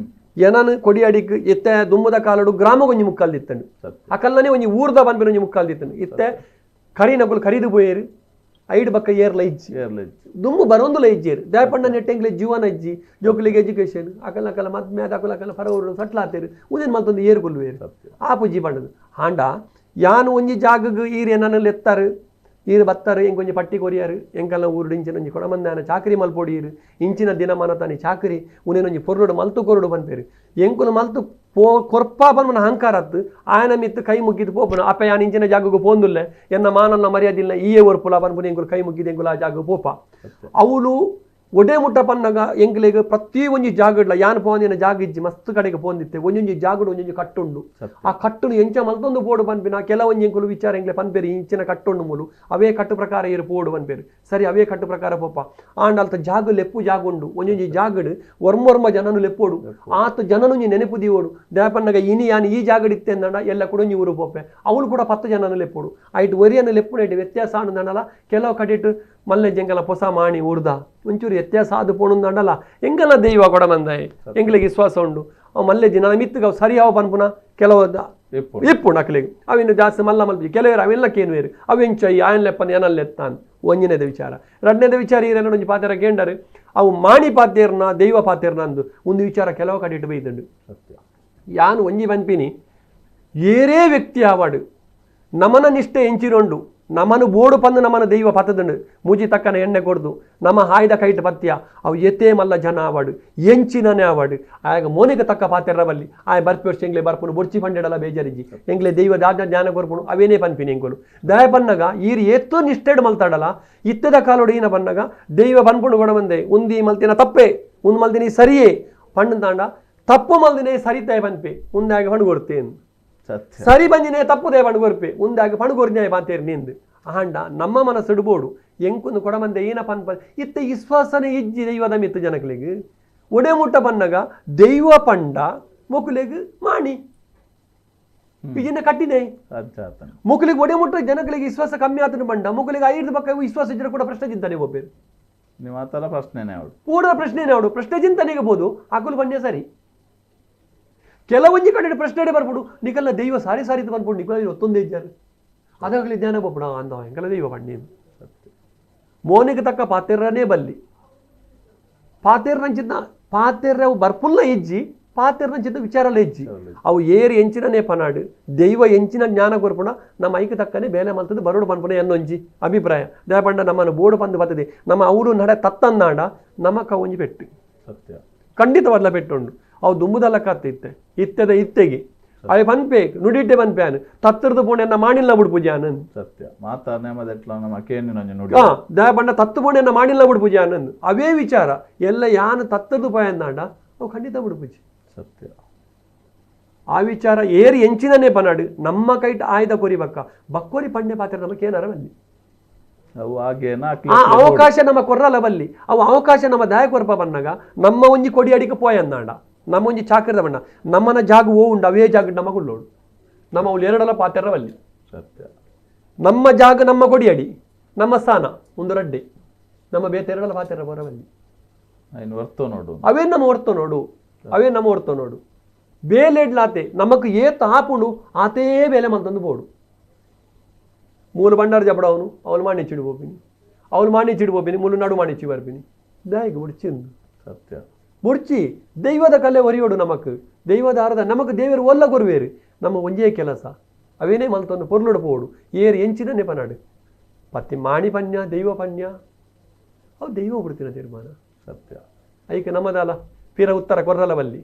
ಎನನು ಕೊಡಿಯಡಿಕ್ ಇತ್ತೆ ದುಮ್ಮದ ಕಾಲಡು ಗ್ರಾಮ ಒಂಜಿ ಮುಕ್ಕಾಲ್ದಿತ್ತಂಡು ಅಕಲ್ಲನೆ ಒಂಜಿ ಊರ್ದ ಬಂದ್ಬಿನ ಒಂಜಿ ಮುಕ್ಕಾಲ್ದಿತ್ತಂಡು ಇತ್ತೆ ಕರಿನಗುಲು ಕರಿದು ಪೋಯೇರು ಐಡ್ ಬಕ್ಕ ಏರ್ಲ ಇಜ್ಜಿ ದುಮ್ಮು ಬರೋಂದುಲ ಇಜ್ಜೇರು ದಾಯಪಣ್ಣ ನೆಟ್ಟೆಂಗ್ಲೆ ಜೀವನ ಇಜ್ಜಿ ಜೋಕುಲಿಗೆ ಎಜುಕೇಶನ್ ಅಕಲ್ಲ ಅಕಲ ಮದ್ಮೆ ಅಕಲ ಅಕಲ ಫರವರು ಸಟ್ಲಾತೇರು ಉದೇನು ಮಲ್ತೊಂದು ಏರು ಕೊಲ್ಲುವೇರು ಆ ಪೂಜಿ ಬಣ್ಣದು ಹಾಂಡ ಯಾನು ಒಂಜಿ ಜಾಗಗ್ ಈರು ಎನನು ಲೆತ್ತಾರೆ ಈರು ಬತ್ತಾರೆ ಎಂಕೊಂಜಿ ಪಟ್ಟಿ ಕೊರಿಯಾರು ಎಂಕಲ್ಲ ಊರುಡು ಇಂಚಿನ ಒಂಜಿ ಕೊಡಮಂದಾನ ಚಾಕರಿ ಮಲ್ಪೊಡಿಯರು ಇಂಚಿನ ದಿನಮಾನ ತಾನಿ ಚಾಕರಿ ಉನೇನೊಂಜಿ ಪೊರ್ರುಡು ಮಲ್ತು ಕೊರುಡು ಪನ್ಪೇರು ಎಂಕುಲು ಮಲ್ತು ಪೋ ಕೊರ್ಪಾ ಪನ್ಪುನ ಅಹಂಕಾರ ಅತ್ತು ಆಯನ ಮಿತ್ತು ಕೈ ಮುಗ್ಗಿದ್ದು ಪೋಪುನ ಅಪ್ಪ ಯಾನ್ ಇಂಚಿನ ಜಾಗಗ್ ಪೋಂದುಲ್ಲೆ ಎನ್ನ ಮಾನನ್ನ ಮರ್ಯಾದಿಲ್ಲ ಈಯೇ ಒರ್ಪುಲ ಪನ್ಪುನ ಎಂಕುಲು ಕೈ ಮುಗ್ಗಿದ್ದು ಎಂಕುಲು ಆ ಜಾಗಗ್ ಪೋಪ ಅವಳು ಒಡೆ ಮುಟ್ಟ ಪನ್ನಗ ಎಂಕ್ಲೆಗ್ ಪ್ರತಿ ಒಂಜಿ ಜಾಗಡ್ಲ ಯಾನ್ ಪೋಂದಿನ ಜಾಗ ಇಜ್ಜಿ ಮಸ್ತ್ ಕಡೆಗೆ ಪೋಂದಿತ್ತೆ ಒಂಜೊಂಜಿ ಜಾಗಡು ಒಂಜೊಂಜಿ ಕಟ್ಟುಂಡು ಆ ಕಟ್ಟುನು ಎಂಚ ಮಲ್ತೊಂದು ಪೋಡು ಪನ್ಪಿನ ಕೆಲವೊಂಜಿ ಎಂಕುಲು ವಿಚಾರ ಎಂಕ್ಲೆ ಪನ್ಪೇರು ಇಂಚಿನ ಕಟ್ಟುಂಡು ಮೂಲು ಅವೇ ಕಟ್ಟು ಪ್ರಕಾರ ಏರು ಪೋಡು ಪನ್ಪೇರು ಸರಿ ಅವೇ ಕಟ್ಟು ಪ್ರಕಾರ ಪೋಪ ಆಂಡ ಅಲ್ತ ಜಾಗ ಲೆಪ್ಪು ಜಾಗ ಉಂಡು ಒಂಜೊಂಜಿ ಜಾಗಡು ಒರ್ಮೊರ್ಮ ಜನನು ಲೆಪ್ಪೋಡು ಆತ ಜನನು ನೆನಪು ದೀವೋಡು ದೇಪನ್ನಗ ಇನಿ ಯಾನ್ ಈ ಜಾಗಡಿತ್ತೆ ಅಂದಂಡ ಎಲ್ಲ ಕೂಡ ಒಂಜಿ ಊರು ಪೋಪೆ ಅವಳು ಕೂಡ 10 ಜನನು ಲೆಪ್ಪೋಡು ಐಟ್ ಒರಿಯನ್ನು ಲೆಪ್ಪುನ ಐಟ್ ವ್ಯತ್ಯಾಸ ಆಂಡಲ್ಲ ಕೆಲವು ಕಡಿಟ್ಟು ಮಲ್ಲೆ ಜಂಗಲ ಹೊಸ ಮಾಣಿ ಊರ್ದ ಒಂಚೂರು ವ್ಯತ್ಯಾಸ ಆದು ಪೋಣುಂದಂಡಲ್ಲ ಎಂಗಲ ದೈವ ಕೊಡಮಂದಾಯಿ ಎಂಗ್ಲಿಗೆ ವಿಶ್ವಾಸ ಉಂಡು ಅವು ಮಲ್ಲೆ ದಿನ ಮಿತ್ತುಗ ಸರಿ ಯಾವ ಪನ್ಪುನ ಕೆಲವು ಇಪ್ಪು ನಕಲಿಗೆ ಅವಿನ್ನು ಜಾಸ್ತಿ ಮಲ್ಲ ಮಲ್ಪಿ ಕೆಲವರು ಅವೆಲ್ಲ ಕೇನುವೇರು ಅವೆಂಚ ಈ ಆಯನ್ ಲೆಪ್ಪನ ಏನಲ್ಲೆತ್ತಾನ್ ಒಂಜನೇದ ವಿಚಾರ. ರಡ್ಡನೇದ ವಿಚಾರ ಈರೆಲ್ಲ ಒಂಜಿ ಪಾತೆರ ಕೇಂಡರು ಅವು ಮಾಣಿ ಪಾತೇರ್ನ ದೈವ ಪಾತೇರ್ನ ಅಂದು ಒಂದು ವಿಚಾರ ಕೆಲವು ಕಡೆ ಇಟ್ಟು ಬೈದುಂಡು. ಯಾನು ಒಂಜಿ ಪನ್ಪಿನಿ ಏರೇ ವ್ಯಕ್ತಿ ಆವಾಡು ನಮನ ನಿಷ್ಠೆ ಎಂಚಿರೊಂಡು ನಮನು ಬೋಡು ಪಂದು ನಮನ ದೈವ ಪತ್ತದುಂಡು ಮುಜಿ ತಕ್ಕನ ಎಣ್ಣೆ ಕೊಡ್ದು ನಮ್ಮ ಹಾಯ್ದ ಕೈಟ್ ಪತ್ಯ ಅವು ಎತ್ತೇ ಮಲ್ಲ ಜನ ಆವಾಡು ಎಂಚಿನನೇ ಆವಾಡು ಆಗ ಮೋನಿಗೆ ತಕ್ಕ ಪಾತೆರ ಬಲ್ಲಿ ಆಯ್ ಬರ್ಪಿ ಎಂಗ್ಲೆ ಬರ್ಪುನು ಬೊಡ್ಚಿ ಪಂಡೆಡಲ ಬೇಜಾರಿಜ್ಜಿ ಎಂಗ್ಲೆ ದೈವ ದಾದ ಜ್ಞಾನ ಕೊರ್ಪುನು ಅವೇನೇ ಪನ್ಪಿನಿ ಎಂಗುಲು ದಯ ಪನ್ನಗ ಈರು ಏತ್ತೋ ನಿಷ್ಠೆಡ್ ಮಲ್ತಾಡಲ ಇತ್ತದ ಕಾಲೋಡು ಈನ ಪನ್ನಗ ದೈವ ಪನ್ಪುಂಡು ಕೊಡವಂದೆ ಉಂದಿ ಮಲ್ತಿನ ತಪ್ಪೆ ಉಂದು ಮಲ್ತಿನ ಸರಿಯೇ ಪಣ್ಣು ತಾಂಡ ತಪ್ಪು ಮಲ್ದಿನೇ ಸರಿತಾಯ ಪನ್ಪೆ ಉಂದಾಗ ಪಣ್ಣು ಕೊಡ್ತೇನೆ ಸರಿ ಬಂದಿನೇ ತಪ್ಪುದೇ ಪಣುಗೊರ್ಪೆ ಉಂದಾಗಿ ಪಣುಗೊರ್ನ್ಯಾಯ ಪಾತೇರಿ ನಿಂದು ಆಂಡ ನಮ್ಮ ಮನಸ್ಸುಡ್ಬೋಡು ಎಂಕುಂದು ಕೊಡಮಂದೆ ಏನ ಪನ್ಪ ಇತ್ತ ವಿಶ್ವಾಸನೆ ಇಜ್ಜಿ ದೈವದ ಮಿತ್ತು ಜನಕಲಿಗೆ ಒಡೆ ಮುಟ್ಟ ಬನ್ನಗ ದೈವ ಪಂಡ ಮೊಕುಲೆಗ್ ಮಾಣಿ ಇಜಿನ ಕಟ್ಟಿದೆ ಮೊಕುಲಿಗೆ ಒಡೆ ಮುಟ್ಟ ಜನಗಳಿಗೆ ವಿಶ್ವಾಸ ಕಮ್ಮಿ ಆತನ ಬಂಡ ಮೊಕುಲಿಗೆ ಐದು ಪಕ್ಕ ವಿಶ್ವಾಸ ಇದ್ರೆ ಕೂಡ ಪ್ರಶ್ನೆ ಚಿಂತನೆ ಒಬ್ಬರು ಪ್ರಶ್ನೆನೇ ಕೂಡ ಪ್ರಶ್ನೆನೇ ಅವಡು ಪ್ರಶ್ನೆ ಚಿಂತನೆಗೆ ಬೋದು ಅಕುಲು ಬನ್ಯ ಸರಿ ಕೆಲವೊಂಜಿ ಕಡೆ ಪ್ರಶ್ನೆ ಬರ್ಪುಡು ನಿಕಲ್ಲ ದೈವ ಸಾರಿ ಸಾರಿ ಬಂದ್ಬಿಡು ನಿಕಲ ಒತ್ತೊಂದೇ ಇದ್ದಾರೆ ಅದಾಗಲಿ ಜ್ಞಾನ ಬಪ್ಪುಡ ಅಂದ ಎಂಕಲ ದೈವ ಬಣ್ಣಿ ಮೋನಿಗೆ ತಕ್ಕ ಪಾತೆರ್ರನೇ ಬಲ್ಲಿ ಪಾತೆರ್ನಂಚಿನ ಪಾತೆರ್ರ ಅವು ಬರ್ಪುಲ್ಲ ಇಜ್ಜಿ ಪಾತೆರ್ನಂಚಿನ ವಿಚಾರಲ್ಲ ಇಜ್ಜಿ ಅವು ಏರು ಎಂಚಿನನೇ ಪನಾಡು ದೈವ ಎಂಚಿನ ಜ್ಞಾನ ಕೊರ್ಪುಣ ನಮ್ಮ ಐಕ ತಕ್ಕನೆ ಬೇಲೆ ಮಲ್ತದ್ದು ಬರೋಡು ಪನ್ಪುಣ ಎನ್ನೊಂಜಿ ಅಭಿಪ್ರಾಯ ದಯಪಂಡ ನಮ್ಮನ್ನು ಬೋಡು ಪಂದು ಬರ್ತದೆ ನಮ್ಮ ಅವರು ನಡೆ ತತ್ತಂದಾಂಡ ನಮ್ಮ ಕವೊಂಜಿ ಪೆಟ್ಟು ಸತ್ಯ ಖಂಡಿತವಾದ್ಲ ಪೆಟ್ಟುಂಡು ಅವು ದುಂಬುದಲ್ಲ ಕತ್ತೆ ಇತ್ತೆ ಇತ್ತೆದ ಇತ್ತೆಗೆ ಅವೆ ಪನ್ಪೆ ನುಡಿಟ್ಟೆ ಪನ್ಪೆ ಆನು ತತ್ತರದ ಪೋಣೆನ್ನ ಮಾಣಿಲ್ಲ ಬಿಡು ಆನಂದ್ ಸತ್ಯ ಮಾತಾ ನೇಮದೆಟ್ಲ ನಮ್ಮ ಕೇನಿನೊಂಜಿ ನುಡಿ ಹಾ ದಯಪಂಡ ತತ್ತು ಪೋಣೆನ್ನ ಮಾಣಿಲ್ಲ ಬಿಡು ಆನಂದ್ ಅವೇ ವಿಚಾರ ಎಲ್ಲ ಯಾನು ತತ್ತರದು ಪೋಯಂದಾಂಡ ಅವು ಖಂಡಿತ ಬಿಡು ಸತ್ಯ ಆ ವಿಚಾರ ಏರಿ ಎಂಚಿನನೇ ಪನಾಡು ನಮ್ಮ ಕೈಟ್ ಆಯ್ದ ಕೊರಿ ಬಕ್ಕ ಬಕ್ಕೋರಿ ಪಂಡೆ ಪಾತ್ರ ನಮಗೆ ಏನಾರ ಬಲ್ಲಿ ಅವು ಹಾಗೇನ ಆ ಅವಕಾಶ ನಮ್ಮ ಕೊರ್ರಲ್ಲ ಬಲ್ಲಿ ಅವು ಅವಕಾಶ ನಮ್ಮ ದಾಯ ಕೊರ್ಪ ಬನ್ನಾಗ ನಮ್ಮ ಒಂಜಿ ಕೊಡಿ ಅಡಿಕೆ ಪೋಯಂದಾಂಡ ನಮ್ಮ ಒಂಜಿ ಚಾಕರದ ಬಣ್ಣ ನಮ್ಮನ ಜಾಗ ಓ ಉಂಡು ಅವೇ ಜಾಗ ನಮ್ಮ ಗುಳ್ಳೋಡು ನಮ್ಮ ಅವ್ಳು ಎರಡಲ್ಲ ಪಾತೆರ ಬಲ್ಲಿ ಸತ್ಯ ನಮ್ಮ ಜಾಗ ನಮ್ಮ ಕೊಡಿಯಡಿ ನಮ್ಮ ಸ್ಥಾನ ಒಂದು ರಡ್ಡೆ ನಮ್ಮ ಬೇತೆರಡಲ್ಲ ಪಾತೆರ ಬರವಲ್ಲಿ ಇನ್ನು ವರ್ತೋ ನೋಡು ಅವೇ ನಮ್ಮ ಹೊರ್ತೋ ನೋಡು ಅವೇ ನಮ್ಮ ಹೊರ್ತೋ ನೋಡು ಬೇಲೆಡ್ಲಾತೆ ನಮಕ್ ಏತ್ ಆಪುಂಡು ಆತೇ ಬೇಲೆ ಮಂತಂದು ಬೋಡು ಮೂಲು ಬಂಡಾರ ಜಪಡ ಅವನು ಅವಳು ಮಾಣಿಚಿಡು ಬೋಪಿನಿ ಅವಳು ಮಾಣಿಚಿಡು ಬೋಪಿನಿ ಮುಲು ನಡು ಮಾಣಿಚಿ ಬರ್ಪಿನಿ ದಾಯಿಗೆ ಬುಡ್ಚಿಂದು ಸತ್ಯ ಬುಡ್ಚಿ ದೈವದ ಕಲೆ ಒರಿಯೋಡು ನಮಕ್ ದೈವದ ಅರ್ಧ ನಮಕ್ ದೇವರು ಒಲ್ಲ ಕೊರುವೇರು ನಮ್ಮ ಒಂಜೇ ಕೆಲಸ ಅವೇನೇ ಮಲ್ತೊಂದು ಪೊರ್ಲುಡು ಪೋಡು ಏರು ಎಂಚಿನನೆ ಪನಾಡು ಪತ್ತಿ ಮಾಣಿ ಪನ್ಯ ದೈವ ಪನ್ಯ ಅವು ದೈವ ಬಿಡ್ತಿನ ತೀರ್ಮಾನ ಸತ್ಯ ಐಕೆ ನಮ್ಮದಲ್ಲ ಪಿರ ಉತ್ತರ ಕೊರ್ರಲ್ಲ ಬಲ್ಲಿ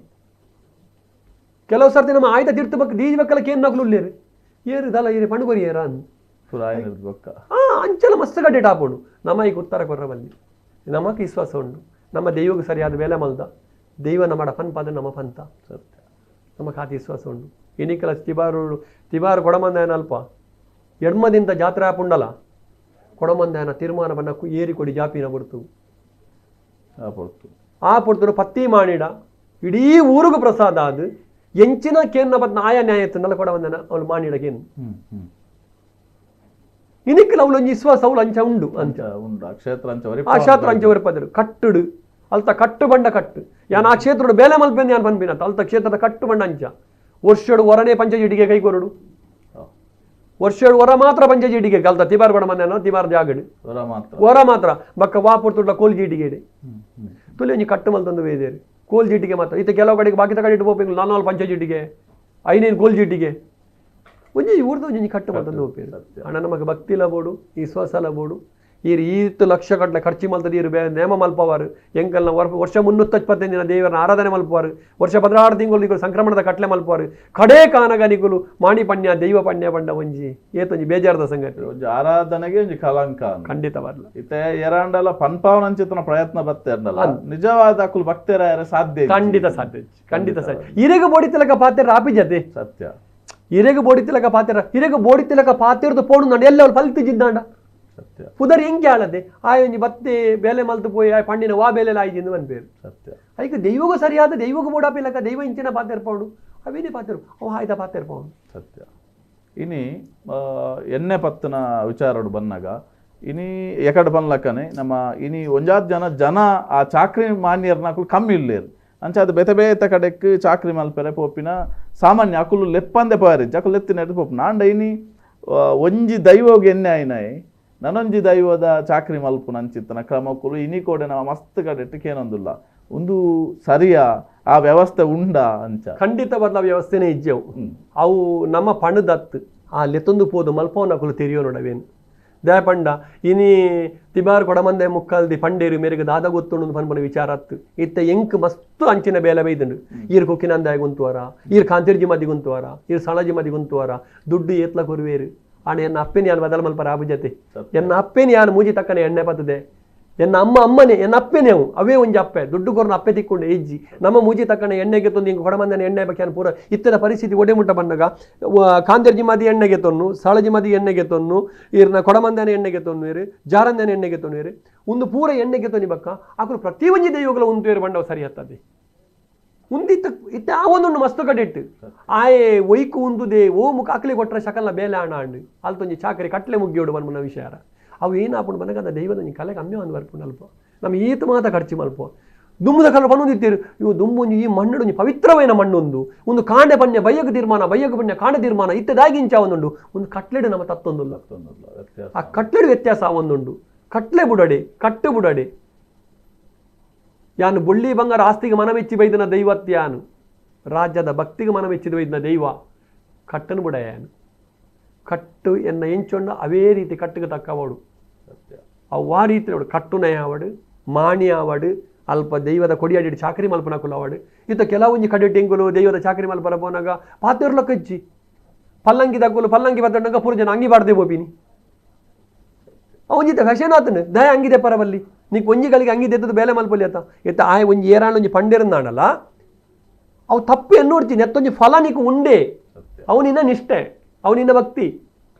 ಕೆಲವು ಸರ್ತಿ ನಮ್ಮ ಆಯ್ತ ತೀರ್ಥ ಬಕ್ ದೀಜ್ ಬಕ್ಕಲ ಕೇನ್ ನಕಲು ಉಲ್ಲೇರು ಏರು ದಲ ಏರು ಪಣುಗೊರಿ ಏರ ಅಂದ್ ಬೊಕ್ಕ ಆ ಅಂಚಲ ಮಸ್ತ್ ಗಡ್ಡೆ ಟಾಪೋಡು ನಮ್ಮ ಈಗ ಉತ್ತರ ಕೊರ್ರ ಬಲ್ಲಿ ನಮಕ್ ವಿಶ್ವಾಸ ಉಂಡು ನಮ್ಮ ದೈವಕ್ಕೆ ಸರಿಯಾದ ಬೇಲೆ ಮಲ್ದ ದೈವ ನಮ್ಮಡ ಪನ್ಪಾದ ನಮ್ಮ ಪಂತ ಸತ್ಯ ನಮ್ಮ ಖಾತೆ ವಿಶ್ವಾಸ ಉಂಡು ಇನಿಕಲ ತಿಬಾರು ತಿಬಾರು ಕೊಡಮಂದಾಯನ ಅಲ್ಪ ಎಡ್ಮದಿಂದ ಜಾತ್ರೆ ಆಪುಂಡಲ ಕೊಡಮಂದಾಯನ ತೀರ್ಮಾನ ಬನ್ನ ಏರಿ ಕೊಡಿ ಜಾಪಿನ ಬಡ್ತು ಆ ಪೊರ್ತುಡು ಪತ್ತಿ ಮಾಡಿಡ ಇಡೀ ಊರುಗು ಪ್ರಸಾದ ಅದು ಎಂಚಿನ ಕೇನ್ನ ಬತ್ ನಾಯ ನ್ಯಾಯ ಎತ್ತುಂಡಲ ಕೊಡಮಂದನ ಅವಳು ಮಾಣಿಡ ಕೇನ್ ಇನಿಕಲ ಅವಳು ಒಂಜಿ ವಿಶ್ವಾಸ ಅವಳು ಅಂಚ ಉಂಡು ಅಂಚ ಉಂಡು ಆ ಕ್ಷೇತ್ರ ಅಂಚ ಆ ಕ್ಷೇತ್ರ ಅಂಚ ಒರಿಪದರು ಕಟ್ಟುಡು ಅಲ್ತ ಕಟ್ಟು ಬಂಡ ಕಟ್ಟು ಯಾನ್ ಆ ಕ್ಷೇತ್ರದ ಬೇಲೆ ಮಲ್ಪೆಂದು ಯಾನ್ ಪನ್ಪಿನತ್ತ ಅಲ್ತ ಕ್ಷೇತ್ರದ ಕಟ್ಟು ಬಂಡ ಅಂಚ ವರ್ಷಡು ಹೊರನೇ ಪಂಚಜಿಟಿಗೆ ಕೈ ಕೊರಡು ವರ್ಷಡು ಹೊರ ಮಾತ್ರ ಪಂಚಜಿಟಿಗೆ ಕಲ್ತ ತಿಬಾರ್ ಬಡ ಮನೆ ತಿಬಾರ್ ಜಾಗಡು ಹೊರ ಮಾತ್ರ ಬಕ್ಕ ವಾಪುರ್ ಕೋಲ್ ಜೀಟಿಗೆ ತುಲಿ ಒಂಜಿ ಕಟ್ಟು ಮಲ್ತಂದು ಬೇದೇರು ಕೋಲ್ ಜೀಟಿಗೆ ಮಾತ್ರ ಇತ್ತ ಕೆಲವು ಕಡೆಗೆ ಬಾಕಿ ಕಡೆ ಇಟ್ಟು ಹೋಗ್ಬೇಕು ನಾಲ್ಕು ಪಂಚಜಿಟಿಗೆ ಐನೇನು ಕೋಲ್ ಜೀಟಿಗೆ ಒಂಜಿ ಊರ್ದ ಒಂಜಿ ಕಟ್ಟು ಮಲ್ತಂದು ಹೋಗ್ಬೇಕು ಅಣ್ಣ ನಮಗೆ ಭಕ್ತಿ ಇಲ್ಲ ಬೋಡು ವಿಶ್ವಾಸ ಬೋಡು ಈರು ಈತ್ ಲಕ್ಷ ಗಟ್ಟಲೆ ಖರ್ಚು ಮಲ್ತದ ಈರು ಬೇ ನೇಮ ಮಲ್ಪವಾರು ಎಂಕಲ್ನ ವರ್ಷ 325 ದಿನ ದೇವರನ್ನ ಆರಾಧನೆ ಮಲ್ಪವಾರು ವರ್ಷ 16 ತಿಂಗಳು ನಿಗುಲು ಸಂಕ್ರಮಣದ ಕಟ್ಲೆ ಮಲ್ಪವಾರು ಕಡೇ ಕಾನಗ ನಿಗುಲು ಮಾಣಿ ಪಣ್ಯ ದೈವ ಪಣ್ಯ ಬಂಡ ಒಂಜಿ ಏತೊಂಜಿ ಬೇಜಾರದ ಸಂಗತಿ ಒಂಜಿ ಆರಾಧನೆಗೆ ಒಂಜಿ ಕಲಂಕ ಖಂಡಿತ ಬರಲ್ಲ ಇತ್ತೆ ಎರಾಂಡಲ ಪನ್ಪಾವನಂಚಿತನ ಪ್ರಯತ್ನ ಬತ್ತೇರ್ನಲ್ಲ ನಿಜವಾದ ಅಕುಲು ಭಕ್ತರ ಸಾಧ್ಯ ಖಂಡಿತ ಸಾಧ್ಯ ಖಂಡಿತ ಸಾಧ್ಯ ಇರೆಗ ಬೋಡಿ ತಿಲಕ ಪಾತೆರ ಆಪಿಜತೆ ಸತ್ಯ ಇರೆಗ ಬೋಡಿ ತಿಲಕ ಪಾತೆರ ಇರೆಗ ಬೋಡಿ ತಿಲಕ ಪಾತೆರ್ದು ಪೋಡು ನಂಡ ಎಲ್ಲ ಫಲ್ತು ಜಿದ್ದಾಂಡ ಸತ್ಯ ಪುದರ್ ಹೆಂಗೆ ಆಳದೆ ಆಯ್ ಒಂಜಿ ಬತ್ತೆ ಬೇಲೆ ಮಲ್ತು ಪೋಯಿ ಆಯ್ ಪಂಡಿನ ವಾ ಬೇಲೆ ಆಯ್ಜಿಂದು ಪೇರು ಸತ್ಯ ಐಕ್ ದೈವಗೂ ಸರಿಯಾದ ದೈವಗೂ ಬೋಡಾಪಿಲಕ ದೈವ ಇಂಚಿನ ಪಾತೆರ್ಪೌಡು ಅವೇನೇ ಪಾತೆರು ಅವು ಆಯ್ದ ಪಾತೆರ್ಪೌಡು ಸತ್ಯ ಇನಿ ಎಣ್ಣೆ ಪತ್ತನ ವಿಚಾರಡು ಬನ್ನಾಗ ಇನಿ ಎಕಡೆ ಬನ್ಲಕ್ಕನೆ ನಮ್ಮ ಇನಿ ಒಂಜಾತ್ ಜನ ಜನ ಆ ಚಾಕ್ರಿ ಮಾನ್ಯರ್ನಕುಲು ಕಮ್ಮಿ ಇಲ್ಲೇರು ಅಂಚ ಅದು ಬೇತೆ ಬೇತೆ ಕಡೆಕ್ ಚಾಕ್ರಿ ಮಲ್ಪೆರೆ ಪೋಪಿನ ಸಾಮಾನ್ಯ ಅಕುಲು ಲೆಪ್ಪಂದೆ ಪೋಯಾರು ಅಕುಲು ಲೆತ್ತಿನ ಪೋಪು ನಾಂಡ ಇನಿ ಒಂಜಿ ದೈವಗ್ ಎಣ್ಣೆ ಆಯಿನಾಯ್ ನನೊಂಜಿ ದೈವದ ಚಾಕ್ರಿ ಮಲ್ಪುನ ಅಂಚಿತ್ತನ ಕ್ರಮಕ್ಕುಲು ಇನಿ ಕೋಡೆ ನಾವು ಮಸ್ತ್ ಕಡೆಟ್ ಕೇನೊಂದುಲ್ಲ ಉಂದು ಸರಿಯಾ ಆ ವ್ಯವಸ್ಥೆ ಉಂಡಾ ಅಂಚ ಖಂಡಿತವಾದ ವ್ಯವಸ್ಥೆನೇ ಇಜ್ಜೆವು ಅವು ನಮ್ಮ ಪಣದತ್ತು ಆ ಲೆತ್ತೊಂದು ಪೋದು ಮಲ್ಪವನಕುಲು ತೆರಿಯೋ ನೋಡವೇನು ದಯಪಂಡ ಇನಿ ತಿಬಾರ್ ಕೊಡಮಂದೆ ಮುಕ್ಕಲ್ದಿ ಪಂಡೇರು ಮೇರೆಗೆ ದಾದ ಗೊತ್ತುಂಡು ಪನ್ಪನ ವಿಚಾರ ಅತ್ತು ಇತ್ತ ಎಂಕ್ ಮಸ್ತ್ ಅಂಚಿನ ಬೇಲೆ ಬೈದುಂಡು ಈರ್ ಕೊಕ್ಕಿನಂದಾಯ ಗುಂತುವಾರ ಈರ್ ಕಾಂತಿರ್ಜಿ ಮದಿ ಗುಂತುವಾರ ಈರ್ ಸಳಜಿ ಮದಿ ಗುಂತುವಾರ ದುಡ್ಡು ಏತ್ಲ ಕೊರುವೇರು ಆಣ ಎನ್ನ ಅಪ್ಪೆನ ಯಾನ್ ಬದಲ ಮಲ್ಪರ ಆಬುಜತೆ ಎನ್ನ ಅಪ್ಪೆನ ಯಾನ್ ಮೂಜಿ ತಕ್ಕನೆ ಎಣ್ಣೆ ಪತ್ತದೆ ಎನ್ನ ಅಮ್ಮ ಅಮ್ಮನೇ ಎನ್ನ ಅಪ್ಪೆನೇ ಅವು ಅವೇ ಒಂಜಿ ಅಪ್ಪೆ ದುಡ್ಡು ಕೊರ್ನ ಅಪ್ಪೆ ತಿಕ್ಕೊಂಡು ಇಜ್ಜಿ ನಮ್ಮ ಮೂಜಿ ತಕ್ಕನೆ ಎಣ್ಣೆಗೆ ತಂದು ಹಿಂಗೆ ಕೊಡಮಂದನೆ ಎಣ್ಣೆ ಬಗ್ಗೆ ಪೂರ ಇತ್ತದ ಪರಿಸ್ಥಿತಿ ಒಡೆ ಮುಟ್ಟ ಬಂದಾಗ ಕಾಂದರ್ಜಿ ಮದಿ ಎಣ್ಣೆಗೆ ತೊನ್ನು ಸಾಳಜಿ ಮದಿ ಎಣ್ಣೆಗೆ ತೊನ್ನು ಈರ್ನ ಕೊಡಮಂದನೆ ಎಣ್ಣೆಗೆ ತೊನ್ನುವೇರು ಜಾರಂದನೆ ಎಣ್ಣೆಗೆ ತೊನ್ನುವೇರು ಒಂದು ಪೂರ ಎಣ್ಣೆಗೆ ತೊನಿ ಬಕ್ಕ ಆಕರು ಪ್ರತಿ ಒಂಜಿ ದೈವಗಳ ಉಂತುವೇರು ಬಂಡವ ಸರಿ ಹತ್ತದೆ ಉಂದಿತ್ತ ಇತ್ತ ಆ ಒಂದುಂಡು ಮಸ್ತ್ ಕಡೆಟ್ಟು ಆಯೆ ಒಯ್ಕು ಉಂದುದೆ ಓ ಮುಖ ಅಕ್ಲಿ ಕೊಟ್ಟರೆ ಶಕಲ್ನ ಬೇಲೆ ಆಣ ಅಂಡು ಅಲ್ತೊಂಜಿ ಚಾಕರಿ ಕಟ್ಲೆ ಮುಗ್ಗಿಯೋಡು ಮನ್ಮನ ವಿಷಯ ಅವು ಏನಾಪುಂಡು ಬನಗ ಅದ ದೈವದ ಒಂಜಿ ಕಲೆ ಕಮ್ಮಿ ಒಂದು ಬರ್ಪುಂಡು ಅಲ್ಪ ನಮ್ಮ ಈತ ಮಾತ ಖರ್ಚು ಮಲ್ಪ ದುಂಬುದ ಕಲ್ಲ ಪನ್ನೊಂದಿತ್ತೀರು ಇವು ದುಂಬೊಂಜಿ ಈ ಮಣ್ಣು ಒಂಜಿ ಪವಿತ್ರವೈನ ಮಣ್ಣೊಂದು ಒಂದು ಕಾಂಡೆ ಪನ್ಯ ಬಯ್ಯಗ ತೀರ್ಮಾನ ಬಯ್ಯಗ ಪನ್ಯ ಕಾಂಡೆ ತೀರ್ಮಾನ ಇತ್ತದಾಗಿಂಚ ಒಂದುಂಡು ಒಂದು ಕಟ್ಲೆಡು ನಮ್ಮ ತತ್ತೊಂದುಲ್ಲ ಆ ಕಟ್ಲೆಡು ವ್ಯತ್ಯಾಸ ಒಂದುಂಡು ಕಟ್ಲೆ ಬುಡಡೆ ಕಟ್ಟು ಬುಡಡೆ ಯಾನು ಬೊಳ್ಳಿ ಬಂಗಾರ ಆಸ್ತಿಗೆ ಮನಮೆಚ್ಚಿ ಬೈದನ ದೈವತ್ಯಾನು ರಾಜ್ಯದ ಭಕ್ತಿಗೆ ಮನಮೆಚ್ಚಿದ ಬೈದನ ದೈವ ಕಟ್ಟನು ಬುಡಯಾನು ಕಟ್ಟು ಎನ್ನ ಎಂಚೊಂಡ ಅವೇ ರೀತಿ ಕಟ್ಟಿಗೆ ತಕ್ಕವಡು ಅವು ಆ ರೀತಿ ಅವಡು ಕಟ್ಟುನಯ ಅವಡು ಮಾಣಿ ಆವಡು ಅಲ್ಪ ದೈವದ ಕೊಡಿಯಾಡಿ ಚಾಕರಿ ಮಲ್ಪನಕುಲು ಅವಡು ಇತ್ತ ಕೆಲವೊಂಜಿ ಕಡೆ ಟೆಂಗುಲು ದೈವದ ಚಾಕರಿ ಮಲ್ಪನ ಪೋನಾಗ ಪಾತೆರ್ಲ ಕಜ್ಜಿ ಪಲ್ಲಂಗಿ ದಕ್ಕುಲು ಪಲ್ಲಂಗಿ ಬತ್ತಂಡಗ ಪೂರ ಜನ ಅಂಗಿ ಬಾರ್ದೆ ಬೋಪಿನಿ ಒಂಜಿತ ಫ್ಯಾಷನ್ ಆತನು ದಯ ಅಂಗಿದೆ ಪರವಲ್ಲಿ ನೀ ಒಂಜಿಗಳಿಗೆ ಅಂಗಿ ದೆತ್ತದ ಬೇಲೆ ಮಲ್ಪೊಲಿ ಆತ ಇತ್ತ ಆಯ್ ಒಂಜಿ ಏರಾಣ ಒಂಜಿ ಪಂಡಿರಂದಾಣಲ್ಲ ಅವು ತಪ್ಪು ಎನ್ನೋಡ್ತೀನಿ ಎತ್ತೊಂಜಿ ಫಲ ನೀಕು ಉಂಡೆ ಅವನಿನ್ನ ನಿಷ್ಠೆ ಅವನಿನ್ನ ಭಕ್ತಿ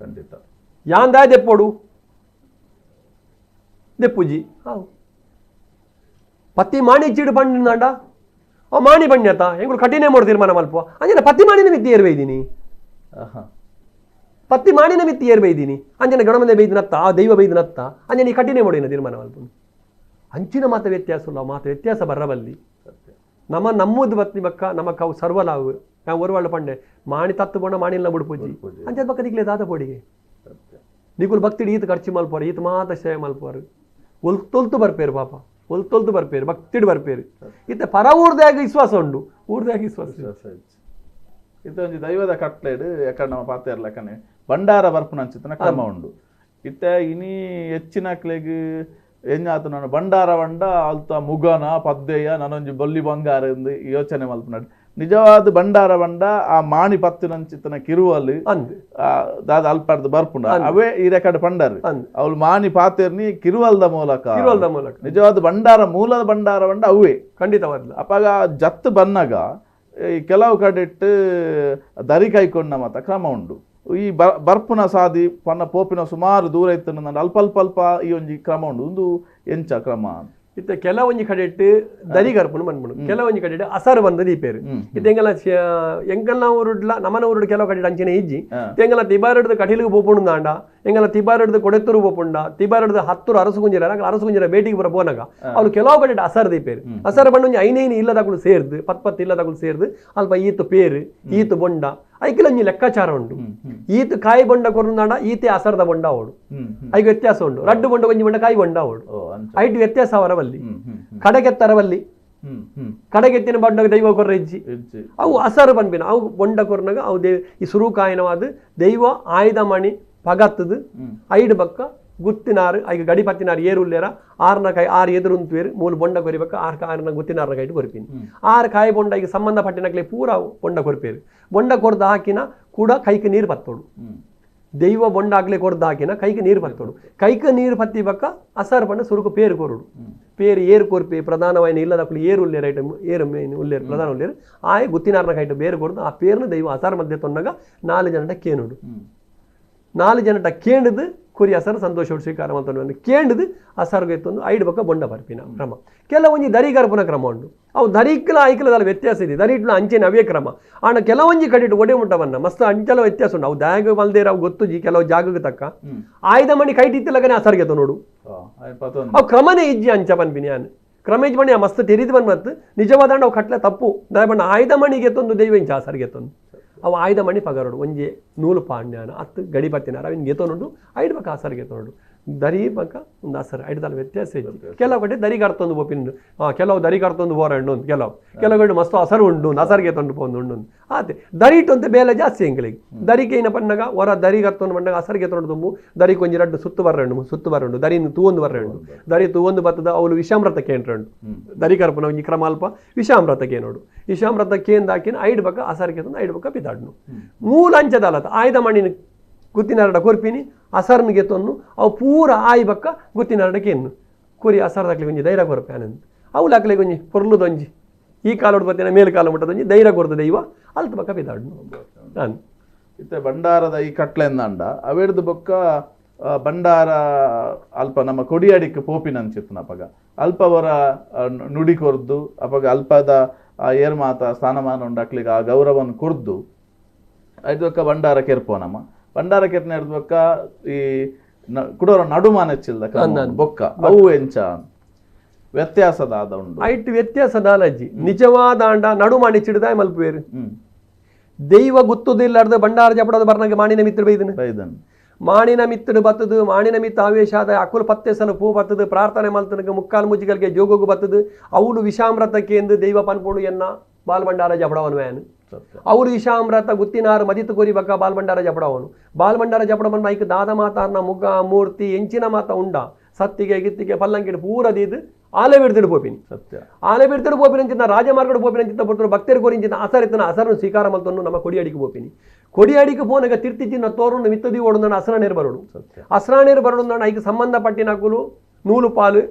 ಖಂಡಿತ ಯಾನ್ ದಾಯ ದೆಪ್ಪೋಡು ದೆಪ್ಪುಜಿ ಹಾವು ಪತ್ತಿ ಮಾಣಿ ಚೀಡು ಪಂಡಿಂದಾಂಡ ಅವ ಮಾಣಿ ಪಂಡ್ಯತ ಎಂಗುಳು ಕಠಿಣ ಮಾಡೋದು ತೀರ್ಮಾನ ಮಲ್ಪ ಅಂಜನ ಪತ್ತಿ ಮಾಣಿನ ಮಿತ್ತಿ ಏರ್ವೆ ಇದ್ದೀನಿ ಪತ್ತಿ ಮಾಣಿನ ಮಿತ್ತಿ ಏರ್ವೆ ಇದ್ದೀನಿ ಅಂಜನ ಗಣಮಂದೆ ಬೈದಿನತ್ತ ಆ ದೈವ ಬೈದಿನತ್ತ ಅಂಜನ ಈ ಕಠಿಣ ಮಾಡಿನ ತೀರ್ಮಾನ ಮಲ್ಪ ಅಂಚಿನ ಮಾತ ವ್ಯತ್ಯಾಸ ಇಲ್ಲ ಮಾತ ವ್ಯತ್ಯಾಸ ಬರಬಲ್ಲಿ ನಮ್ಮ ನಮ್ಮದು ಬತ್ತಿ ಬಕ್ಕ ನಮ್ಮ ಕವು ಸರ್ವಲಾವು ನಾವು ಒರುವಾಳು ಪಂಡೆ ಮಾಣಿ ತತ್ತು ಬೋಣ ಮಾಣಿಲ್ಲ ಬಿಡ್ಪೂಜಿ ಅಂಚದ ಬಕ್ಕ ದಿಕ್ಲೆ ದಾದ ಪೋಡಿಗೆ ನಿಕುಲು ಭಕ್ತಿಡು ಈತ ಖರ್ಚು ಮಲ್ಪರು ಈತ ಮಾತ ಸೇವೆ ಮಲ್ಪರು ಒಲ್ತೊಲ್ತು ಬರ್ಪೇರು ಪಾಪ ಒಲ್ತೊಲ್ತು ಬರ್ಪೇರು ಭಕ್ತಿಡು ಬರ್ಪೇರು ಇತ್ತ ಪರ ಊರ್ದಾಗ ವಿಶ್ವಾಸ ಉಂಡು ಊರ್ದಾಗ ವಿಶ್ವಾಸ ಇತ್ತ ಒಂಜಿ ದೈವದ ಕಟ್ಲೆಡ್ ಯಾಕಂದ್ರೆ ನಮ್ಮ ಪಾತೆ ಇರ್ಲಕ್ಕನೆ ಭಂಡಾರ ಬರ್ಪುನ ಅಂಚಿತ್ತನ ಕ್ರಮ ಉಂಡು ಇತ್ತ ಇನಿ ಹೆಚ್ಚಿನಕ್ಲೆಗ್ ಎಂಜಾತು ನಾನು ಭಂಡಾರ ಬಂಡ ಅಲ್ತ ಮುಗನ ಪದ್ದೆಯ ನಾನೊಂಜಿ ಬೊಲ್ಲಿ ಬಂಗಾರ ಎಂದು ಯೋಚನೆ ಮಲ್ಪುನಡ್ ನಿಜವಾದ ಭಂಡಾರ ಬಂಡ ಆ ಮಾಣಿ ಪತ್ತಿನಂಚಿತ್ತನ ಕಿರುವಲು ಅಂದ್ ದಾದ ಅಲ್ಪಾರ್ದು ಬರ್ಪುಂಡ ಅವೇ ಈ ರೆಕಾರ್ಡ್ ಪಂಡರ್ ಅಂದ್. ಅವಳು ಮಾಣಿ ಪಾತೆರ್ನಿ ಕಿರುವಲ್ದ ಮೂಲಕ ಕಿರುವಲ್ದ ಮೂಲಕ. ನಿಜವಾದ ಭಂಡಾರ ಮೂಲದ ಭಂಡಾರ ಬಂಡ ಅವೇ ಖಂಡಿತವಾದ್ಲ ಅಪ್ಪಾಗ ಜತ್ತು ಬನ್ನಾಗ ಈ ಕೆಲವು ಕಡೆಟ್ ದರಿ ಕೈಕೊಂಡ ಮಾತ ಕ್ರಮ ಉಂಡು ಈ ಬರ್ಪುನ ಸಾದಿ ಪನ್ನ ಪೋಪಿನ ಸುಮಾರು ದೂರ ಇತ್ತು ನನ್ನ ಅಲ್ಪ ಅಲ್ಪ ಅಲ್ಪ ಈ ಒಂಜಿ ಕ್ರಮ ಉಂಡು ಒಂದು ಎಂಚ ಕ್ರಮ ಇತ್ತ ಕೆಲವೊಂಜಿ ಕಡೆಟ್ ದರಿ ಗರ್ಪುನು ಬಂದ್ಬಿಡು ಕೆಲವೊಂಜಿ ಕಡೆಟ್ ಅಸರ್ ಬಂದ ದೀಪೇರು ಇತ್ತ ಎಂಗಲ ಎಂಕಲ್ನ ಊರುಡ್ಲ ನಮನ ಊರುಡ್ ಕೆಲವು ಕಡೆ ಅಂಚನೆ ಇಜ್ಜಿ ಎಂಗಲ ತಿಬಾರಡ್ದು ಕಟೀಲಿಗೆ ಪೋಪುಂಡು ದಾಂಡ ಎಂಗಲ ತಿಬಾರಡ್ದು ಕೊಡೆತ್ತೂರು ಪೋಪುಂಡ ತಿಬಾರಡ್ದು ಹತ್ತೂರು ಅರಸುಗುಂಜಿರ ಅರಸುಗುಂಜಿರ ಬೇಟಿಗೆ ಬರ ಪೋನಾಗ ಅವ್ರು ಕೆಲವು ಕಡೆ ಅಸರ್ ದೀಪೇರು ಅಸರ್ ಬಂದು ಒಂಜಿ ಐನೈನು ಇಲ್ಲದಗಳು ಸೇರ್ದು ಪತ್ ಪತ್ ಇಲ್ಲದಗಳು ಸೇರ್ದು ಅಲ್ಪ ಈತ ಪೇರು ಈತ ಬೊಂಡ ಐಕೆಲ ಒಂಜಿ ಲೆಕ್ಕಾಚಾರ ಉಂಡು ಈತ ಕಾಯಿ ಬೊಂಡ ಕೊರುಂದಾಂಡ ಈತೆ ಅಸರ್ದ ಬೊಂಡ ಅವಡು ಐಗೆ ವ್ಯತ್ಯಾಸ ಉಂಡು ರಡ್ಡು ಬೊಂಡ ಒಂಜಿ ಬೊಂಡ ಕಾಯಿ ಬೊಂಡ ಅವಡು ಐಟ್ ವ್ಯತ್ಯಾಸ ಅವರವಲ್ಲಿ ಕಡೆಗೆತ್ತರವಲ್ಲಿ ಕಡೆಗೆತ್ತಿನ ಬೊಂಡ ದೈವ ಕೊರ್ರ ಇಜ್ಜಿ ಅವು ಅಸರು ಪನ್ಪಿನ ಅವು ಬೊಂಡ ಕೊರ್ನಾಗ ಅವು ದೇವ ಈ ಸುರುಕಾಯನವಾದ ದೈವ ಆಯುಧ ಮಣಿ ಪಗತ್ತದು ಐಡು ಬಕ್ಕ ಗುತ್ತಿನಾರು ಐಗ ಗಡಿ ಪತ್ತಿನಾರು ಏರು ಉಲ್ಲೇರ ಆರ್ನ ಕಾಯಿ ಆರು ಎದುರು ಉಂತುವೇರು ಮೂಲು ಬೊಂಡ ಕೊರಿಬೇಕ ಆರು ಆರ್ನ ಗುತ್ತಿನಾರ್ನ ಕೈಟ್ ಕೊರಿಪಿನಿ ಆರು ಕಾಯಿ ಬೊಂಡ ಈಗ ಸಂಬಂಧಪಟ್ಟಿನಕ್ಲೆ ಪೂರ ಬೊಂಡ ಕೊರಿಪೇರು ಬೊಂಡ ಕೊರ್ದು ಹಾಕಿನ ಕೂಡ ಕೈಗೆ ನೀರು ಪತ್ತೋಡು ದೈವ ಬೊಂಡ ಆಗ್ಲೆ ಕೊರ್ದು ಹಾಕಿನ ಕೈಗೆ ನೀರು ಪತ್ತೋಡು ಕೈಗೆ ನೀರು ಪತ್ತಿ ಬಕ್ಕ ಅಸರ್ ಪಂಡ ಸುರುಕು ಪೇರು ಕೊರುಡು ಪೇರು ಏರು ಕೊರ್ಪೆ ಪ್ರಧಾನವಾಯಿನ ಇಲ್ಲದಕ್ಕಲು ಏರು ಉಲ್ಲೇರು ಐಟಮ್ ಏರು ಮೇನ್ ಉಲ್ಲೇರು ಪ್ರಧಾನ ಉಲ್ಲೇರು ಆಯ್ ಗುತ್ತಿನಾರ್ನ ಕೈಟ್ ಬೇರು ಕೊರ್ದು ಆ ಪೇರ್ನ ದೈವ ಅಸಾರ್ ಮಧ್ಯೆ ತೊನ್ನಗ ನಾಲು ಜನಟ ಕೇನುಡು ನಾಲು ಜನಟ ಕೇಂಡದು ಕುರಿ ಅಸರ್ ಸಂತೋಷ ಸ್ವೀಕಾರ ಮಾಡ್ತಾನೆ ಕೇಂಡದು ಅಸರ್ಗೆ ಎತ್ತೊಂದು ಐಡು ಬಕ್ಕ ಬೊಂಡ ಬರ್ಪಿನ ಕ್ರಮ ಕೆಲವೊಂಜಿ ದರಿ ಗರ್ಪನ ಕ್ರಮ ಉಂಟು ಅವು ದರಿಕ್ಲ ಐಕ್ಲದಲ್ಲ ವ್ಯತ್ಯಾಸ ಇದೆ ದರಿಟ್ಲ ಅಂಚೆನ ಅವೇ ಕ್ರಮ ಆಂಡ ಕೆಲವೊಂಜಿ ಕಡಿಟ್ ಒಡೆ ಮುಟ್ಟವನ್ನ ಮಸ್ತ್ ಅಂಚಲ ವ್ಯತ್ಯಾಸ ಉಂಟು ಅವು ದಾಗ ಮಲ್ದೇರ ಅವು ಗೊತ್ತುಜಿ ಕೆಲವು ಜಾಗಕ್ಕೆ ತಕ್ಕ ಆಯ್ದ ಮಣಿ ಕೈಟ್ ಇತ್ತಿಲ್ಲಗನೆ ಅಸರ್ಗೆ ನೋಡು ಅವು ಕ್ರಮನೇ ಇಜ್ಜಿ ಅಂಚ ಪನ್ಪಿನಿ ಯಾನ್ ಕ್ರಮ ಇಜ್ಜಿ ಮಣಿ ಆ ಮಸ್ತ್ ತೆರಿದು ಬನ್ ಮತ್ತು ನಿಜವಾದ ಅವು ಕಟ್ಲೆ ತಪ್ಪು ದಯಬಣ್ಣ ಆಯ್ದ ಮಣಿಗೆ ಎತ್ತೊಂದು ದೈವ ಇಂಚ ಅಸರ್ಗೆ ಎತ್ತೊಂದು ಅವು ಆಯ್ದ ಮಣಿ ಪಗರಡು ಒಂಜಿ ನೂಲು ಪಾಂಡ್ಯಾನ ಅತ್ತು ಗಡಿ ಬತ್ತಿನಾರ ಅವಿನ ಗೆತೊನುಂಡು ಐಡ್ ಬಕ್ಕ ಆಸರ್ ಗೆತೊನುಂಡು ದರಿ ಬಕ್ಕ ಒಂದು ಆಸರ್ ಐಡ್ದಾಲ ವ್ಯತ್ಯಾಸ ಇತ್ತು. ಕೆಲವು ಕಡೆ ದರಿ ಕರ್ತೊಂದು ಪೋಪಿನ ಕೆಲವು ದರಿ ಕರ್ತೊಂದು ಬೋರಂಡು ಒಂದು ಕೆಲವು ಕೆಲವು ಕಡೆ ಮಸ್ತ್ ಅಸರು ಉಂಡು ಅಸರ್ಗೆ ತೊಂಡು ಪೋಂದು ಉಂಡು ಆತೆ ದರಿಟು ಅಂತ ಬೇಲೆ ಜಾಸ್ತಿ ಎಂಗ್ಲಿಗೆ ದರಿಗೆ ಏನ ಪಣ್ಣಗ ಹೊರ ದರಿ ಕರ್ತೊಂದು ಪಣ್ಣಗ ಅಸರ್ಗೆ ತೊಂಡು ತುಂಬು ದರಿ ಕೊಂಜಿ ರಡ್ಡು ಸುತ್ತು ಬರ್ರಂಡು ಸುತ್ತು ಬರ್ರಂಡು ದರಿನ ತೂವೊಂದು ಬರ್ರಂಡು ದರಿ ತೂವೊಂದು ಬತ್ತದ ಅವಳು ವಿಷಾಮ್ರತ ಕೇಂದ್ರಂಡು ದರಿ ಕರ್ಪನ ಒಂಜಿ ಕ್ರಮ ಅಲ್ಪ ವಿಷಾಮ್ರತ ಕೇನೋಡು ವಿಷಾಮ್ರತ ಕೇಂದ ಹಾಕಿನ ಐಡ್ ಬಕ್ಕ ಅಸರ್ಗೆ ತಂದು ಐಡ್ ಬಕ್ಕ ಪಿದಾಡ್ನು ಮೂಲ ಅಂಚದಲ್ಲ ಆಯ್ದ ಮಣ್ಣಿನ ಗುತ್ತಿನಾರಡ ಕೊರ್ಪಿನಿ ಅಸರ್ನ ಗೆತ್ತೊನ್ನು ಅವು ಪೂರ ಆಯ್ ಬಕ್ಕ ಗುತ್ತಿನಾರಡ ಕೇನ್ನು ಕುರಿ ಅಸರ್ದಾಕ್ಲಿ ಒಂಜಿ ಧೈರ್ಯ ಕೊರ್ಪೆ ಆನಂದ್ ಅವು ಲಾಕ್ಲಿ ಒಂಜಿ ಪೊರ್ಲುದೊಂಜಿ ಈ ಕಾಲೋಡು ಬತ್ತಿನ ಮೇಲು ಕಾಲು ಮುಟ್ಟದೊಂಜಿ ಧೈರ್ಯ ಕೊರ್ದು ದೈವ ಅಲ್ತ ಬಕ್ಕ ಪಿದಾಡ್ನು ನಾನು ಇತ್ತೆ ಭಂಡಾರದ ಈ ಕಟ್ಲೆಂದಂಡ ಅವೆಡ್ದು ಬೊಕ್ಕ ಭಂಡಾರ ಅಲ್ಪ ನಮ್ಮ ಕೊಡಿಯಾಡಿಕ್ ಪೋಪಿನಂಚಿತ್ತು ಅಪಗ ಅಲ್ಪವರ ನುಡಿ ಕೊರ್ದು ಅಪಗ ಅಲ್ಪದ ಆ ಏರ್ಮಾತ ಸ್ಥಾನಮಾನ ಉಂಡಾಕ್ಲಿಗೆ ಆ ಗೌರವವನ್ನು ಕೊರ್ದು ಐದು ಬೊಕ್ಕ ಭಂಡಾರ ಕೆರ್ಪೋ ನಮ್ಮ ಭಂಡಾರ ಕೆರ್ನ ಹಿಡ್ದು ಬೊಕ್ಕ ಈ ಕುಡೋರ ನಡುಮಾನ ಚಿಲ್ದ ಬೊಕ್ಕ ಅವು ಎಂಚ ವ್ಯತ್ಯಾಸದಾದ ಉಂಡು ಐಟ್ ವ್ಯತ್ಯಾಸ ದಾಲಜ್ಜಿ ನಿಜವಾದ ಅಂಡ ನಡುಮಾಣಿ ಚಿಡ್ದಾಯ್ ಮಲ್ಪುವೇರು ದೈವ ಗುತ್ತುದಿಲ್ಲಾರ್ದು ಭಂಡಾರ ಜಪಡೋದು ಬರ್ನಗೆ ಮಾಣಿನ ಮಿತ್ರ ಬೈದನು ಬೈದನ್ ಮಾಣಿನ ಮಿತ್ತಡು ಬತ್ತದು ಮಾಣಿನ ಮಿತ್ತ ಆವೇಶ ಆದ ಅಕುಲು ಪತ್ತೆ ಸಲ ಪೂ ಬತ್ತದು ಪ್ರಾರ್ಥನೆ ಮಲ್ತನಗೆ ಮುಕ್ಕಾಲು ಮುಜ್ಜಿಗಳಿಗೆ ಜೋಗೋಗು ಬತ್ತದು ಅವಳು ವಿಷಾಮ್ರತಕ್ಕೆ ಎಂದು ದೈವ ಪನ್ಪೋಡು ಎನ್ನ ಬಾಲ್ ಭಂಡಾರ ಜಪಡವನು ವ್ಯಾನ್ ಅವರು ವಿಷಾಮ್ರತ ಗುತ್ತಿನಾರು ಮದಿತು ಕೋರಿ ಬಕ್ಕ ಬಾಲ್ ಭಂಡಾರ ಜಪಡವನು ಬಾಲ್ ಭಂಡಾರ ಜಪಡವನ್ ಐಕ್ ದಾದ ಮಾತಾರ್ನ ಮುಗ್ಗ ಮೂರ್ತಿ ಎಂಚಿನ ಮಾತ ಉಂಡ ಸತ್ತಿಗೆ ಗಿತ್ತಿಗೆ ಪಲ್ಲಂಕಿಡು ಪೂರ ದೀದು ಆಲೆ ಬಿಡ್ತಿಡು ಪೋಪಿನಿ ಸತ್ಯ ಆಲೆ ಬಿಡ್ತಿಡು ಪೋಪಿನ ಅಂಚಿನ ರಾಜಮಾರ್ಗಡು ಪೋಪಿನ ಅಂಚಿನ ಪೊರ್ತರು ಭಕ್ತರು ಕೋರಿಂಚಿನ ಅಸರಿತನ ಅಸರನ್ನು ಸ್ವೀಕಾರ ಮಲ್ತೊನ್ನು ನಮ್ಮ ಕೊಡಿಯಾಡಿಗೆ ಪೋಪಿನಿ ಕೊಡಿಯಾಡಿಗೆ ಪೋನಗ ತಿರ್ತಿಚಿನ ತೋರುನ್ನು ಮಿತ್ತದಿ ಓಡುಂದಣ ಅಸರಾಣೇರು ಬರೋಡು ಅಸರಾಣೇರು ಬರೋಡು ಐಕ್ ಸಂಬಂಧಪಟ್ಟಿನ ಅಕುಲು ನೂಲು ಪಾಲು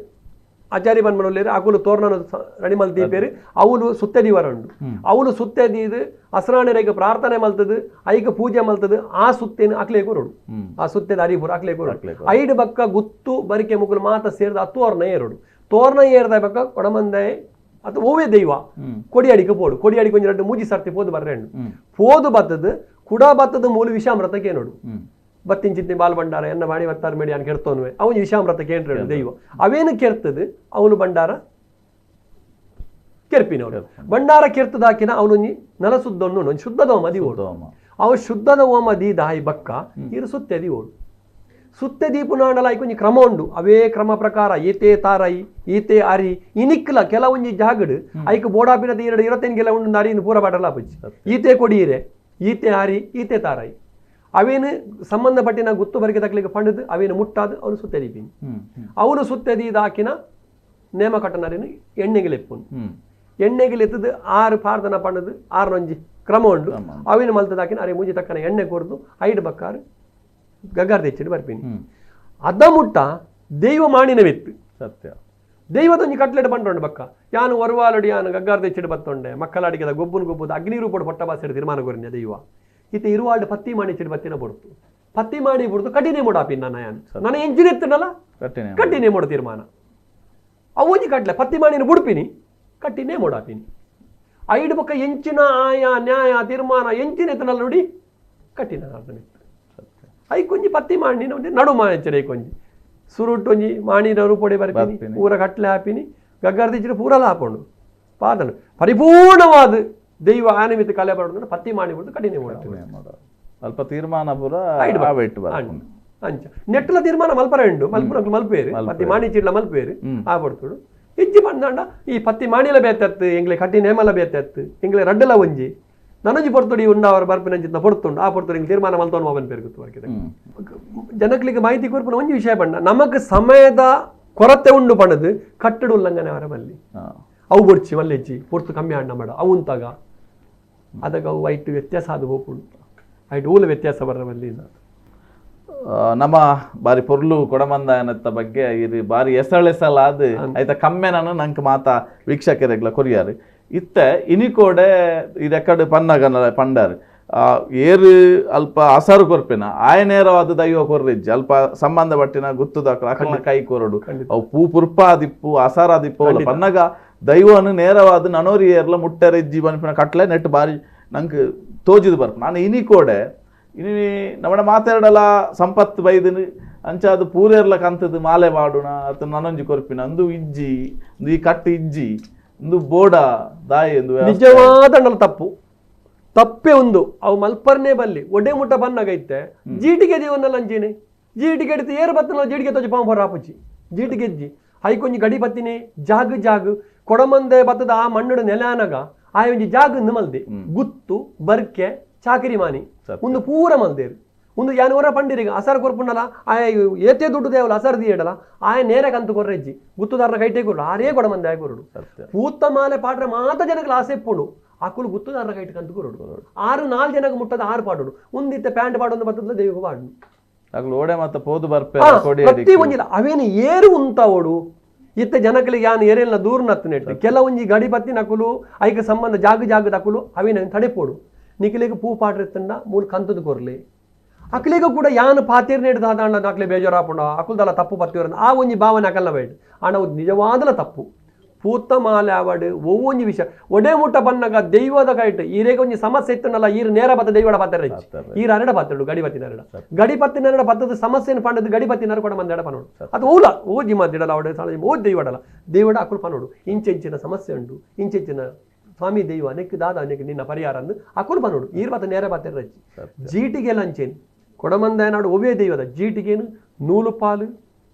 ಆಚಾರಿ ಬನ್ಮನೊಲ್ಲೇರು ಅಕುಲು ತೋರ್ನನು ರೆಡಿ ಮಲ್ತೀಪೇರು ಅವಳು ಸುತ್ತೆದಿ ವರಂಡು ಅವಳು ಸುತ್ತೆದೀದು ಅಸರಾಣೆರೈಗೆ ಪ್ರಾರ್ಥನೆ ಮಲ್ತದು ಐಕ ಪೂಜೆ ಮಲ್ತದು ಆ ಸುತ್ತೇನು ಅಕ್ಲೆ ಕೊರಡು ಆ ಸುತ್ತೆದ ಅರಿಪುರ ಅಕ್ಲೆ ಕೊರಡು ಐಡು ಬಕ್ಕ ಗುತ್ತು ಬರಿಕೆ ಮುಗುಲು ಮಾತ ಸೇರಿದ ಆ ತೋರ್ನ ಏರೋಡು ತೋರ್ನ ಏರ್ದ ಬಕ್ಕ ಕೊಡಮಂದೆ ಅದು ಓವೇ ದೈವ ಕೊಡಿಯಾಡಿಗೆ ಪೋಡು ಕೊಡಿಯಾಡಿಗೆ ಒಂಜಿ ರಡ್ಡು ಮೂಜಿ ಸರ್ತಿ ಪೋದು ಬರ್ರೆಂಡು ಪೋದು ಬತ್ತದು ಕುಡ ಬತ್ತದು ಮೂಲು ವಿಷಾಮ್ರತಕ್ಕೆ ನೋಡು ಬತ್ತಿಂಚಿತ್ತಿ ಬಾಲ್ ಭಂಡಾರ ಎನ್ನ ಬಾಣಿ ಬತ್ತಾರ ಮೇಡಿ ಅನ್ ಕೆರ್ತೋನ್ವೆ ಅವನು ವಿಷಾಮ್ರತ ಕೇಂದ್ರ ದೈವ ಅವೇನು ಕೆರ್ತದು ಅವನು ಭಂಡಾರ ಕೆರ್ಪಿನವನು ಭಂಡಾರ ಕೆರ್ತದಾಕಿನ ಅವನು ನಲ ಸುದ್ದೊಣ್ಣು ಒಂದು ಶುದ್ಧದ ಮದಿ ಓಡು ಅವ ಶುದ್ಧದ ಓಮ the ದಾಯಿ ಬಕ್ಕ ಇರು ಸುತ್ತೆದಿ ಓಡು ಸುತ್ತೆ ದೀಪುನಾಂಡಲ ಐಕೊಂಜಿ ಕ್ರಮ ಉಂಡು ಅವೇ ಕ್ರಮ ಪ್ರಕಾರ ಈತೆ ತಾರೈ ಈತೆ ಅರಿ ಇನಿಕ್ಲ ಕೆಲವೊಂಜಿ ಜಾಗಡು ಐಕ್ ಬೋಡಾಪಿನದ ಎರಡು ಇರತ್ತೇನು ಉಂಡು ಅರಿಯನ್ನು ಪೂರ ಬಾಟಲ ಪಜ್ಜಿ ಈತೆ ಕೊಡಿಯಿರೆ ಈತೆ ಅರಿ ಈತೆ ತಾರೈ ಅವೇನು ಸಂಬಂಧಪಟ್ಟಿನ ಗುತ್ತು ಬರಿಕೆ ತಕ್ಕಲಿಕ್ಕೆ ಪಂಡದು ಅವೇನು ಮುಟ್ಟಾದು ಅವನು ಸುತ್ತೆ ದೀಪಿನಿ ಅವನು ಸುತ್ತೆ ದೀದಾಕಿನ ನೇಮ ಕಟ್ಟನರಿನ ಎಣ್ಣೆಗೆ ಲೆಪ್ಪುನು ಎಣ್ಣೆಗೆ ಲೆತ್ತದು ಆರು ಪಾರ್ದನ ಪಂಡದು ಆರುನೊಂಜಿ ಕ್ರಮ ಉಂಡು ಅವೇನು ಮಲ್ತದಾಕಿನ ಅರೆ ಮುಂಜಿ ತಕ್ಕನ ಎಣ್ಣೆ ಕೊರ್ದು ಐಡು ಬಕ್ಕಾರು ಗಗ್ಗಾರ ತೆಚ್ಚಿಡು ಬರ್ಪಿನಿ ಅದ ಮುಟ್ಟ ದೈವ ಮಾಣಿನ ವೆತ್ತು ಸತ್ಯ ದೈವದೊಂಜಿ ಕಟ್ಲೆಡ್ ಪಂಡೊಂಡು ಬಕ್ಕ ಯಾನು ಒರ್ವಾಲುಡಿ ಯಾನು ಗಗ್ಗಾರ ತೆಚ್ಚಿಡು ಬತ್ತೊಂಡೆ ಮಕ್ಕಳಾಡಿಗೆದ ಗೊಬ್ಬುನು ಗೊಬ್ಬುದು ಅಗ್ನಿ ರೂಪಡು ಪೊಟ್ಟ ಬಾಸಿಡು ತೀರ್ಮಾನ ಕೊರಿನ ದೈವ ಇತ್ತೆ ಇರುವಾಡು ಪತ್ತಿ ಮಾಣಿ ಚಿಡು ಬತ್ತಿನ ಬೊಡ್ತು ಪತ್ತಿ ಮಾಡಿ ಬಿಡ್ತು ಕಠಿಣೆ ಮೂಡಾಪಿ ನನ್ನ ಯಾನು ನನ್ನ ಎಂಜಿನ್ ಎತ್ತನಲ್ಲ ಕಠಿಣೆ ಮೂಡ ತೀರ್ಮಾನ ಅವೊಂಜಿ ಕಟ್ಲೆ ಪತ್ತಿ ಮಾಣಿನ ಬುಡ್ಪಿನಿ ಕಟ್ಟಿನೇ ಮೂಡಾಪಿನಿ ಐಡು ಪಕ್ಕ ಎಂಚಿನ ಆಯ ನ್ಯಾಯ ತೀರ್ಮಾನ ಎಂಚಿನ ಎತ್ತನಲ್ಲ ನೋಡಿ ಕಠಿಣ I ಕೊಂಜಿ ಪತ್ತಿ ಮಾಣಿನ ಒಂಜಿ ನಡು ಮಾಂಚರೆ ಕೊಂಜಿ ಸುರುಟು ಒಂಜಿ ಮಾಣಿನ ರೂಪೊಡೆ ಬರ್ಪಿನಿ ಪೂರ ಕಟ್ಲೆ ಹಾಪಿನಿ ಗಗ್ಗರ ದಿಚ್ಚಿಡು ಪೂರಲ ಹಾಕೊಂಡು ಪಾದನು ಪರಿಪೂರ್ಣವಾದ ದೈವ ಆನಿಮಿತ ಕಲೆ ಬರೋದು ಪತ್ತಿ ಮಾಡಿ ಬಿಡ್ದು ಕಠಿಣ ಮಾಡೋದು ಅಲ್ಪ ತೀರ್ಮಾನ ಪೂರ ಅಂಚ ನೆಟ್ಟಲ ತೀರ್ಮಾನ ಮಲ್ಪರ ಉಂಡು ಮಲ್ಪುರ ಮಲ್ಪೇರು ಪತ್ತಿ ಮಾಣಿ ಚಿಡ್ಲ ಮಲ್ಪೇರು ಆ ಬರ್ತುಡು ಇಜ್ಜಿ ಬಂದಾಂಡ ಈ ಪತ್ತಿ ಮಾಣಿಲ ಬೇತತ್ತು ಎಂಗ್ಲೆ ಕಟ್ಟಿ ನೇಮಲ ಬೇತತ್ತು ಎಂಗ್ಲೆ ರಡ್ಡಲ ಒಂಜಿ ನನೊಂಜಿ ಪೊರ್ತುಡಿ ಉಂಡವರ ಬರ್ಪಿನಂಚಿನ ಪೊರ್ತುಂಡು ಆ ಪೊರ್ತುಡು ಎಂಗ್ಲೆ ತೀರ್ಮಾನ ಮಲ್ತೋನು ಅವನ್ ಪೇರು ವರ್ಕಿದೆ ಜನಗಳಿಗೆ ಮಾಹಿತಿ ಕೊರ್ಪುನ ಒಂಜಿ ವಿಷಯ ಬಣ್ಣ ನಮಕ್ ಸಮಯದ ಕೊರತೆ ಉಂಡು ಪಣದು ಕಟ್ಟಡ ಉಲ್ಲಂಘನೆ ಅವರ ಮಲ್ಲಿ ಅವು ಬೊಡ್ಚಿ ಮಲ್ಲೆಜ್ಜಿ ಪೊರ್ತು ಕಮ್ಮಿ ಅಣ್ಣ ಮಾಡ ಅವು ಉಂತಾಗ ಅದಕ್ಕೆ ಅವು ಐಟ್ ವ್ಯತ್ಯಾಸ ಅದು ಹೋಪುಂಡು ಐಟ್ ಊಲ ವ್ಯತ್ಯಾಸ ಬರ ಮಲ್ಲಿ ನಮ್ಮ ಬಾರಿ ಪೊರ್ಲು ಕೊಡಮಂದಾಯನತ್ತ ಬಗ್ಗೆ ಇದು ಬಾರಿ ಎಸಳೆಸಲಾದ ಆಯ್ತಾ ಕಮ್ಮೆನನ್ನು ನಂಗೆ ಮಾತಾ ವೀಕ್ಷಕರೆಗ್ಲ ಕೊರಿಯಾರು ಇತ್ತೆ ಇನಿಕೋಡೆ ಇದೆಕ್ಕಡೆ ಪನ್ನಗನ ಪಂಡಾರು ಏರು ಅಲ್ಪ ಅಸರು ಕೊರ್ಪಿನ ಆಯನೇರವಾದ ದೈವ ಕೊರ್ರಿಜ್ಜಿ ಅಲ್ಪ ಸಂಬಂಧಪಟ್ಟಿನ ಗುತ್ತುದ ಅಕಲ್ನ ಕೈ ಕೊರಡು ಅವು ಪೂ ಪುರ್ಪಾದಿಪ್ಪು ಅಸರಾದಿಪ್ಪು ಪನ್ನಗ ದೈವನು ನೇರವಾದ ನನೋರಿ ಏರ್ಲ ಮುಟ್ಟರೆಜ್ಜಿ ಬನ್ಪಿನ ಕಟ್ಲೆ ನೆಟ್ ಬಾರಿ ನಂಗೆ ತೋಜಿದು ಬರ್ಪು ನಾನು ಇನಿಕೋಡೆ ಇನಿ ನಮ್ಮಡ ಮಾತಾಡಲ ಸಂಪತ್ತು ಬೈದಿನಿ ಅಂಚ ಅದು ಪೂರೇರ್ಲ ಕಂತದ್ದು ಮಾಲೆ ಮಾಡೋಣ ಅದು ನನೊಂಜಿ ಕೊರ್ಪಿನ ಅಂದು ಇಜ್ಜಿ ಈ ಕಟ್ಟು ಇಜ್ಜಿ ಒಂದು ಬೋಡ ದಾಯಿ ಎಂದು ನಿಜವಾದ ತಪ್ಪು ತಪ್ಪೆ ಒಂದು ಅವು ಮಲ್ಪರ್ನೇ ಬಲ್ಲಿ ಒಡೆ ಮುಟ್ಟ ಬನ್ನಾಗೈತೆ ಜೀಟಿಗೆ ದೇವನ್ನಲ್ಲ ಅಂಚೇನೆ ಜೀಟಿಗೆ ಎಡ್ತು ಏರು ಬತ್ತನ ಜೀಟಿಗೆ ತೋಜಿ ಪಾಂಪರ ಆಪುಜಿ ಜೀಟಿಗೆ ಎಜ್ಜಿ ಐಕೊಂಜಿ ಗಡಿ ಬತ್ತಿನಿ ಜಾಗ ಜಾಗ ಕೊಡಮಂದೆ ಬತ್ತದ ಆ ಮಣ್ಣುಡು ನೆಲೆ ಆನಗ ಆ ಒಂಜಿ ಜಾಗ ಮಲ್ದೆ ಗುತ್ತು ಬರ್ಕೆ ಚಾಕರಿ ಮಾನಿ ಒಂದು ಪೂರ ಮಲ್ದೇರು ಒಂದು ಯಾನ್ ಹೊರ ಪಂಡಿರಿಗೆ ಅಸರ್ ಕೊರ್ಪುಂಡಲ ಆಯ ಏತೆ ದುಡ್ಡು ದೇವಲ ಅಸರ್ ದಿಯಡಲ ಆಯ ನೇರ ಕಂತು ಕೊರ್ರೆಜ್ಜಿ ಗುತ್ತುದಾರನ ಕೈಟೇ ಕೊರಡು ಆರೇ ಕೊಡಮಂದೆ ಆಯ ಕೊರಡು ಪೂತ್ತ ಮಾಲೆ ಪಾಟ್ರೆ ಮಾತ ಜನಕ್ಕೆ ಆಸೆ ಇಪ್ಪುಂಡು ಅಕುಲು ಗುತ್ತುದಾರನ ಕೈಟ್ ಕಂತು ಕೊರಡು ಆರು ನಾಲ್ ಜನಕ್ಕೆ ಮುಟ್ಟದ ಆರು ಪಾಡೋಡು ಒಂದಿತ್ತೆ ಪ್ಯಾಂಟ್ ಪಾಡೊಂದು ಬತ್ತದ ದೈವ ಪಾಡು ಅಗ್ಲು ಓಡೆ ಮತ್ತ ಪೋದು ಬರ್ಪೆ ಕೊಡಿ ಪ್ರತಿ ಒಂಜಿಲ ಅವೇನು ಏರು ಉಂತಾವೋಡು ಇತ್ತ ಜನಗಳಿಗೆ ಯಾನ್ ಏರೆಲ್ಲ ದೂರ ನತ್ತು ನೆಟ್ಟು ಕೆಲವೊಂಜಿ ಗಡಿ ಬತ್ತಿ ನಕುಲು ಐಕ ಸಂಬಂಧ ಜಾಗ ಜಾಗದ ಅಕುಲು ಅವೇನ ತಡೆಪೋಡು ನಿಖಿಲಿಗೆ ಪೂ ಪಾಡ್ರಿತ್ತಂಡ ಮೂಲ ಕಂತದ ಕೊರ್ಲಿ ಅಕ್ಲಿಗೂ ಕೂಡ ಯಾನ್ ಪಾತೇರ್ ನೆಡ್ದು ದಾದಾಂಡ ಅಕ್ಲೆ ಬೇಜಾರಾಪುಂಡ ಅಕುಲ್ದಲ್ಲ ತಪ್ಪು ಪತ್ತಿವರ ಆ ಒಂಜಿ ಭಾವನೆ ಅಕಲ್ಲ ಬೇಡ ಆಂಡ ಅವು ನಿಜವಾದಲ ತಪ್ಪು ಪೂತ್ತ ಮಾಲೆ ಆವಡು ಒವ್ವೊಂಜಿ ವಿಷಯ ಒಡೆ ಮುಟ್ಟ ಬನ್ನಗ ದೈವದ ಕೈಟ್ ಈರೇಗ ಒಂಜಿ ಸಮಸ್ಯೆ ಇತ್ತುಂಡಲ್ಲ ಈರು ನೇರ ಬತ್ತ ದೈವಡ ಪಾತ್ರ ಈರು ಅರಡ ಪಾತ್ರಡು ಗಡಿ ಬತ್ತಿನರಡ ಗಡಿ ಪತ್ತಿನರಡ ಪತ್ತದ ಸಮಸ್ಯೆನ ಪಂಡದ ಗಡಿ ಬತ್ತಿನರ ಕೂಡ ಮಂದೆಡ ಪನೋಡು ಅದು ಓಲ ಓ ಜಿಮ ದಿಡಲ ಅವಡೆ ಸಾಲ ಓ ದೈವಡಲ ದೈವಡ ಅಕುಲು ಪನೋಡು ಇಂಚೆಂಚಿನ ಸಮಸ್ಯೆ ಉಂಡು ಇಂಚೆಂಚಿನ ಸ್ವಾಮಿ ದೈವ ನೆಕ್ ದಾದ ನೆಕ್ ನಿನ್ನ ಪರಿಹಾರ ಅಂದು ಅಕುಲು ಪನೋಡು ಈರು ಬತ್ತ ನೇರ ಪಾತ್ರ ರಚ್ಚಿ ಜೀಟಿಗೆ ಲಂಚೇನು ಕೊಡಮಂದಾಯನಾಡು ಒವ್ವೇ ದೈವದ ಜೀಟಿಗೇನು ನೂಲು ಪಾಲು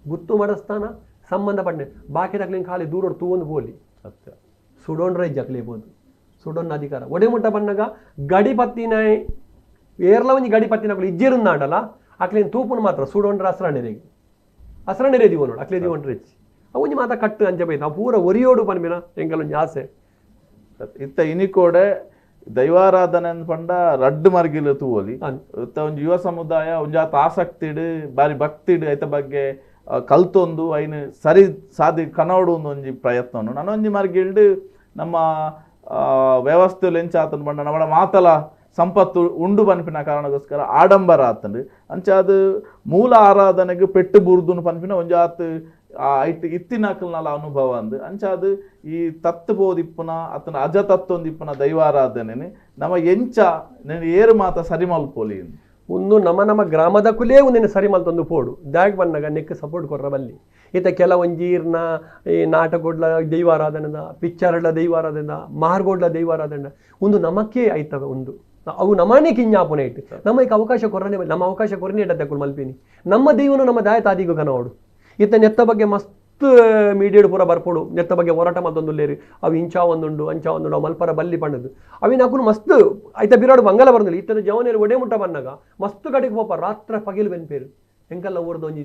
ಗುತ್ತು ಮಡಸ್ಥಾನ ಸಂಬಂಧಪಟ್ಟೆ ಬಾಕಿ ತಕ್ಲಿನ ಖಾಲಿ ದೂರೋಡು ತೂವೊಂದು ಬೋಲಿ ಸತ್ಯ ಸುಡೋನ್ ರೈಜ್ ಅಕ್ಲೇಬೋದು ಸುಡೋನ್ ಅಧಿಕಾರ ಒಡೆ ಮುಟ್ಟ ಬನ್ನಗ ಗಡಿ ಪತ್ತಿನ ಏರ್ಲ ಒಂಜಿ ಗಡಿ ಪತ್ತಿನ ಅಕ್ಲು ಇಜ್ಜೇರುಂದಾಂಡಲ ಅಕ್ಲೇನ್ ತೂಪುನ ಮಾತ್ರ ಸುಡೋನ್ರ ಅಸ್ರಾಣೆರೆಗೆ ಅಸ್ರಾಣೆರೆ ದಿವೋ ನೋಡು ಅಕ್ಲೇ ದಿವೋನ್ ರೆಚ್ಚಿ ಅವು ಒಂಜಿ ಮಾತ ಕಟ್ಟು ಅಂಚೆ ಬೈತ ಅವು ಪೂರ ಒರಿಯೋಡು ಪನ್ಪಿನ ಎಂಕಲ್ ಒಂಜಿ ಆಸೆ ಇತ್ತ ಇನಿಕೋಡೆ ದೈವಾರಾಧನೆ ಪಂಡ ರಡ್ಡು ಮರ್ಗಿಲು ತೂವೊಲಿ ಇತ್ತ ಒಂಜಿ ಯುವ ಸಮುದಾಯ ಒಂಜಾತ ಆಸಕ್ತಿಡ್ ಬಾರಿ ಭಕ್ತಿಡ್ ಐತ ಬಗ್ಗೆ ಕಲ್ತೊಂದು ಐನ್ ಸರಿ ಸಾದಿ ಕನೋಡು ಒಂಜಿ ಪ್ರಯತ್ನ ನನೊಂಜಿ ಮರ್ಗಿಲ್ಡ್ ನಮ್ಮ ವ್ಯವಸ್ಥೆ ಎಂಚಾತನ ಪಂಡ ನಮ್ಮ ಮಾತಲ ಸಂಪತ್ತು ಉಂಡು ಪನ್ಪಿನ ಕಾರಣಕ್ಕೋಸ್ಕರ ಆಡಂಬರ ಆತಂಡು ಅಂಚ ಅದು ಮೂಲ ಆರಾಧನೆಗೆ ಪೆಟ್ಟು ಬುರ್ದುನು ಪನ್ಪಿನ ಒಂಜಾತ್ ಐಟ್ ಇತ್ತಿನಕಲ್ನಲ ಅನುಭವ ಅಂದು ಅಂಚ ಅದು ಈ ತತ್ತು ಬೋದಿಪ್ಪುನ ಅತನ ಅಜ ತತ್ತೊಂದಿಪ್ಪುನ ದೈವಾರಾಧನೆ ನಮ್ಮ ಎಂಚ ನೆನ್ ಏರು ಮಾತ ಸರಿ ಮಲ್ಪೊಲಿ ಒಂದು ನಮ್ಮ ನಮ್ಮ ಗ್ರಾಮದ ಕುಲೇ ಒಂದಿನ ಸರಿ ಮಲ್ತೊಂದು ಪೋಡು ದಾಗ್ ಬನ್ನಗ ನೆಕ್ ಸಪೋರ್ಟ್ ಕೊರ್ರ ಬಲ್ಲಿ ಈತ ಕೆಲವೊಂಜೀರ್ನ ಈ ನಾಟಕೊಡ್ಲ ದೈವಾರಾಧನೆದ ಪಿಕ್ಚರ್ಲ ದೈವಾರಾಧನೆ ಮಾರ್ಗೋಡ್ಲ ದೈವಾರಾಧನೆ ಒಂದು ನಮಕ್ಕೇ ಐತವೆ ಒಂದು ಅವು ನಮ್ಮನೇ ಕಿಂಜಾಪುನ ಇಟ್ಟು ನಮ್ಮ ಈಗ ಅವಕಾಶ ಕೊರನೆ ನಮ್ಮ ಅವಕಾಶ ಕೊರನೆ ಇಡತ್ತೆ ಮಲ್ಪಿನಿ ನಮ್ಮ ದೈವನು ನಮ್ಮ ದಾಯ ತಾದಿಗೂ ಕನವಡು ಈತ ನೆತ್ತ ಬಗ್ಗೆ ಮಸ್ತ್ ಮೀಡಿಯಡ್ ಪೂರ ಬರ್ಪೋಡು ನೆತ್ತ ಬಗ್ಗೆ ಹೋರಾಟ ಮತ್ತೊಂದು ಅವು ಇಂಚ ಒಂದುಂಡು ಅಂಚ ಒಂದುಂಡು ಅವು ಮಲ್ಪರ ಬಲ್ಲಿ ಪಂಡದು ಅವಿನ ಅಕುಲು ಮಸ್ತ್ ಐತ ಬಿರಾಡು ಬಂಗಲ ಬರಂದಿಲ್ಲ ಇತ್ತದ ಜವನೇರು ಒಡೆ ಮುಟ್ಟ ಬನ್ನಾಗ ಮಸ್ತ್ ಕಡೆಗೆ ಪೋಪ ರಾತ್ರ ಪಗಿಲು ಬೆನ್ಪೇರು ಎಂಕಲ್ಲ ಊರ್ದ ಒಂಜಿ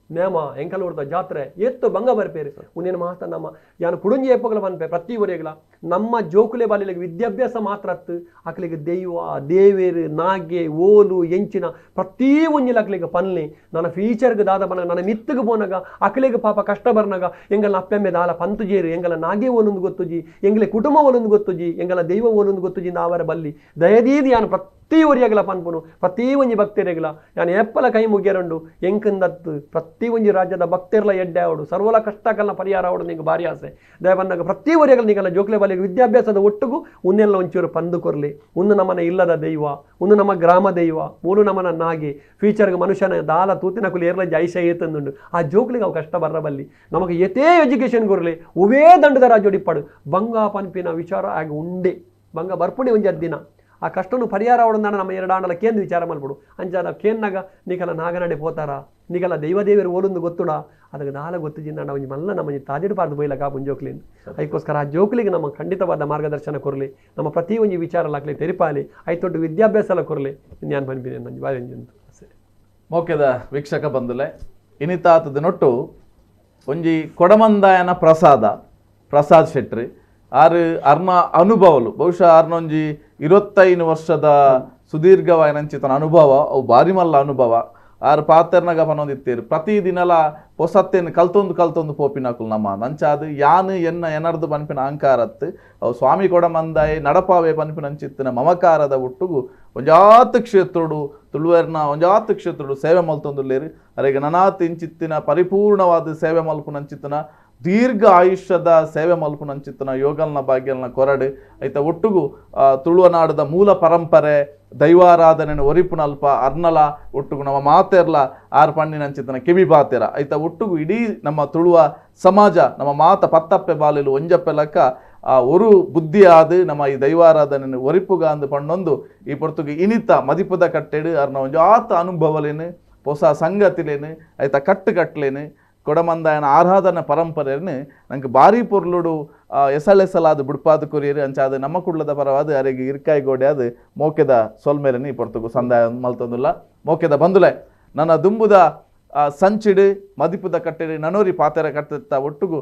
ನೇಮ ಎಂಕಲ್ಲ ಊರ್ದ ಜಾತ್ರೆ ಎತ್ತು ಬಂಗ ಬರ್ಪೇರು ಉನ್ನೇನು ಮಾತ ನಮ್ಮ ಯಾನು ಕುಡುಂಜಿ ಎಪ್ಪಗಲ ಬನ್ಪೆ ಪ್ರತಿ ಊರೇಗಲ ನಮ್ಮ ಜೋಕುಲೆ ಬಾಲಿಗೆ ವಿದ್ಯಾಭ್ಯಾಸ ಮಾತ್ರ ಅತ್ತು ಅಕ್ಲಿಗೆ ದೈವ ದೇವೇರು ನಾಗೆ ಓಲು ಎಂಚಿನ ಪ್ರತಿ ಒಂಜಿಲ ಅಕ್ಲಿಗೆ ಪನ್ಲಿ ನನ್ನ ಫ್ಯೂಚರ್ಗೆ ದಾದ ಬನ್ನಾಗ ನನ್ನ ಮಿತ್ತಿಗೆ ಪೋನಾಗ ಅಕ್ಲಿಗೆ ಪಾಪ ಕಷ್ಟ ಬರ್ನಾಗ ಎಂಗಲ ಅಪ್ಪೆಮ್ಮೆ ದಾಲ ಪಂತು ಜೇರು ಎಂಗಲ ನಾಗೆ ಓಲೊಂದು ಗೊತ್ತುಜಿ ಎಂಗಲೆ ಕುಟುಂಬ ಓಲೊಂದು ಗೊತ್ತುಜಿ ಎಂಗಲ ದೈವ ಓಲೊಂದು ಗೊತ್ತುಜಿ ನಾವರ ಬಲ್ಲಿ ದಯದೀದಿ ಯಾನು ಪ್ರತಿ ಒರಿಯಾಗಲ ಪನ್ಪುನು ಪ್ರತಿ ಒಂಜಿ ಭಕ್ತರಿಗಲ ಯಾನು ಎಪ್ಪಲ ಕೈ ಮುಗಿಯರಂಡು ಎಂಕಂದತ್ತು ಪ್ರತಿ ಒಂಜಿ ರಾಜ್ಯದ ಭಕ್ತರ್ಲ ಎಡ್ಡೆ ಅವಡು ಸರ್ವಲ ಕಷ್ಟಕಲ್ನ ಪರಿಹಾರ ಅವಡು ನಿಂಗೆ ಭಾರಿ ಆಸೆ ದಯಬನ್ನಾಗ ಪ್ರತಿ ಒರಿಯಾಗಲ ನಿಂಗೆಲ್ಲ ಜೋಕ್ಲೆ ಬಾಲಿಗೆ ವಿದ್ಯಾಭ್ಯಾಸದ ಒಟ್ಟುಗು ಉನ್ನೆಲ್ಲ ಒಂಚೂರು ಪಂದು ಕೊರ್ಲಿ ಒಂದು ನಮ್ಮನ ಇಲ್ಲದ ದೈವ ಒಂದು ನಮ್ಮ ಗ್ರಾಮ ದೈವ ಮೂಲು ನಮ್ಮನ ನಾಗಿ ಫ್ಯೂಚರ್ಗೆ ಮನುಷ್ಯನ ದಾಲ ತೂತಿನ ಕುಲಿ ಏರ್ಲ ಜೈಶ ಏತಂದುಂಡು ಆ ಜೋಕ್ಲಿಗೆ ಅವು ಕಷ್ಟ ಬರಬಲ್ಲಿ ನಮಗೆ ಎತೇ ಎಜುಕೇಷನ್ ಕೊರ್ಲಿ ಉವೇ ದಂಡದ ರಾಜ್ಯೋಡಿಪ್ಪಾಡು ಬಂಗ ಪನ್ಪಿನ ವಿಚಾರ ಆಗ ಉಂಡೆ ಬಂಗ ಬರ್ಪುಣಿ ಒಂಜಿ ಅದ್ದಿನ ಆ ಕಷ್ಟನು ಪರಿಹಾರ ಅವಡಂದಾಣ ನಮ್ಮ ಎರಡಾಂಡಲ ಕೇಂದ್ರ ವಿಚಾರ ಮಲ್ಪಡು ಅಂಚಾದ ಕೇನ್ನಾಗ ನಿಕಲ ನಾಗನಡೆ ಪೋತಾರ ನಿಕಲ ದೈವದೇವರು ಓಲೊಂದು ಗೊತ್ತುಡ ಅದಕ್ಕೆ ದಾಲ ಗೊತ್ತು ಜಿನ್ನ ಒಂಜಿ ಮಲ್ಲ ನಮ್ಮ ತಾದಿಡು ಪಾರ್ದು ಬೈಲ ಕಾಪುನ್ ಜೋಕ್ಲಿನ್ ಅದಕ್ಕೋಸ್ಕರ ಆ ಜೋಕ್ಲಿಗೆ ನಮ್ಮ ಖಂಡಿತವಾದ ಮಾರ್ಗದರ್ಶನ ಕೊರಲಿ ನಮ್ಮ ಪ್ರತಿ ಒಂಜಿ ವಿಚಾರ ಲಾಕ್ಲಿ ತೆರಿಪಾಲಿ ಐತೊಟ್ಟು ವಿದ್ಯಾಭ್ಯಾಸ ಎಲ್ಲ ಕೊರಲಿ ನಾನು ಪನ್ಪಿನಿ ನಂಜಿ ಬಾರಿ ಒಂಜಿ ಆಸೆ. ಮೋಕೆದ ವೀಕ್ಷಕ ಬಂದುಲೆ ಇನಿತಾತದ ನೊಟ್ಟು ಒಂಜಿ ಕೊಡಮಂದಾಯನ ಪ್ರಸಾದ ಪ್ರಸಾದ್ ಶೆಟ್ರಿ ಆರು ಅರ್ನ ಅನುಭವಲು ಬಹುಶಃ ಅರ್ನೊಂಜಿ 25 ವರ್ಷದ ಸುದೀರ್ಘವಾಯಿನಂಚಿತನ ಅನುಭವ ಅವು ಬಾರಿ ಮಲ್ಲ ಅನುಭವ ಆರು ಪಾತೆರ್ನಗ ಪನೊಂದಿತ್ತೀರು ಪ್ರತಿ ದಿನಲ ಪೊಸತ್ತೇನು ಕಲ್ತೊಂದು ಕಲ್ತೊಂದು ಪೋಪಿನಕುಲು ನಮ್ಮ ನಂಚಾದು ಯಾನು ಎನ್ನ ಎನರ್ದು ಪನ್ಪಿನ ಅಹಂಕಾರತ್ತು ಅವು ಸ್ವಾಮಿ ಕೊಡಮಂದಾಯಿ ನಡಪಾವೆ ಪನ್ಪಿನಂಚಿತ್ತಿನ ಮಮಕಾರದ ಒಟ್ಟುಗು ಒಂಜಾತ್ ಕ್ಷೇತ್ರೋಡು ತುಳುವೆರ್ನ ಒಂಜಾತ್ ಕ್ಷೇತ್ರೋಡು ಸೇವೆ ಮಲ್ತೊಂದುಲ್ಲೇರು ಅರೆಗೆ ನನಾತ್ ಇಂಚಿತ್ತಿನ ಪರಿಪೂರ್ಣವಾದ ಸೇವೆ ಮಲ್ಪುನಂಚಿತ್ತಿನ ದೀರ್ಘ ಆಯುಷ್ಯದ ಸೇವೆ ಮಲ್ಪುನಂಚಿತ್ತಿನ ಯೋಗಲ್ನ ಭಾಗ್ಯಲ್ನ ಕೊರಡು ಐತ ಒಟ್ಟುಗು ತುಳುವನಾಡದ ಮೂಲ ಪರಂಪರೆ ದೈವಾರಾಧನೆ ಒರಿಪುನಲ್ಪ ಅರ್ನಲ ಒಟ್ಟುಗು ನಮ್ಮ ಮಾತೆರ್ಲ ಆರ್ ಪಣ್ಣಿನಂಚಿತನ ಕಿವಿ ಬಾತೆರ ಐತ ಒಟ್ಟುಗು ಇಡೀ ನಮ್ಮ ತುಳುವ ಸಮಾಜ ನಮ್ಮ ಮಾತ ಪತ್ತಪ್ಪೆ ಬಾಲಿಲು ಒಂಜಪ್ಪೆ ಲಕ್ಕ ಆ ಒರು ಬುದ್ಧಿ ಆದ್ ನಮ್ಮ ಈ ದೈವಾರಾಧನೆ ಒರಿಪುಗಾಂದು ಪಣ್ಣೊಂದು ಈ ಪೊರ್ತುಗು ಇನಿತ ಮದಿಪುದ ಕಟ್ಟೆಡು ಅರ್ನ ಒಂಜಿ ಆತ ಅನುಭವಲೇನು, ಹೊಸ ಸಂಗತಿಲೇನು, ಐತ ಕಟ್ಟು ಕಟ್ಲೇನು, ಕೊಡಮಂದಾಯನ ಆರಾಧನಾ ಪರಂಪರೆಯನ್ನು ನಂಗೆ ಭಾರಿ ಪೊರ್ಲುಡು ಎಸಳೆಸಲಾದ ಬುಡ್ಪಾದ ಕೊರಿಯರು. ಅಂಚಾದ ನಮ್ಮ ಕುಡ್ಲದ ಪರವಾದ ಅರೆಗೆ ಇರ್ಕಾಯಿ ಗೋಡೆ ಅದು ಮೋಕೆದ ಸೊಲ್ಮೇಲೆ ಈ ಪೊರ್ತುಗು ಸಂದಾಯ ಮಲ್ತೊಂದುಲ್ಲ. ಮೋಕೆದ ಬಂದುಲೆ ನನ್ನ ದುಂಬುದ ಸಂಚಿಡು ಮದಿಪುದ ಕಟ್ಟೆಡು ನನೋರಿ ಪಾತೆರ ಕಟ್ಟೆತ್ತ ಒಟ್ಟುಗು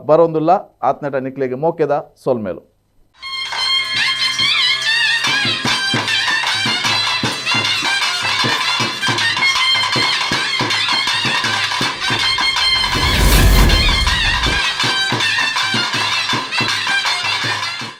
ಬರೋಂದುಲ್ಲ. ಆತ್ನಟ ನಿಕ್ಲೆಗೆ ಮೋಕೆದ ಸೊಲ್ಮೇಲು.